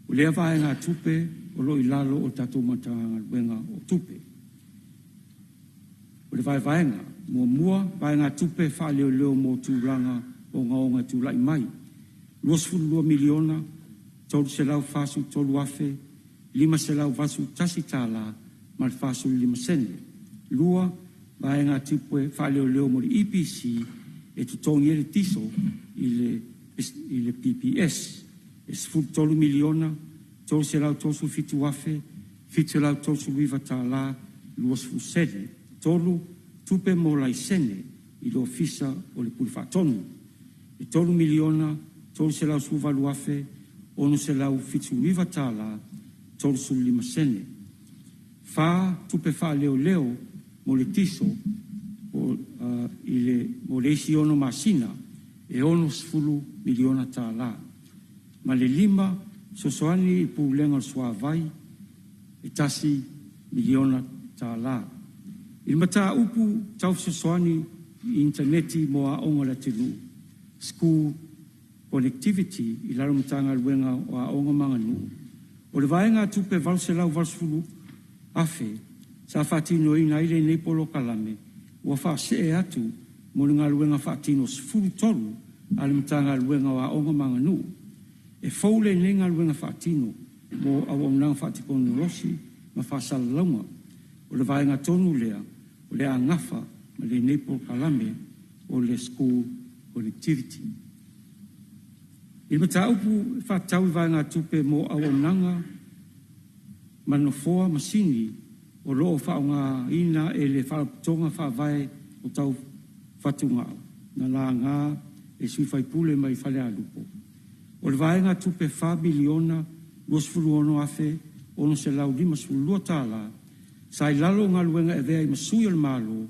O lea vaegatupe o lo o i lalo o le tatou Matagaluega o Tupe. O le vaevaega: Muamua, vaegatupe faaleoleo mo tulaga ogaoga e tulai mai $22,343,581. 2. Vaegatupe faaleoleo mo le EPC e totogi ai le kiso i le PPS e $13,337,739.20. 3. Tupe mo laisene i le Ofisa o le Pule Faatonu e $3,318,679.35. 4. Tupe faaleoleo mo le kiso I le mo le isi 6 masina e $60 miliona tala. Ma le 5, fesoasoani i Pulega o le Suavai e $1 miliona tala. I le mataupu tau fesoasoani i initaneti mo aoga a le atunuu, School Connectivity i lalo o le Matagaluega o Aoga ma Aganuu, o le vaegatupe e $880,000 sa faatinoina ai lenei polokalame ua faasee atu mo le galuega faatino 13 a le Matagaluega o Aoga ma Aganuu. E fou lenei galuega faatino mo auaunaga faatekonolosi ma faasalalauga. O le vaega tonu lea o le a nafa ma lenei polokalame o le School Connectivity. I le mataupu e faatatau i vaegatupe mo auaunaga ma nofoa masini o lo o faaaogaina e le Faalapotopotoga Faavae o Tau Fatugao na laga e le sui usufono mai Falealupo, o le vaegatupe $4,026,652 sa i lalo o Galuega e Avea ai ma Sui o le Malo,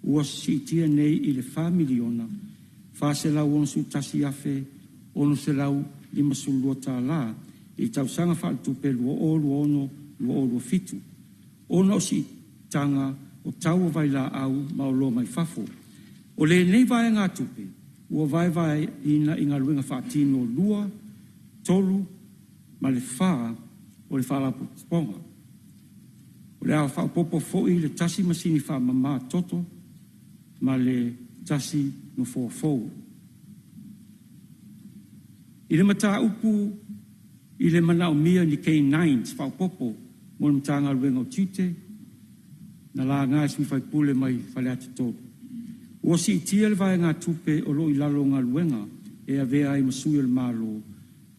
ua siitia nei i le $4,461,652 i le tausaga faaletupe 2026/2027, ona o siitaga o tau o vailaau ma oloa mai fafo. O lenei vaegatupe ua vaevaeina i galuega faatino 2, 3 ma le 4 o le Faalapotopotoga. O le a faaopoopo foi le tasi masini faamama toto ma le tasi nofoa fou. I le mataupu i le manaomia o ni K9 faaopoopo mo le Matagaluega o Tiute na laga e le sui usufono mai Faleata 3, ua siitia le vaegatupe o lo o i lalo o Galuega e Avea ai ma Sui o le Malo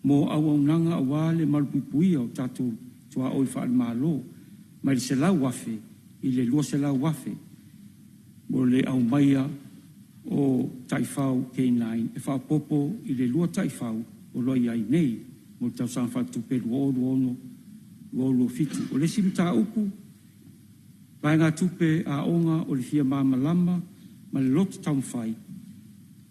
mo auaunaga aua le malupuipuia o tatou tuaoi faale-Malo mai le $100,000 i le $200,000 mo le aumaia o taifau K9 e faaopoopo i le lua taifau o lo o i ai nei mo le tausaga faaletupe 2026/2027. O le isi mataupu, vaegatupe Aoga o le Fia Malamalama ma le Loto Taumafai,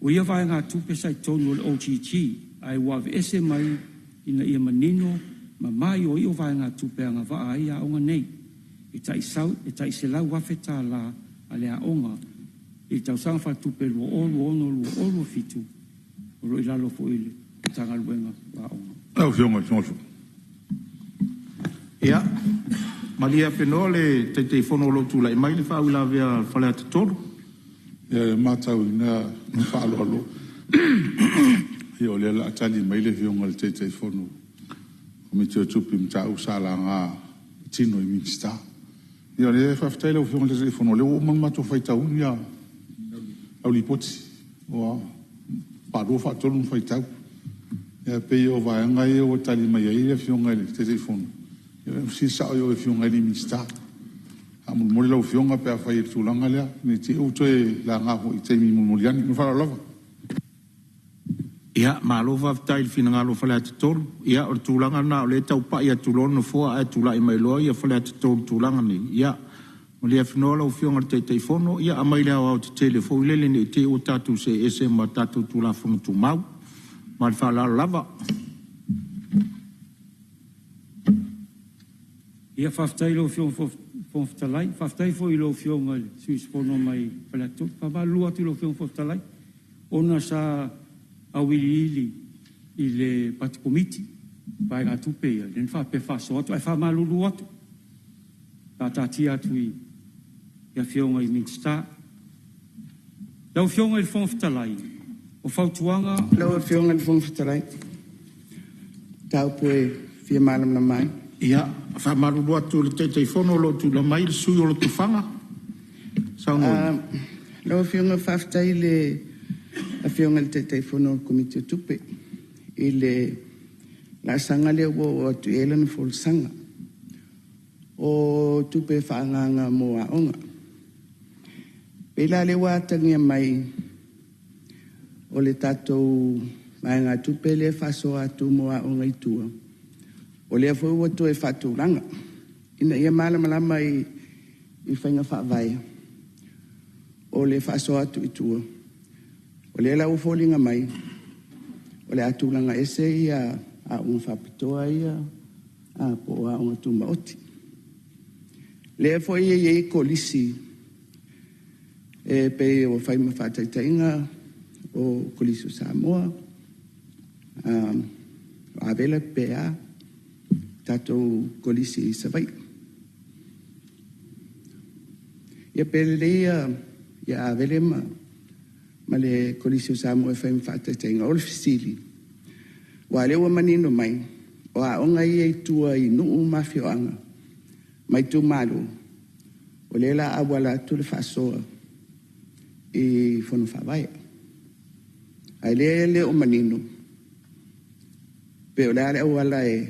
o ia vaegatupe sa i totonu o le OGG ae ua aveese mai ina ia manino ma maioio vaegatupe e agavaa ai aoga nei, e tai $100,000 a le aoga i le tausaga faaletupe 2026/2027 o lo o i lalo foi o le Matagaluega o Aoga. Lau Afioga i le Fofoga Fetalai. Ia, malie afenoa le Taitaifono o lo o tulai mai le faauilavea a Faleata 3. Ia, e matauina ma le faaaloalo o lea o le a tali mai le Afioga i le Taitaifono o le Komiti o Tupe i mataupu sa laga e patino i Minisita. Ia o lea faafetai i lau Afioga i le Taitaifono o lea ua uma ona matou faitauina lau Lipoti, ua faalua faatolu ona faitau. Ae pei o vaega ia ua tali mai ai le Afioga i le Taitaifono, ia fesili sao i o i Afioga i Minisita. Faamolemole lau Afioga pe afai o le tulaga lea, ne i te i ua toe laga foi i le taimi mulimuli ane. Ma le faaaloalo lava. Ia, malo faafetai i le finagalo o Faleata 3. Ia o le tulaga lena o lea e tau pai atu loa le Nofoa ae tulai mai loa Faleata 3 i le tulaga lenei. Ia malie afenoa lau Afioga i le Taitaifono, ia aumai le aoaotetele foi lele ne i te i ua tatou see ese ma tatou Tulafono Tumau. Ma le faaaloalo lava. Ia faafetai i lau Afioga i le Fofoga Fetalai, faafetai foi i lau Afioga i le sui usufono mai Faleata 3. E faamalulu atu i lau Afioga i le Fofoga Fetalai, ona sa auiliili i le matou Komiti vaegatupe ia, lea na faapea e faasoa atu, ae faamalulu atu, faataatia atu i Afioga i Minisita. Lau Afioga i le Fofoga Fetalai, o fautuaga Lau Afioga i le Fofoga Fetalai, mataupu e fia malamalama ai. Ia, faamalulu atu i le Taitaifono o lo o tulai mai le sui usufono o Lotofaga. Saunoa. Lau Afioga faafetai i le Afioga i le Taitaifono o le Komiti o Tupe i le laasaga lea ua oo atu i ai lana folasaga. O tupe faaagaaga mo aoga. Pei la o lea ua atagia mai o le tatou vaegatupe lea e faasoa atu mo aoga i tua, o lea foi ua toe faatulaga. Ina ia malamalama i faiga faavae, o le faasoa atu i tua, o lea la ua foliga mai o le a tulaga ese ia aoga faapitoa ia po o aoga tumaoti. Lea foi e i ai kolisi e pei ua fai ma faataitaiga o Kolisi o Samoa, o Avele pe a, tatou Kolisi i Savaii. Ia pe lelei ia Avele ma le Kolisi o Samoa e fai ma faataitaiga. O le fesili, aua o lea ua manino mai, o aoga ia i tua i nuu ma afioaga ma itumalo, o lea o le a auala atu le faasoa i fono faavae. A o lea e le o manino pe o le a le auala e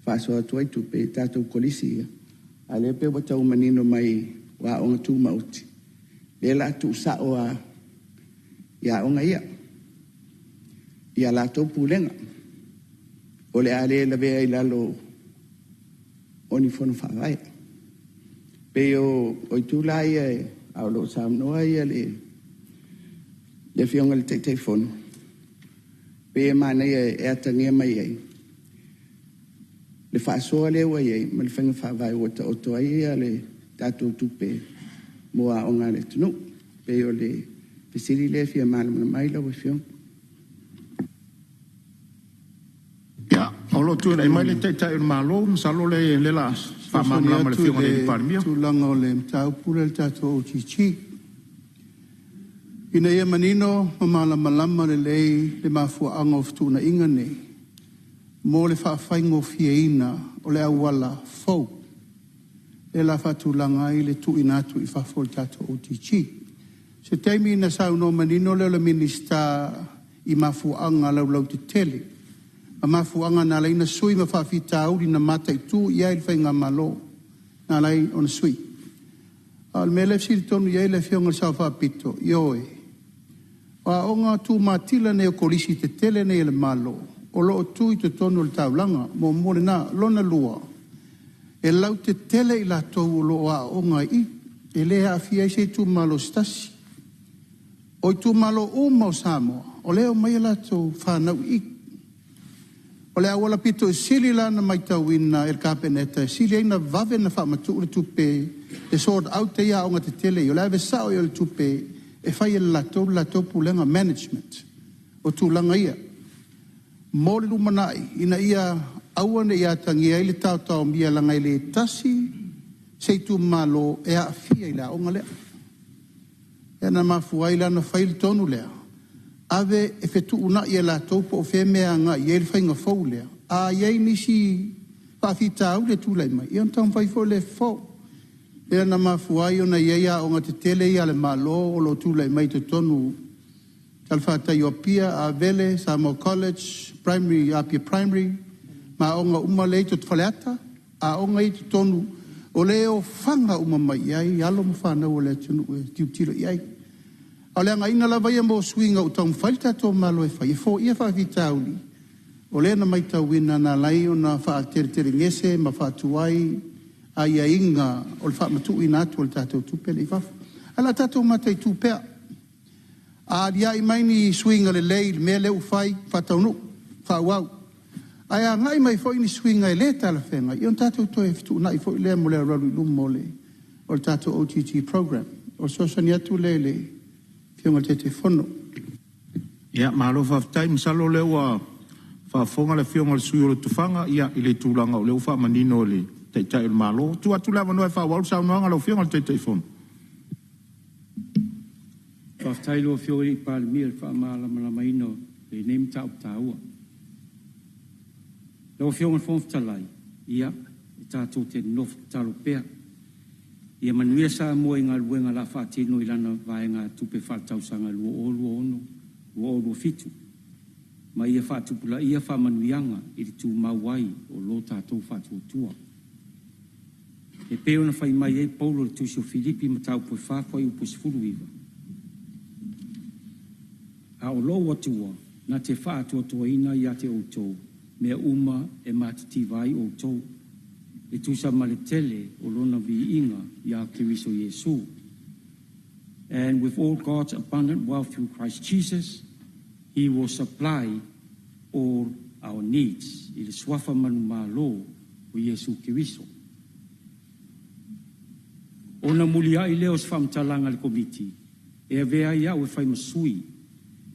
faasoa atu ai tupe i tatou Kolisi ia, a o lea pei ua tau manino mai o aoga tumaoti, lea o le a tuusao lava i aoga ia i a latou pulega. O le a le lavea i lalo o ni fono faavae. E pei o itu la ia a o lo o saunoa le Afioga i le Taitaifono, e pei e manaia e atagia mai ai le faasoa lea ua i ai ma le faiga faavae ua taoto ai le tatou tupe mo aoga a le atunuu. E pei o le fesili lea e fia malamalama ai lau Afioga. Ia, o lo o tulai mai le Taitai o le Malo, masalo o lea o le a faamalamalama e le Afioga i le Palemia. Tulaga o le mataupu lea i le tatou OGG. Ina ia manino ma malamalama lelei le mafuaaga o fetuunaiga nei, mo le faafaigofieina o le auala fou lea o le a faatulaga ai le tuuina atu i fafo o le tatou OGG. O se taimi ona saunoa manino lea o le Minisita i mafuaaga laulautetele ma mafuaaga na ala ai ona sui ma faafitauli na mataitu i ai le faigamalo na ala ai ona sui. A o le mea lea e fesili tonu i ai le Afioga i le Sao Faapito, ioe, o aoga tumatila nei o kolisi tetele nei a le Malo o lo o tu i totonu o le taulaga. Muamua lena. Lona lua, e lautetele i latou o lo o aooga i i, e le aafia ai se itumalo se tasi. O itumalo uma o Samoa, o lea e omai a latou fanau i i. O le auala pito sili la ona matauina e le Kapeneta e sili ai ona vave ona faamatuu le tupe e sort out ai aoga tetele ia, o le ave sao i ai o le tupe e fai e latou le latou pulega, management o tulaga ia mo le lumanai ina ia aua ne i atagia ai le taotaomia, leaga e le tasi se itumalo e aafia i le aoga lea. Lea na mafua ai la ona fai le tonu lea, ave e fetuunai e latou po o fea le mea e agai i ai le faiga fou lea. A i ai nisi faafitauli e tulai mai, ia ona taumafai foi lea e fofo. Lea na mafua ai ona i ai aoga tetele ia a le Malo o lo o tulai mai totonu o talafatai o Apia, Avele, Samoa College, Primary, Apia Primary, ma aoga uma lea i Faleata, aoga ia e i totonu o lea e ofaga uma mai i ai alo ma fanau a le atunuu e tilotilo i ai. A o le againa lava ia mo suiga ua taumafai le tatou Malo e fai e foia faafitauli o lea na matauina na ala ai ona faateletelegese ma faatuai aiaiga o le faamatuuina atu o le tatou tupe lea i fafo. Ae o le a tatou mataitu pea. A aliai mai ni suiga lelei i le mea lea ua fai, faataunuu, faaauau. Ae a agai mai foi ni suiga e le talafeagai, ia ona tatou toe fetuunai foi lea mo le alualu i luma o le tatou OGG Programme. O le fesoasoani atu lea i le Afioga i le Taitaifono. Ia, malo faafetai. Masalo o lea ua faafofoga le afioga i le sui usufono o Lotofaga i le tulaga o lea ua faamanino e le Taitai o le Malo. Tuu atu le avanoa e faaauau ai le saunoaga a lau Afioga i le Taitaifono. Faafetai i lau Afioga i le Palemia i le faamalamalamaina o lenei mataupu taua. Lau Afioga i le Fofoga Fetalai, ia, e tatou te nofo tatalo pea ia manuia Samoa i galuega o le a faatino i lana vaegatupe faaletausaga 2026/2027 ma ia faatupulaia faamanuiaga i le tumau ai o lo tatou faatuatua. E pei ona fai mai ai Paulo i le tusi o Filipi mataupu e 4 fuaiupu e 19, A o lou Atua na te faatoatoaina ia te outou mea uma e matitiva ai outou, e tusa ma le tele o lona viiga ia Keriso Iesu. And with all God's abundant wealth through Christ Jesus, He will supply all our needs. I le suafa manumalo o Iesu Keriso. Ona muliai lea o se faamatalaga a le Komiti, e avea ai au e fai ma sui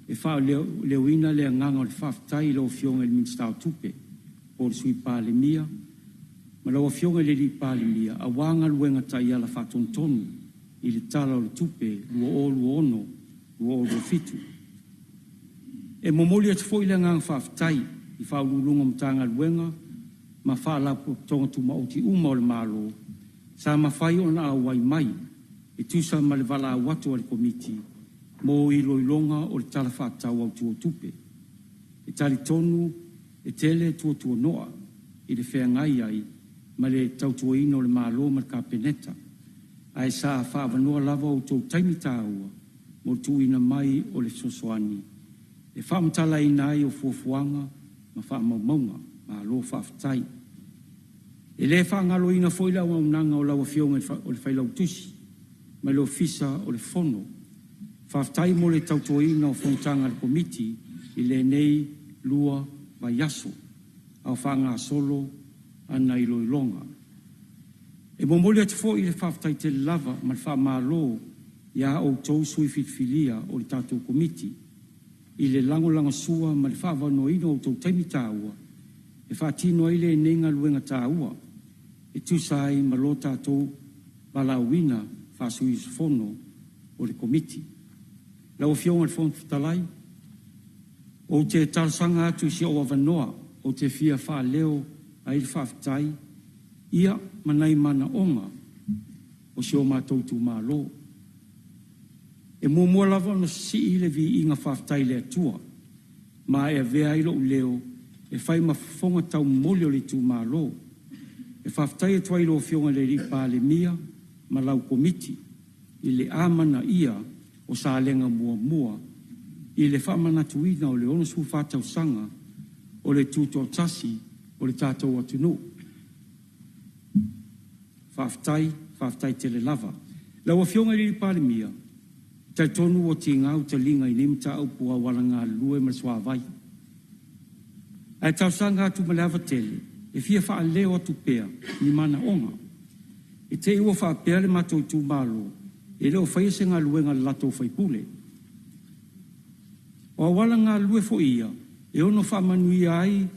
e faaleoina le agaga o le faafetai i lau Afioga i le Minisita o Tupe po o le Sui Palemia ma lau Afioga i le Alii Palemia aua galuega taiala faatonutonu i le Tala o le Tupe 2026/2027. E momoli atu foi le agaga faafetai i Ofisa Sili o Pulega o Matagaluega ma Faalapotopotoga Tumaoti uma a le Malo sa mafai ona auai mai e tusa ma le valaau atu a le Komiti mo iloiloga o le Tala Faatatau Autu o Tupe. E talitonu e tele tuatuano'a i le feagai ai ma le tautuaina o le Malo ma le Kapeneta, ae sa faaavanoa lava o outou taimi taua mo le tuuina mai o le fesoasoani e faamatalaina ai o fuafuaga ma faamaumauga. Malo faafetai. E le faagaloina foi le auaunaga o lau Afioga i le Failautusi ma le Ofisa o le Fono. Faafetai mo le tautuaina o fonotaga a le Komiti i lenei 2 vaiaso a o faagasolo ana iloiloga. E momoli atu foi le faafetai tele lava ma le faamalo ia outou sui usufono filifilia o le tatou Komiti i le lagolagosua ma le faaavanoaina o outou taimi taua e faatino ai lenei galuega taua e tusa ai ma lo tatou valaauina faa-sui usufono o le Komiti. Lau Afioga i le Fofoga Fetalai, ou te talosaga atu i si ou avanoa ou te fia faaleo ai le faafetai ma nai manaoga o si o matou itumalo. E muamua lava ona sisii le viiga faafetai i le Atua, ma e avea ai lou leo e fai ma fofoga taumomoli o le itumalo. E faafetai atu ai i lau Afioga i le Alii Palemia ma lau Komiti i le amanaia o Salega 1 i le faamanatuina o le 64 tausaga o le Tutoatasi o le tatou atunuu. Faafetai, faafetai tele lava. Lau Afioga i le Palemia, e talitonu ua tiga ou taliga i nei mataupu o auala galulue ma le suavai. Ae talosaga atu ma le ava tele, e fia faaleo atu pea ni manaoga. I te i ua faapea le matou itumalo e le o faia se galuega a le latou sui usufono. O auala galulue foi ia e ono faamanuia ai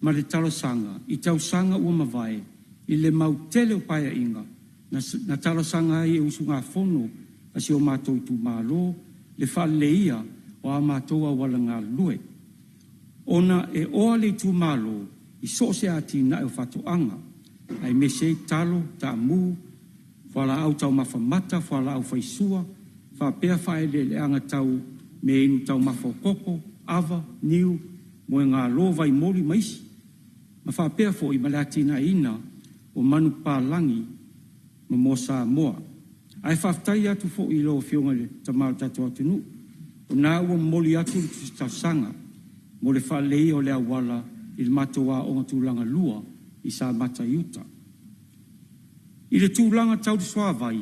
ma le talosaga i tausaga ua mavae i le mau tele o paeaiga na talosaga ai e usugafono a si o matou itumalo le faaleleia o a matou auala galulue. Ona e oa le itumalo i so o se atinae o faatoaga, aemaise ai talo, taamu, fualaau taumafa mata, fualaau faisua, faapea faaeleeleaga tau meainu taumafa o koko, ava, niu, moegalo, vaimoli ma isi, ma faapea foi ma le atinaeina o manupapalagi ma moa Samoa. Ae faafetai atu foi i lau Afioga i le Tama o le tatou atunuu, o lena ua momoli atu le talosaga mo le faaleleia o le auala i le matou aoga tulaga lua i Samata i uta. I le tulaga tau le suavai,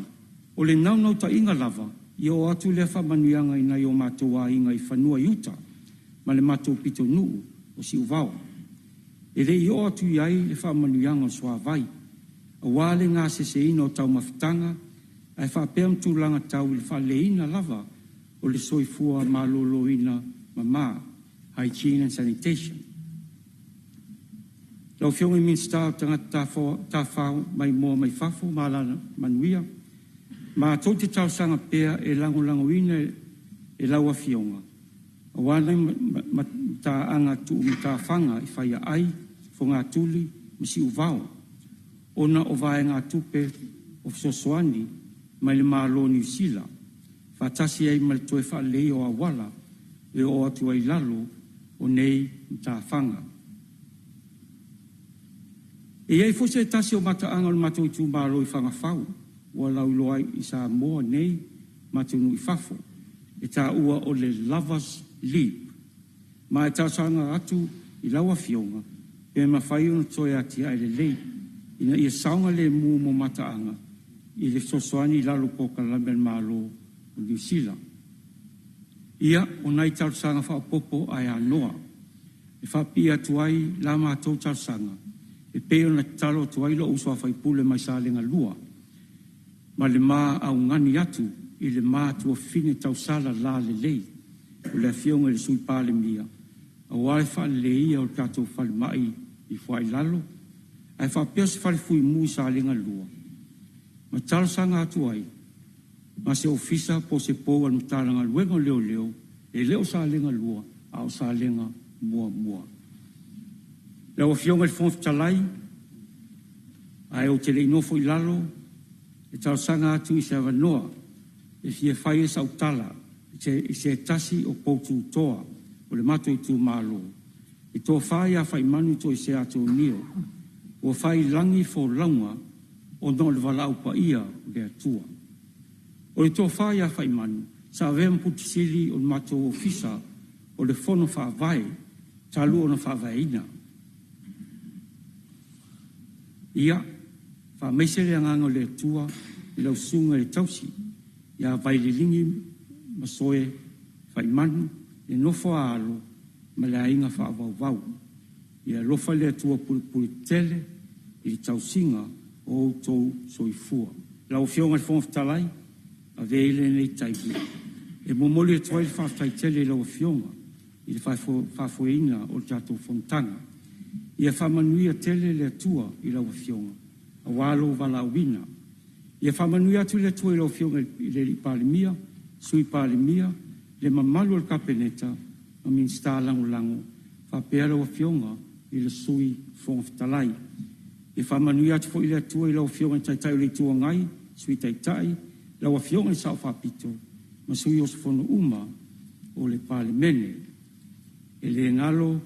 o le naunautaiga lava ia oo atu lea faamanuiaga i nai o matou aiga i fanua i uta ma le matou pitonuu o Siuvao. E le i oo atu i ai le faamanuiaga o le suavai, aua le gaseseina o taumafataga ae faapea ma tulaga tau i le faaleleiina lava o le soifua maloloina mama, hygiene and sanitation. Lau Afioga i le Minisita o Tagata Tafafao Maimoa mai Fafo ma Alamanuia, matou te talosaga pea e lagolagoina e lau Afioga aua nai mataaga tuu matafaga i Faiaai, Fogatuli ma Siuvao, ona o vaegatupe o fesoasoani mai le Malo o Niu Sila, faatasi ai ma le toe faaleleia o auala e oo atu ai i lalo o nei matafaga. E i ai foi se tasi o mataaga o le matou itumalo i Fagafau ua lauiloa i Samoa nei ma atunuu i fafo e taua o le Lover's Leap, ma e talosaga atu i lau Afioga pe mafai ona toe atiae lelei ina ia saogalemu mo mataaga i le fesoasoani i lalo o polokalame a le Malo. o Niu Sila. Ia, o nai talosaga faaopoopo ae anoa e faapipii atu ai la matou talosaga e pei ona tatalo atu ai lou uso a sui usufono mai Salega 2 ma le ma augani atu i le ma tuafafine tausala lalelei o le Afioga i le Sui Palemia aua le faaleleia o le tatou falemai i Foailalo ae faapea se fale fuimu i Salega 2 ma talosaga atu ai ma se ofisa po o se pou a le Matagaluega o Leoleo e le o Salega 2 a o Salega 1. Lau Afioga i le Fofoga Fetalai, ae ou te le i nofo i lalo e talosaga atu i se avanoa e fia fai ai sau tala i se tasi o poutu toa o le matou itumalo, le Tofa ia Faimanu Toesea Atonio, ua faiilagi le folauga ona o le valaau paia o le Atua. O le Tofa ia Faimanu sa avea ma Pule Sili o le matou Ofisa o le Fono Faavae talu ona faavaeina. Ia faamaise le agaga o le Atua i lau Susuga i le tausi ia Vaililigi Masoe Faimanu, le nofo a alo ma le aiga faavauvau. Ia alofa le Atua pulepuletetele i le tausiga o outou soifua. Lau Afioga i le Fofoga Fetalai, avea ia lenei taimi e momoli atu ai le faafetai tele i lau Afioga i le faafoeina o le tatou fonotaga. Ia faamanuia tele le Atua i lau Afioga aua lou valaauina. Ia faamanuia atu le Atua i lau Afioga i le Palemia, Sui Palemia, le mamalu o le Kapeneta ma Minisita Lagolago faapea lau Afioga i le Sui Fofoga Fetalai. Ia faamanuia atu foi le Atua i lau Afioga i le Taitai o le Itu Agai, Sui Taitai, lau Afioga i le Sao Faapito ma sui usufono uma o le Palemene. E le galo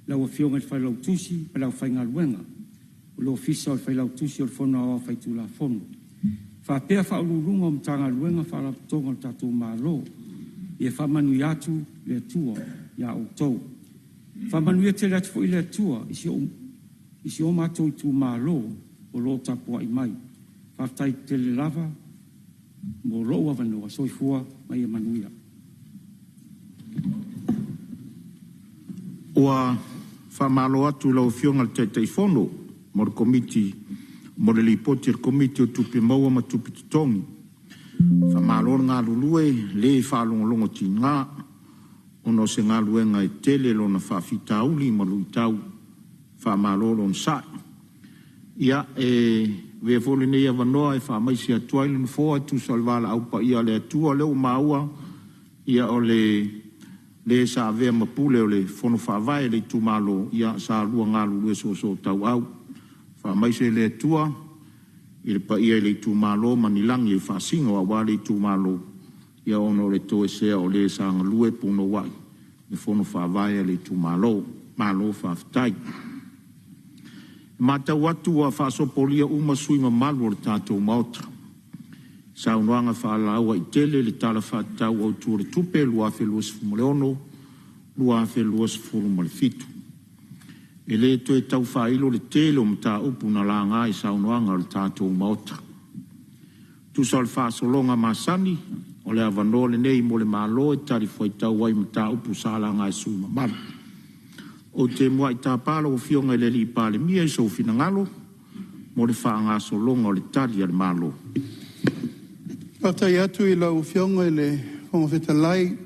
lau Afioga i le Failautusi ma le aufaigaluega o le Ofisa o le Failautusi o le Fono Aoao Faitulafono, faapea Faauluuluga o Matagaluega ma Faalapotopotoga a le tatou Malo. Ia faamanuia atu le Atua ia outou. Faamanuia tele atu foi le Atua i si o matou itumalo o lo o tapuai mai. Faafetai tele lava mo lou avanoa. Soifua ma ia manuia. Ua faamalo atu i lau Afioga i le Taitaifono o le Komiti mo le Lipoti a le Komiti o Tupe Maua ma Tupe Totogi. Faamalo le galulue le faalogologotiga ona o se galuega e tele lona faafitauli ma luitau. Faamalo le onosai. Ia, e avea foi lenei avanoa e faamaise atu ai le Nofoa e tusa o le valaau paia a le Atua. O lea ua maua o le sa avea ma pule o le Fono Faavae o le itumalo, ia sa lua galulue soosootauau. Faamaise le Atua i le paia i le itumalo ma ni lagi e faasino aua le itumalo ona o le toesea o le sa galue punouai i le Fono Faavae a le itumalo. Malo faafetai. E matau atu ua faasopolia uma sui usufono mamalu o le tatou Maota i saunoaga faalauaitele i le Tala Faatatau Autu o le Tupe 2026/2027. E le toe tau faailo le tele o mataupu na laga i saunoaga a le tatou Maota. E tusa o le faasologa masani, o le avanoa lenei mo le Malo e talifuaitau ai i mataupu sa laga e sui usufono mamalu. Ou te muai tapa lau Afioga i le Palemia i sou finagalo mo le faagasologa o le Tali a le Malo. Faafetai atu i lau Afioga i le Fofoga Fetalai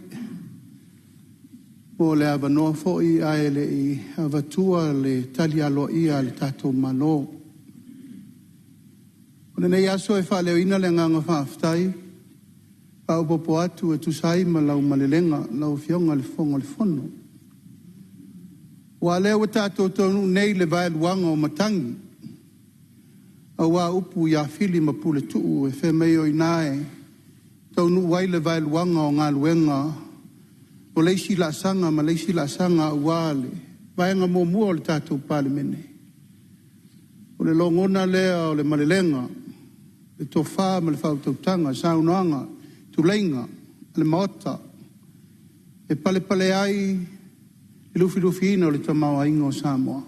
mo le avanoa foi ae le i avatua le tali aloaia a le tatou Malo. O lenei aso e faaleoina le agaga faafetai faaopoopo atu e tusa ai ma lau malelega lau Afioga i le Fofoga o le Fono. Aua o lea ua tatou taunuu nei i le vaeluaga o matagi, aua upu ia Fili ma Puletuu e fai mai o i ina e taunuu ai le vaeluaga o galuega o le isi laasaga ma le isi laasaga aua le vaega muamua o le tatou Palemene. O le logona lea o le malelega, le tofa ma le faautautaga, saunoaga, tuleiga o le Maota e palepale ai le lufilufiina o le tamaoaiga o Samoa.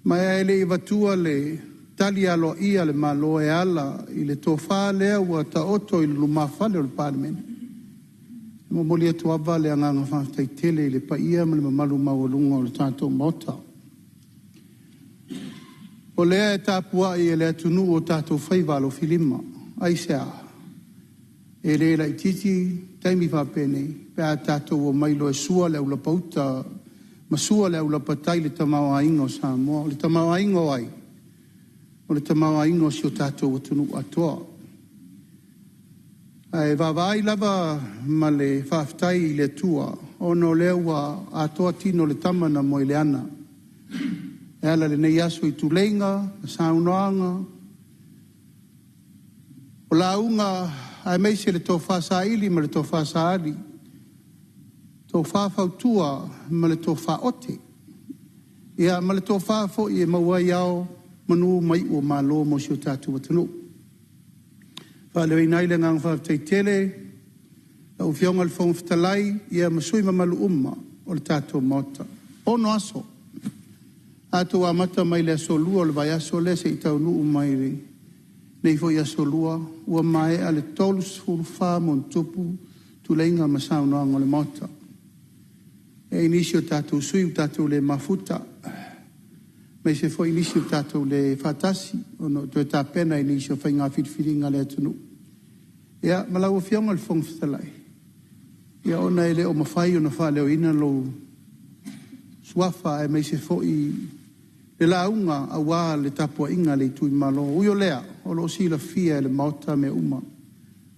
Ma e le i avatua le tali aloaia a le Malo e ala i le tofa lea ua taoto i le lumafale o le Palemene. E momoli atu lava le agaga faafetai tele i le paia ma le mamalu maualuga o le tatou Maota. O lea e tapuai e le atunuu o tatou faiva alofilima. Aisea? E le laitiiti taimi faapenei pe a tatou omai loa e sua le aulapa uta ma sua le aulapa tai i le tamaoaiga o Samoa. O le tamaoaiga o ai? O le tamaoaiga o si o tatou atunuu atoa. Ae vaavaai lava ma le faafetai i le Atua ona o lea ua atoa tino o le tama na moe i le ana e ala i lenei aso i tuleiga ma saunoaga, o lauga aemaise le tofa saili ma le tofa saali, tofa fautua ma le tofa ote, ia ma le tofa foi e maua ai ao, manu ma iu o malo mo si o tatou atunuu. Faaleoina ai le agaga faafetai tele lau Afioga i le Fofoga Fetalai, ia ma sui usufono mamalu uma o le tatou Maota. 6 aso, tatou amata mai le aso Lua o le vaiaso lea seia taunuu mai i lenei foi aso Lua, ua maea le 34+ tuleiga ma saunoaga o le Maota. E i ai nisi o tatou sui usufono ua tatou le mafuta, aemaise foi nisi ua tatou le faatasi ona o toe tapena i nisi o faiga filifiliga a le atunuu. Ia ma lau Afioga i le Fofoga Fetalai, ia ona e le o mafai ona faaleoina lou suafa aemaise foi le lauga aua le tapuaiga a le itumalo. Ui o lea, o lo o silafia e le Maota mea uma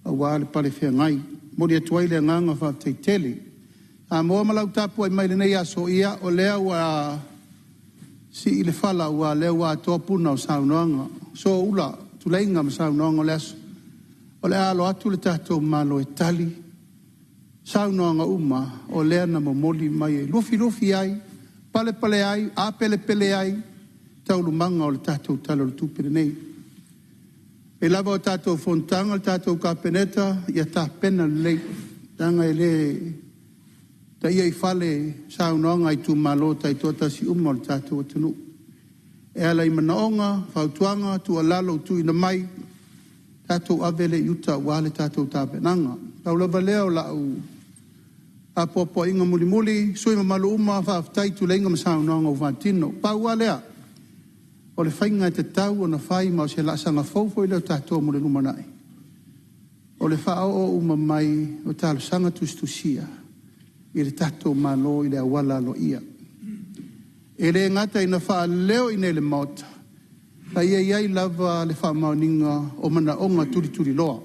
aua le pale feagai. E momoli atu ai le agaga faafetai tele. Samoa ma lau tapuai mai i lenei aso, ia o lea ua sii le fala aua o lea ua atoa puna o saunoaga, soula tuleiga ma saunoaga o le aso. O le a alo atu le tatou Malo e tali saunoaga uma o lea na momoli mai e lufilufi ai, palepale ai, apelepele ai taualumaga o le tatou Tala o le Tupe lenei. E pei lava o tatou fonotaga le tatou Kapeneta, ia tapena lelei, leaga e le taia i fale saunoaga a itumalo taitoatasi uma o le tatou atunuu e ala i manaoga, fautuaga, tuualalo ua tuuina mai, tatou ave lea i uta aua le tatou tapenaga. Pau lava lea o lau apoapoaiga mulimuli, sui usufono mamalu uma, faafetai i tuleiga ma saunoaga ua faatino. Pau lava lea, o le faiga e tatau ona fai ma o se laasaga fou foi lea o tatou mo le lumanai, o le faaoo uma mai o talosaga tusitusia i le tatou Malo i le auala aloaia. E le gata ina faaleo i inei i le Maota, a ia i ai lava le faamaoniga o manaoga tulituliloa.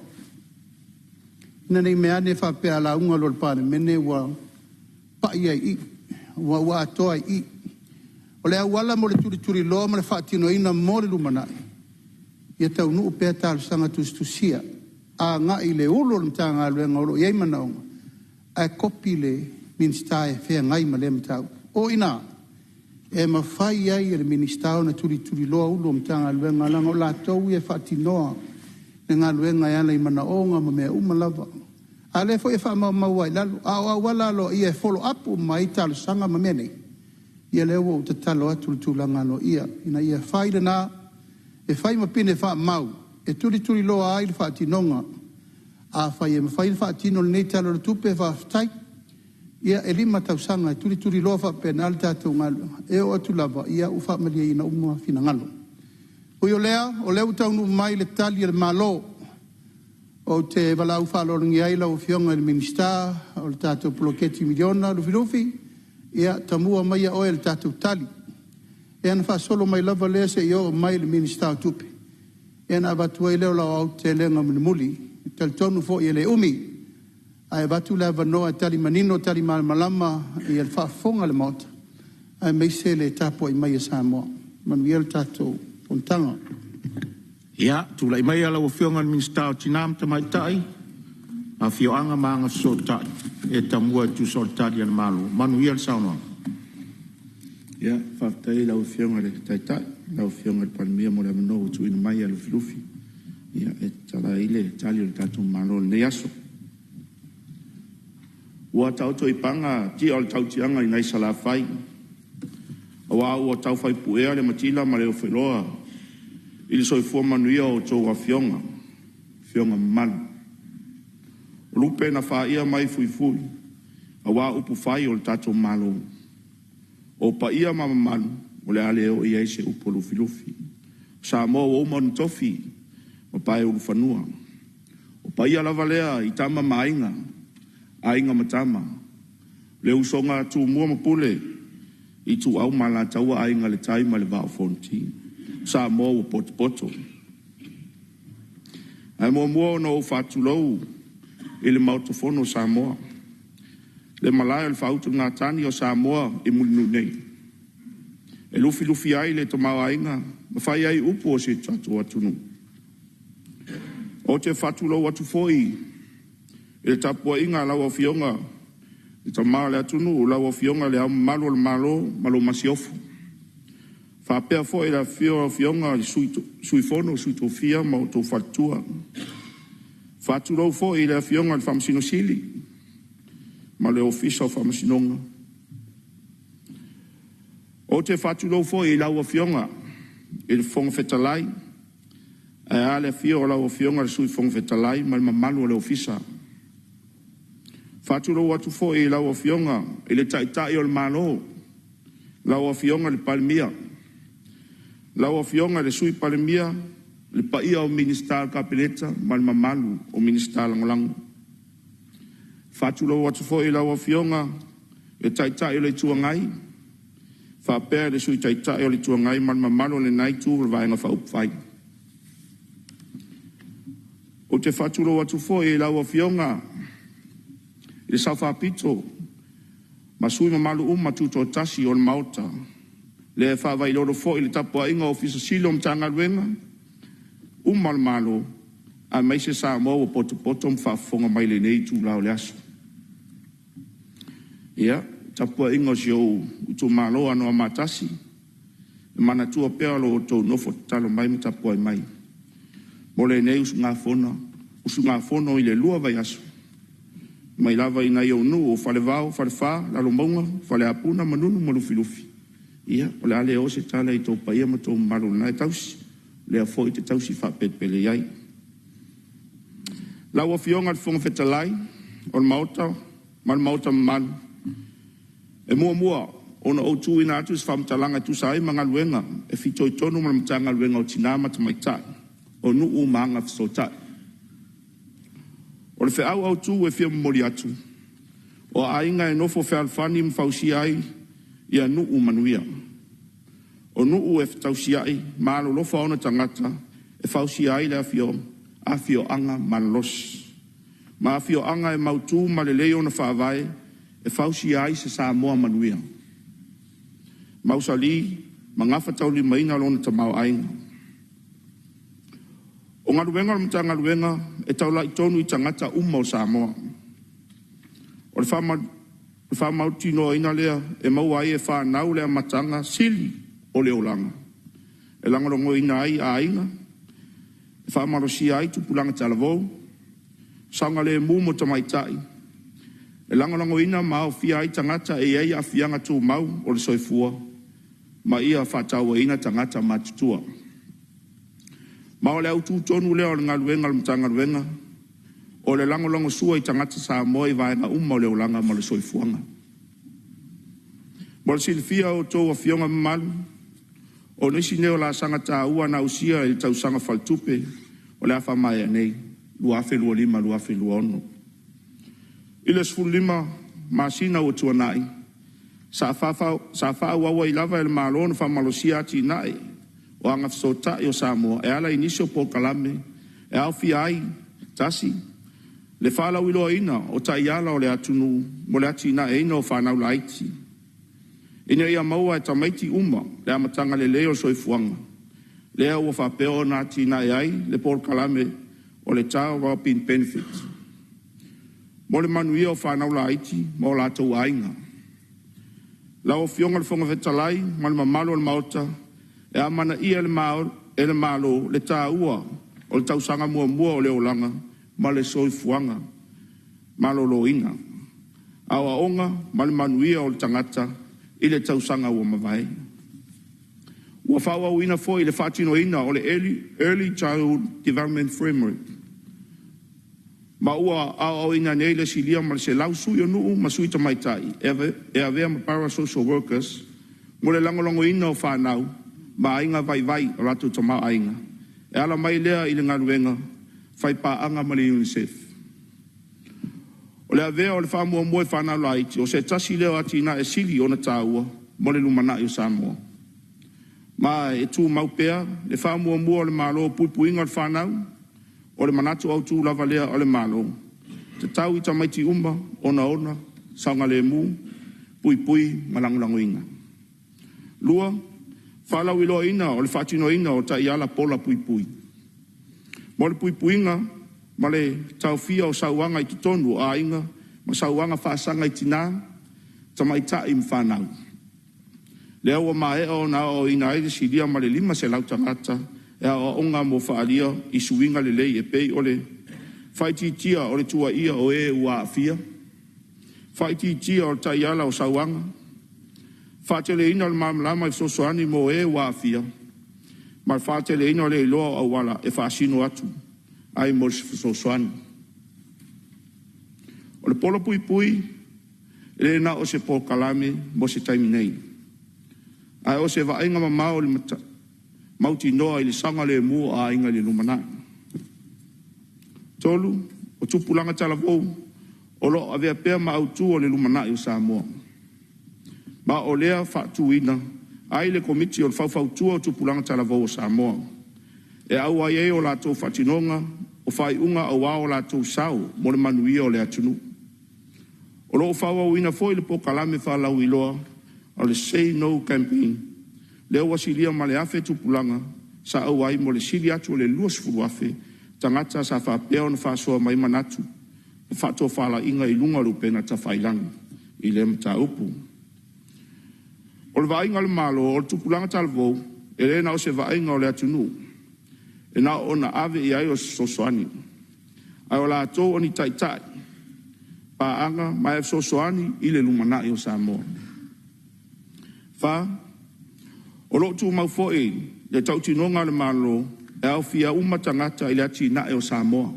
Ina ne i meaane faapea a lauga loa i le Palemene ua pai ai i i, ua atoa ai i i. O le auala mo le tulituliloa ma le faatinoina mo le lumanai, ia taunuu pea talosaga tusitusia agai i le Ofisa Sili o le Matagaluega o lo o i ai manaoga, ae kopi le Minisita e feagai ma lea mataupu. O i ina e mafai ai e le Minisita ona tulituliloa Ofisa Sili o Matagaluega, leaga o latou ia e faatinoa le galuega e ala i manaoga ma mea uma lava. A o lea foi e faamaumau lava i lalo. A o auala aloaia e follow up uma ai talosaga ma mea nei, ia lea ua ou tatalo atu i le tulaga aloaia ina ia fai lena e fai ma pine faamau e tulituliloa ai le faatinoga. Afai e mafai ona faatino lenei Tala o le Tupe, faafetai. Ia e 5 tausaga e tulituliloa faapena le tatou galuega, e oo atu lava ua faamalieina uma finagalo. Ui o lea, o lea ua taunuu mai le tali a le Malo. Ou te valaau faaaloalogia ai lau Afioga i le Minisita o le tatou poloketi miliona Lufilufi, ia tamua maia oe i le tatou tali. Ia ona faasolo mai lava lea seia oo mai i le Minisita o Tupe, ia ona avatu ai lea o lau aotelega mulimuli. E talitonu foi e le umi, ae avatu le avanoa e tali manino, tali malamalama le faafofoga a le Maota, aemaise le tapuai mai a Samoa. Manuia le tatou fonotaga. Ia, tulai maia lau Afioga i le Minisita o Tina ma Tamaitai, Afioaga ma Agafesootai e tamua e tusa o le Tali a le Malo. Manuia le saunoaga. Ia, faafetai i lau Afioga i le Taitai, lau Afioga i le Palemia mo le avanoa ua tuuina mai e Lufilufi e tatala ai le tali a le tatou Malo i lenei aso. Ua taoto i paga tia o le tautiaga i nai Salafai, aua ua taufai puea le matila ma le ofeloa. i le soifua manuia o a outou afioga, afioga mamalu. O lupe na faia mai fuifui aua upufai o le tatou Malo. O paia ma mamalu o le a le oo i ai se upu a Lufilufi. O Samoa ua uma ona tofi ma paeulufanua. O paia lava lea i Tama ma Aiga, Aiga ma Tama, le usoga a Tumua ma Pule, Ituau ma Alataua, Aiga i le Tai ma le Vaa o Fonoti. O Samoa ua potopoto. Ae muamua ona ou faatulou i le Maota Fono o Samoa, le malae o le faautugatagi o Samoa i Mulinuu nei, e lufilufi ai le tamaoaiga ma fai ai upu o si o tatou atunuu. Ou te faatulou atu foi i le tapuaiga a lau Afioga i le Tama o le atunuu, lau Afioga i Le Ao Mamalu o le Malo ma lau Masiofo, faapea foi le afifio o Afioga i Sui Fono, Sui Tofia ma outou faletua. Faatulou foi i le Afioga i le Faamasino Sili ma le Ofisa o Faamasinoga. Ou te faatulou foi i lau Afioga i le Fofoga Fetalai, ae a le afio o lau Afioga i le Sui Fofoga Fetalai ma le mamalu o le Ofisa. Faatulou atu foi i lau Afioga i le Taitai o le Malo, lau Afioga i le Palemia, lau Afioga i le Sui Palemia, le paia o Minisita o le Kapeneta ma le mamalu o Minisita Lagolago. Faatulou atu foi i lau Afioga i le Taitai o le Itu Agai faapea le Sui Taitai o le Itu Agai ma le mamalu o lena Itu o le Vaega Faaupufai. Ou te faatulou atu foi i lau Afioga i le Sao Faapito ma sui usufono mamalu uma Tutoatasi o le Maota, lea e faavailolo foi le tapuaiga a Ofisa Sili o Matagaluega uma a le Malo, aemaise Samoa ua potopoto ma faafofoga mai i lenei itula o le aso. Ia, tapuaiga a si ou itumalo o Anoamaa 1, e manatua pea lo outou nofo tatalo mai ma tapuai mai mo lenei usugafono i le 2 vaiaso, mai lava i nai ou nuu o Falevao, Falefa, Lalomauga, Faleapuna, Manunu ma Lufilufi. Ia, o le a le oo se tala i tou paia ma tou mamalu o lena e tausi, o lea foi e te tausi faapelepele i ai. Lau Afioga i le Fofoga Fetalai o le Maota ma le Maota mamalu, e muamua ona ou tuuina atu se faamatalaga e tusa ai ma galuega e fitoitonu ma le Matagaluega o Tina ma Tamaitai, o Nuu ma Agafesootai. O le feau autu e fia momoli atu, o aiga e nofo fealofani ma fausia ai ia nuu manuia. O nuu e fetausiai ma alolofa ona tagata e fausia ai le afioaga malolosi. Ma afioaga e mautu ma lelei ona faavae e fausia ai se Samoa manuia, mausali ma gafataulimaina lona tamaoaiga. O galuega a le Matagaluega e taulai tonu i tagata uma o Samoa. O le faamautinoaina lea e maua ai e fanau le amataga sili o le olaga, e lagolagoina ai aiga, e faamalosia ai tupulaga talavou, saogalemu mo tamaitai, e lagolagoina ma aofia ai tagata e i ai aafiaga tumau o le soifua, ma ia faatauaina tagata matutua. Ma o le autu tonu lea o le galuega a le Matagaluega, o le lagolagosua i tagata Samoa i vaega uma o le olaga ma le soifuaga. Mo le silafia e a outou afioga mamalu, o nisi nei o laasaga taua na ausia i le tausaga faaletupe o le a faamaea nei 2025/2026. I le 15 masina ua tuanai, sa faaauau ai lava e le Malo ona faamalosia atinae o Agafesootai o Samoa e ala i nisi o polokalame e aofia ai: 1. Le faalauiloaina o Taiala o le atunuu mo le atinaeina o fanau laiti, ina ia maua e tamaiti uma le amataga lelei o le soifuaga, lea ua faapea ona atinae ai le polokalame o le Child Well-Being Benefit mo le manuia o fanau laiti ma o latou aiga. Lau Afioga i le Fofoga Fetalai ma le mamalu o le Maota, e amanaia e le Malo le taua o le tausaga muamua o le olaga ma le soifuaga maloloina, aoaoga ma le manuia o le tagata i le tausaga ua mavae. Ua faaauauina foi le faatinoina o le Early Childhood Development Framework, ma ua aoaoina nei le silia ma le 100 sui o nuu ma sui tamaitai e avea ma para-social workers mo le lagolagoina o fanau ma aiga vaivai o latou tamaoaiga, e ala mai lea i le galuega faipaaga ma le UNICEF. O le avea o le faamuamua i fanau laiti, o se tasi lea o atinae sili ona taua mo le lumanai o Samoa. Ma e tumau pea le faamuamua a le Malo i puipuiga o le fanau. O le manatu autu lava lea o le Malo, e tatau i tamaiti uma ona ola, saogalemu, puipui ma lagolagoina. 2. Faalauiloaina o le faatinoina o Taiala Polapuipui mo le puipuiga ma le taofia o sauaga i totonu o aiga ma sauaga faasaga i tina, tamaitai ma fanau. Lea ua maea ona aoaoina ai le silia ma le 500 tagata i aoaoga mo faaalia i suiga lelei e pei o le faaitiitia o le tuuaia o e ua aafia, faaitiitia o le taiala o sauaga, faateleina o le malamalama i fesoasoani mo e ua aafia, ma le faateleina o le iloa o auala e faasino atu ai mo se fesoasoani. O le Pola Puipui e le na o se polokalame mo se taimi nei, ae o se vaaiga mamao i le mautinoa i le saogalemu o aiga i le lumanai. 3. O tupulaga talavou o lo o avea pea ma autu o le lumanai o Samoa. Ma o lea faatuina ai le Komiti o le Faufautua o Tupulaga Talavou o Samoa, e auai ai o latou faatinoga o faaiuga aua o latou sao mo le manuia o le atunuu. O lo o faaauauina foi le polokalame faalauiloa o le Say No Campaign, lea ua silia ma le 1,000 tupulaga sa auai mo le sili atu o le 20,000 tagata sa faapea ona faasoa mai manatu ma faatofalaiga i luga o upega tafailagi i lea mataupu. O le vaaiga a le Malo, o le tupulaga talavou, e le na o se vaaiga o le atunuu e na ona ave i ai o se fesoasoani, a o latou o ni taitai paaga ma e fesoasoani i le lumanai o Samoa. 4. O lo o tumau foi le tautinoga a le Malo e aofia uma tagata i le atinae o Samoa,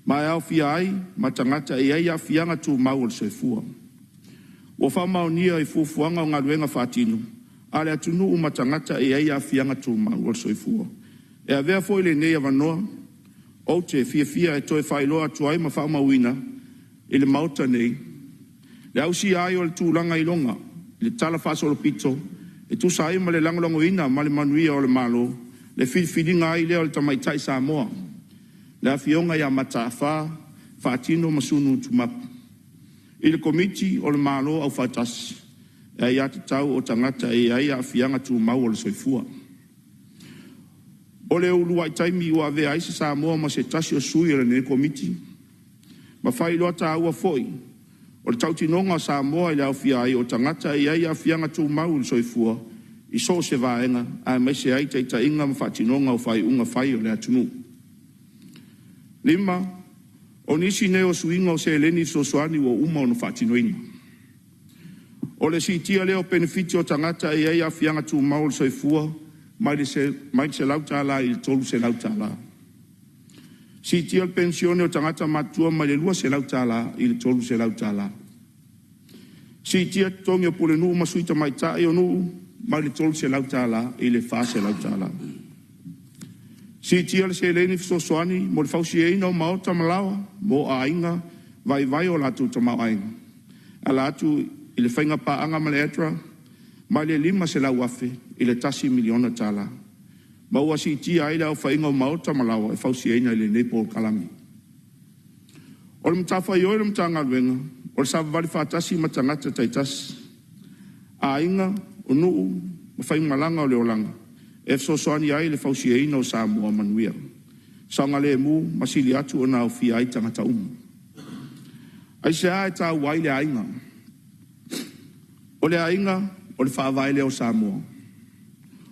ma e aofia ai ma tagata e i ai aafiaga tumau o le soifua. Ua faamaonia i fuafuaga o galuega faatino a le atunuu ma tagata e i ai aafiaga tumau o le soifua. E avea foi lenei avanoa ou te fiafia e toe faailoa atu ai ma faamauina i le Maota nei le ausia ai o le tulaga iloga i le talafaasolopito e tusa ai ma le lagolagoina ma le manuia o le Malo, le filifiliga ai lea o le tamaitai Samoa, le Afioga ia Mata'afa Faatino Masunu Tumapa, i le Komiti o le Malo Aufaatasi e Aiatatau o Tagata e i ai Aafiaga Tumau o le Soifua. O le uluai taimi ua avea ai se Samoa ma se tasi o sui o lenei Komiti, ma faailoa taua foi o le tautinoga a Samoa i le aofia ai o tagata e i ai aafiaga tumau o le soifua i so o se vaega, aemaise ai taitaiga ma faatinoga o faaiuga fai a le atunuu. 5. O nisi nei o suiga o seleni fesoasoani ua uma ona faatinoina. O le siitia lea o penefiti o tagata e i ai aafiaga tumau o le soifua mai le $100 i le $300. Siitia le penisione o tagata matutua mai le $200 i le $300. Siitia totogi o pulenuu ma sui tamaitai o nuu mai le $300 i le $400. Siitia le seleni fesoasoani mo le fausiaina o maota ma laoa mo aiga vaivai o latou tamaoaiga e ala atu i le faiga paaga ma le ADRA mai le $500,000 i le $1 miliona tala, ma ua siitia ai le aofaiga o maota ma laoa e fausiaina i lenei polokalame. O le matafaioi a le Matagaluega o le savavali faatasi ma tagata taitasi, aiga, o nuu ma faigamalaga o le olaga e fesoasoani ai i le fausiaina o Samoa manuia, saogalemu ma sili atu ona aofia ai tagata uma. Aisea e taua ai le aiga? O le aiga o le faavae lea o Samoa.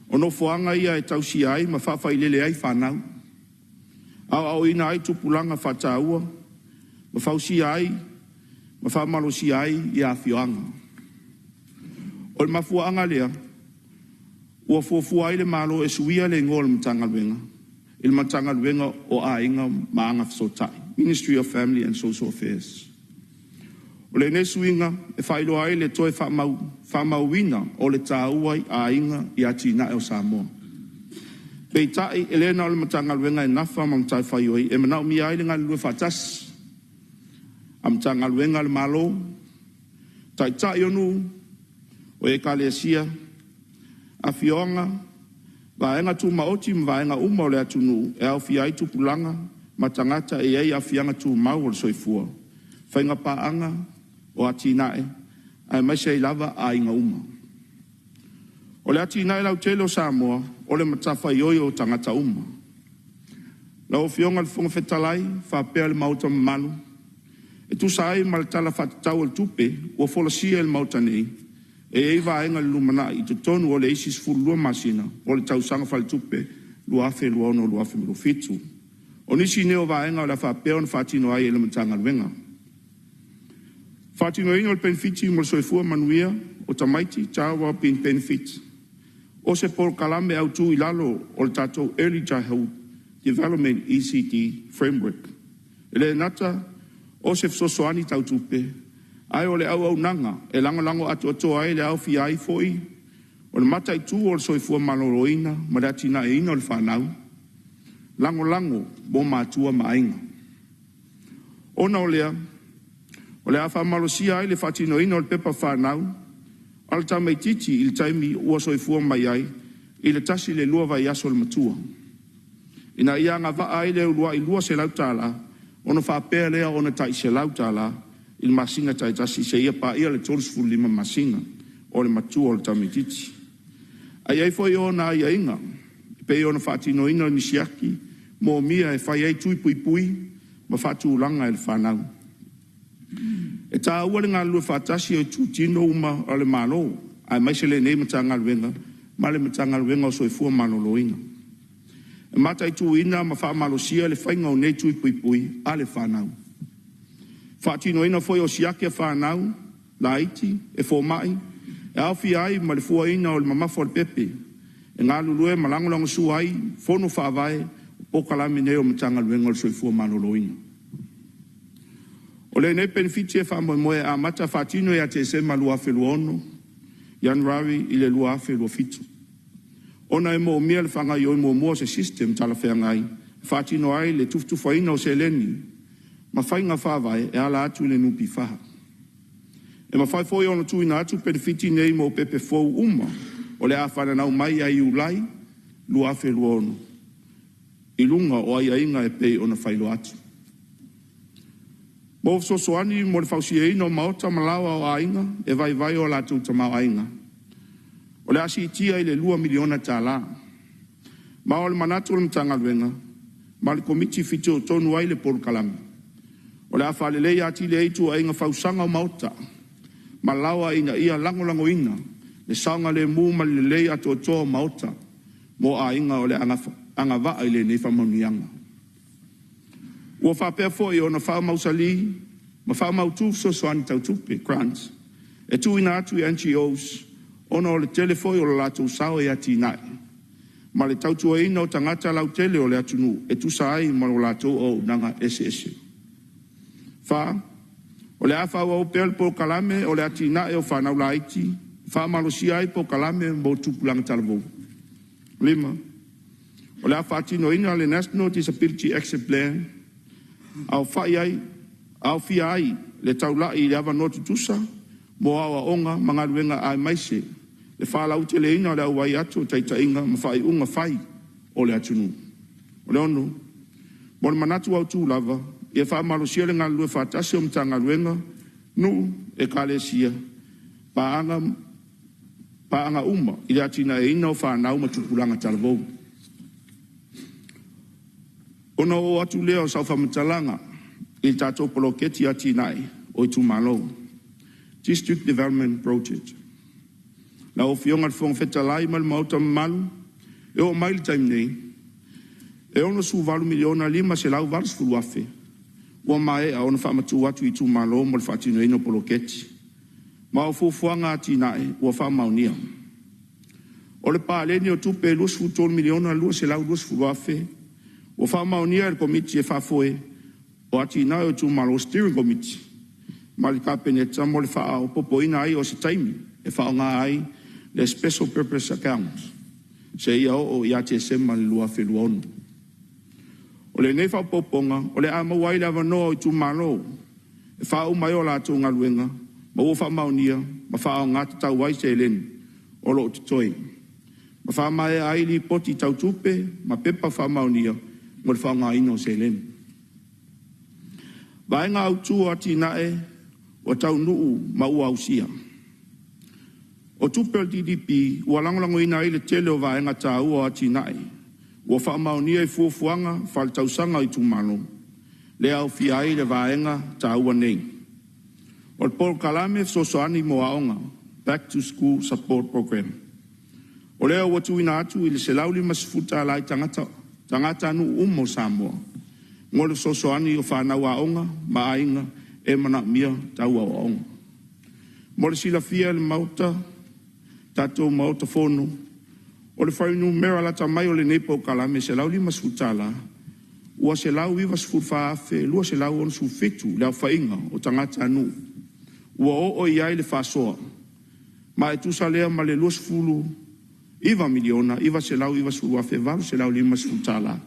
O nofoaga ia e tausia ai ma faafailele ai fanau, aoaoina ai tupulaga faataua ma fausia ai ma faamalosia ai afioaga. O le mafuaaga lea Ua fuafua ai le Malo e suia le igoa o le Matagaluega i le Matagaluega o Aiga ma Agafesootai, Ministry of Family and Social Affairs. O lenei suiga e faailoa ai le toe faamauina o le taua o aiga i atinae o Samoa. Peitai, e le na o le Matagaluega e nafa ma matafaioi e manaomia ai le galulue faatasi a Matagaluega a le Malo, Taitai o nuu, o Ekalesia, afioaga, vaega tumaoti ma vaega uma o le atunuu e aofia ai tupulaga ma tagata e i ai aafiaga tumau o le soifua, faiga paaga o atinae, aemaise ai lava aiga uma. O le atinae lautele o Samoa, o le matafaioi o tagata uma. Lau Afioga i le Fofoga Fetalai faapea le Maota mamalu, e tusa ai ma le Tala Faatatau o le Tupe ua folasia i le Maota nei, e i ai vaega i le lumanai i totonu o le isi 12 masina o le Tausaga Faaletupe 2026/2027. O nisi nei o vaega o le a faapea ona faatino ai e le Matagaluega. Faatinoina o le Penefiti mo le Soifua Manuia o Tamaiti, Child Well-being Benefit. O se polokalame autu i lalo o le tatou Early Childhood Development, ECD Framework. E le gata o se fesoasoani tau tupe, ae o le auaunaga e lagolago atoatoa ai e aofia ai foi o le mataitu o le soifua maloloina ma le atinaeina o le fanau, lagolago mo matua ma aiga. Ona o lea, o le a faamalosia ai le faatinoina o le pepa fanau a le tamaitiiti i le taimi ua soifua mai ai i le 1 i le 2 vaiaso le matua, ina ia agavaa ai le uluai $200 ona faapea lea ona tai $100 i masina taitasi seia paia le 35 masina o le matua o le tamaitiiti. Ae i ai foi ona aiaiga e pei ona faatinoina o ni siaki moomia e fai ai tui puipui ma faatulaga e le fanau. E taua le galulue faatasi o itutino uma o le Malo aemaise lenei Matagaluega ma le Matagaluega o le Soifua Maloloina, e mataituina ma faamalosia le faiga o nei tui puipui a le fanau. Faatinoina foi o siaki a fanau laiti e fomai, e aofia ai ma le fuaina o le mamafa o le pepe, e galulue ma lagolagosua ai fono faavae o polokalame nei a le Matagaluega o le Soifua Maloloina. O lenei penefiti e faamoemoe e amata faatino ia Tesema 2026, Ianuari i le 2027, ona e moomia le faagaoioi muamua o se system talafeagai e faatino ai le tufatufaina o seleni ma faiga faavae e ala atu i le NPF. E mafai foi ona tuuina atu penefiti nei mo pepe fou uma o le a fananau mai ia Iulai 2026 i luga o aiaiga e pei ona faailoa atu. Mo fesoasoani mo le fausiaina o maota ma laoa o aiga e vaivai o latou tamaoaiga, o le a siitia i le $2 miliona. Ma o le manatu o le Matagaluega ma le Komiti fitoitonu ai le polokalame, o le a faaleleia atili ai ituaiga fausiaga o maota ma laoa ina ia lagolagoina le saogalemu ma le lelei atoatoa o maota mo aiga o le a agavaa i lenei faamanuiaga. Ua faapea foi ona faamausali ma faamautu fesoasoani tau tupe (grants) e tuuina atu i NGOs ona o le tele foi o lo latou sao i atinae ma le tautuaina o tagata lautele o le atunuu e tusa ai ma a latou auaunaga eseese. 4. O le a faaauau pea le polokalame o le Atinae o Fanau Laiti e faamalosia ai polokalame mo tupulaga talavou. 5. O le a faatinoina le National Disability Action Plan, aofia ai le taulai i avanoa tutusa mo aoaoga ma galuega aemaise le faalauteleina o le auai atu i taitaiga ma faaiuga fai a le atunuu. 6. Mo le manatu autu lava, ia faamalosia le galulue faatasi o Matagaluega, nuu, ekalesia ma paaga uma i le atinaeina o fanau ma tupulaga talavou. Ona oo atu lea o sau faamatalaga i le tatou Poloketi Atinae o Itumalo, District Development Project. Lau Afioga i le Fofoga Fetalai ma le Maota mamalu, e oo mai i le taimi nei, e $68,580,000 ua maea ona faamatuu atu i itumalo mo le faatinoina o poloketi ma o fuafuaga o atinae ua faamaonia. O le paleni o tupe e $23,220,000 ua faamaonia e le Komiti e faafoe o Atinae o Itumalo Steering Committee ma le Kapeneta mo le faaopoopoina ai o se taimi e faaaoga ai le Special Purpose Account seia oo ia Tesema 2026. O lenei faaopoopoga o le a maua ai le avanoa o itumalo e faauma ai a latou galuega ma ua faamaonia ma faaaoga tatau ai seleni o lo o totoe, ma faamaea ai lipoti tau tupe ma pepa faamaonia mo le faaaogaina o seleni. Vaega Autu o Atinae ua Taunuu ma ua Ausia. O tupe o le DDP ua lagolagoina ai le tele o vaega taua o atinae ua faamaonia i fuafuaga faaletausaga a itumalo, lea e aofia ai le vaega taua nei. O le Polokalame Fesoasoani mo Aoga Back to School Support Program, o lea ua tuuina atu le $150 i tagatanuu uma o Samoa mo le fesoasoani i fanau aoga ma aiga e manaomia tau aoaoga. Mo le silafia e le tatou Maota Fono, o le fuainumera lata mai o lenei polokalame $150, ua 194,267 le aofaiga o tagatanuu ua oo i ai le faasoa, ma e tusa lea ma le $29,990,850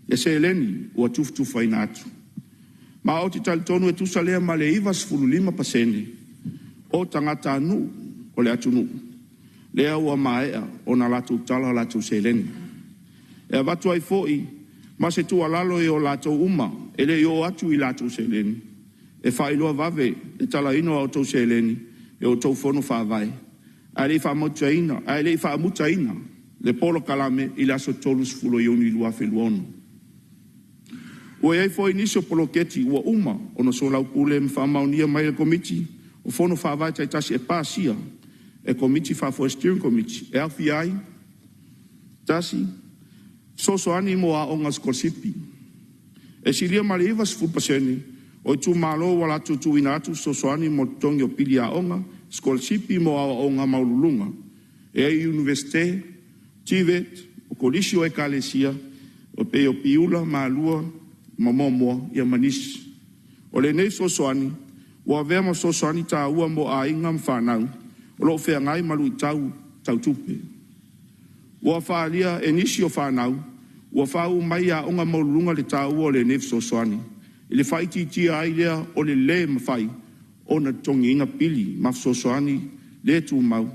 le seleni ua tufatufaina atu. Ma ou te talitonu e tusa lea ma le 95% o tagatanuu o le atunuu lea ua maea ona latou tala a latou seleni. E avatu ai foi ma se tuualalo ia i latou uma e le i oo atu a latou seleni, e faailoa vave le talaina o a outou seleni e a outou fono faavae ae le i faamutaina le polokalame i le aso 30 Iuni 2026. Ua i ai foi nisi o poloketi ua uma ona soalaupule ma faamaonia mai e le Komiti o Fono Faavae taitasi e pasia e le Komiti Faafoe Steering Committee e aofia ai: 1. Fesoasoani mo aoga sikolasipi. E silia ma le 90% o itumalo ua latou tuuina atu fesoasoani mo le totogi o pili aoga sikolasipi mo aoaoga maualuluga e ai i Iunivesite, TVET o Kolisi o Ekalesia e pei o Piula, Malua ma Moamoa ma nisi. O lenei fesoasoani ua avea ma fesoasoani taua mo aiga ma fanau o lo o feagai ma luitau tau tupe. Ua faaalia e nisi o fanau ua faauu mai i aoga maualuluga le taua o lenei fesoasoani i le faaitiitia ai lea o le le mafai ona totogiina pili ma fesoasoani le tumau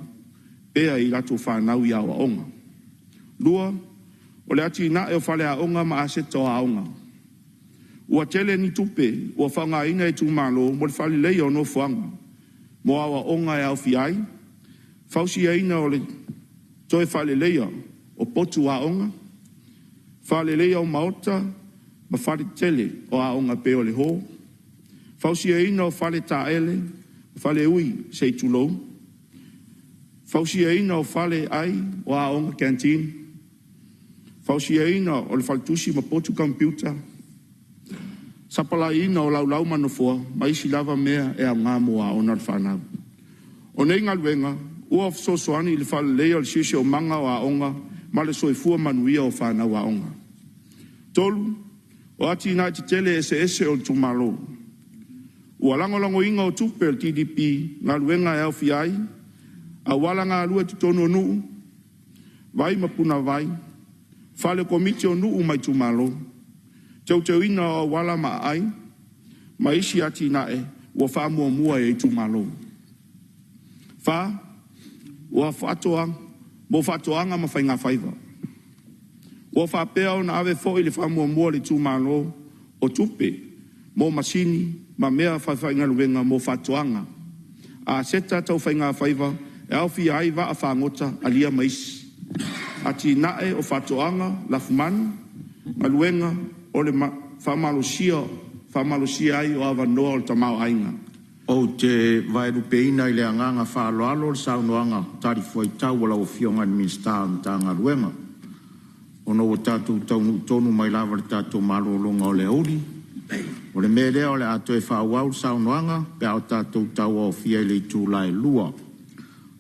pea i latou fanau i aoaoga. 2. O le atinae o faleaoga ma aseta o aoga. Ua tele ni tupe ua faaaogaina e itumalo mo le faaleleia o nofoaga mo aoaoga e aofia ai: Fausiaina o le toe faaleleia o potu aoga, faaleleia o maota ma faletele o aoga e pei o le hall, fausiaina o fale taele ma faleui se i tulou, fausiaina o fale ai o aoga canteen, fausiaina o le faletusi ma potu computer, sapalaiina o laulau ma nofoa ma isi lava mea e aoga mo aoga a le fanau. O nei galuega ua fesoasoani i le faaleleia o le siosiomaga o aoga ma le soifua manuia o fanau aoga. 3. O Atinae Tetele eseese o Itumalo. Ua lagolagoina o tupe a le DDP galuega e aofia ai: Auala galue i totonu o nuu, vai ma punavai, fale o komiti o nuu ma itumalo, teuteuina o auala ma aai, ma isi atinae ua faamuamua e itumalo. 4. Mo Faatoaga ma Faigafaiva. Ua faapea ona ave foi le faamuamua a le itumalo o tupe mo masini ma mea faifaigaluega mo faatoaga, aseta tau faigafaiva e aofia ai vaa fagota, alia ma isi. Atinae o faatoaga, lafumanu, galuega o le faamalosia ai o avanoa o le tamaoaiga. Ou te vaelupeina i le agaga faaaloalo le saunoaga talifuaitau a lau Afioga i le Minisita o le Matagaluega. Ona ua tatou taunuu tonu mai lava i le tatou malologa o le aoauli, o le mea lea o le a toe faaauau le saunoaga pe a o tatou tauaofia i le itula e 2:00.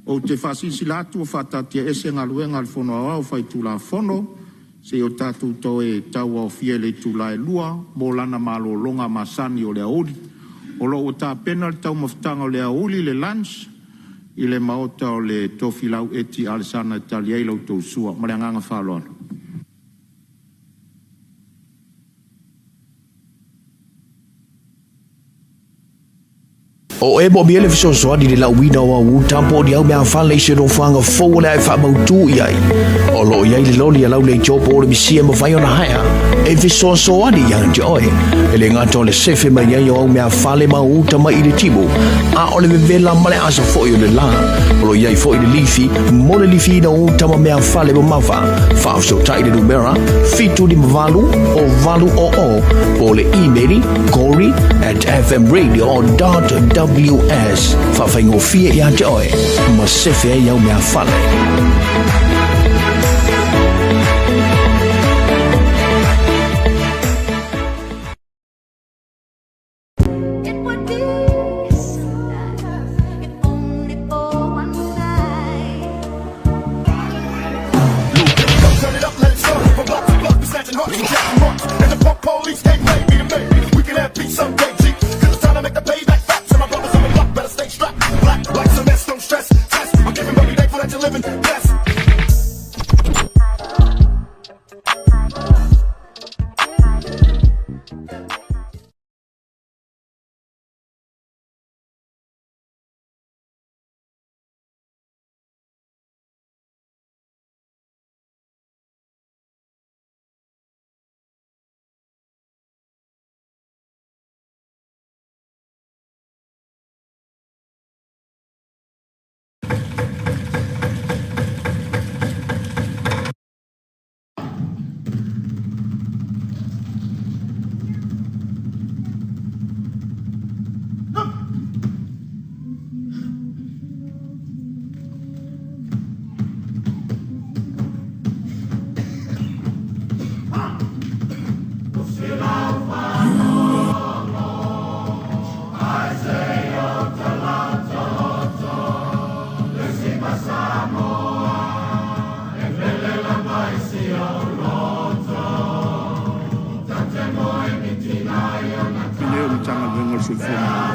Ou te faasilasila atu ua faataatiaese Galuega a le Fono Aoao Faitulafono seia tatou toe tauaofia i le itula e 2:00 mo lana malologa masani i le aoauli. O lo o ua tapena le taumafataga o le aoauli, le lunch i le maota o le Tofilau Eti Alesana e tali ai la outou sua. Ma le agaga faaaloalo. O e moomia le fesoasoani i le lauina o au uta po o ni au meafale i se nofoaga fou o le a e faamautu i ai. O lo o i ai le loli a Lauleitio po o le misi e mafai ona haea e fesoasoani ia te oe. E le gata o le sefe mai ai o au meafale ma uta mai i le timu, a o le vevela ma le asa foi o le la. O lo o i ai foi le lifi mo le lifiina o uta ma meafale mamafa. Faafesootai i le numera 758 0 800 po o le email corey@fmradio.ws. Faafaigofie ia te oe ma sefe ai au meafale. It would be so nice if only for one night. Turn it up, let it start. From block to block, we snatching hearts and jacking hearts. And the punk police can't play me to me. We can have peace someday, G. 'Cause it's time to make the payback fat. So my brothers on the block better stay strapped. Black, like some mess, don't stress. Test. I'm giving, but be thankful that you're living. Blessed. Nei o Matagaluega o le Soifua Maloloina.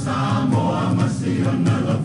Samoa ma si ona.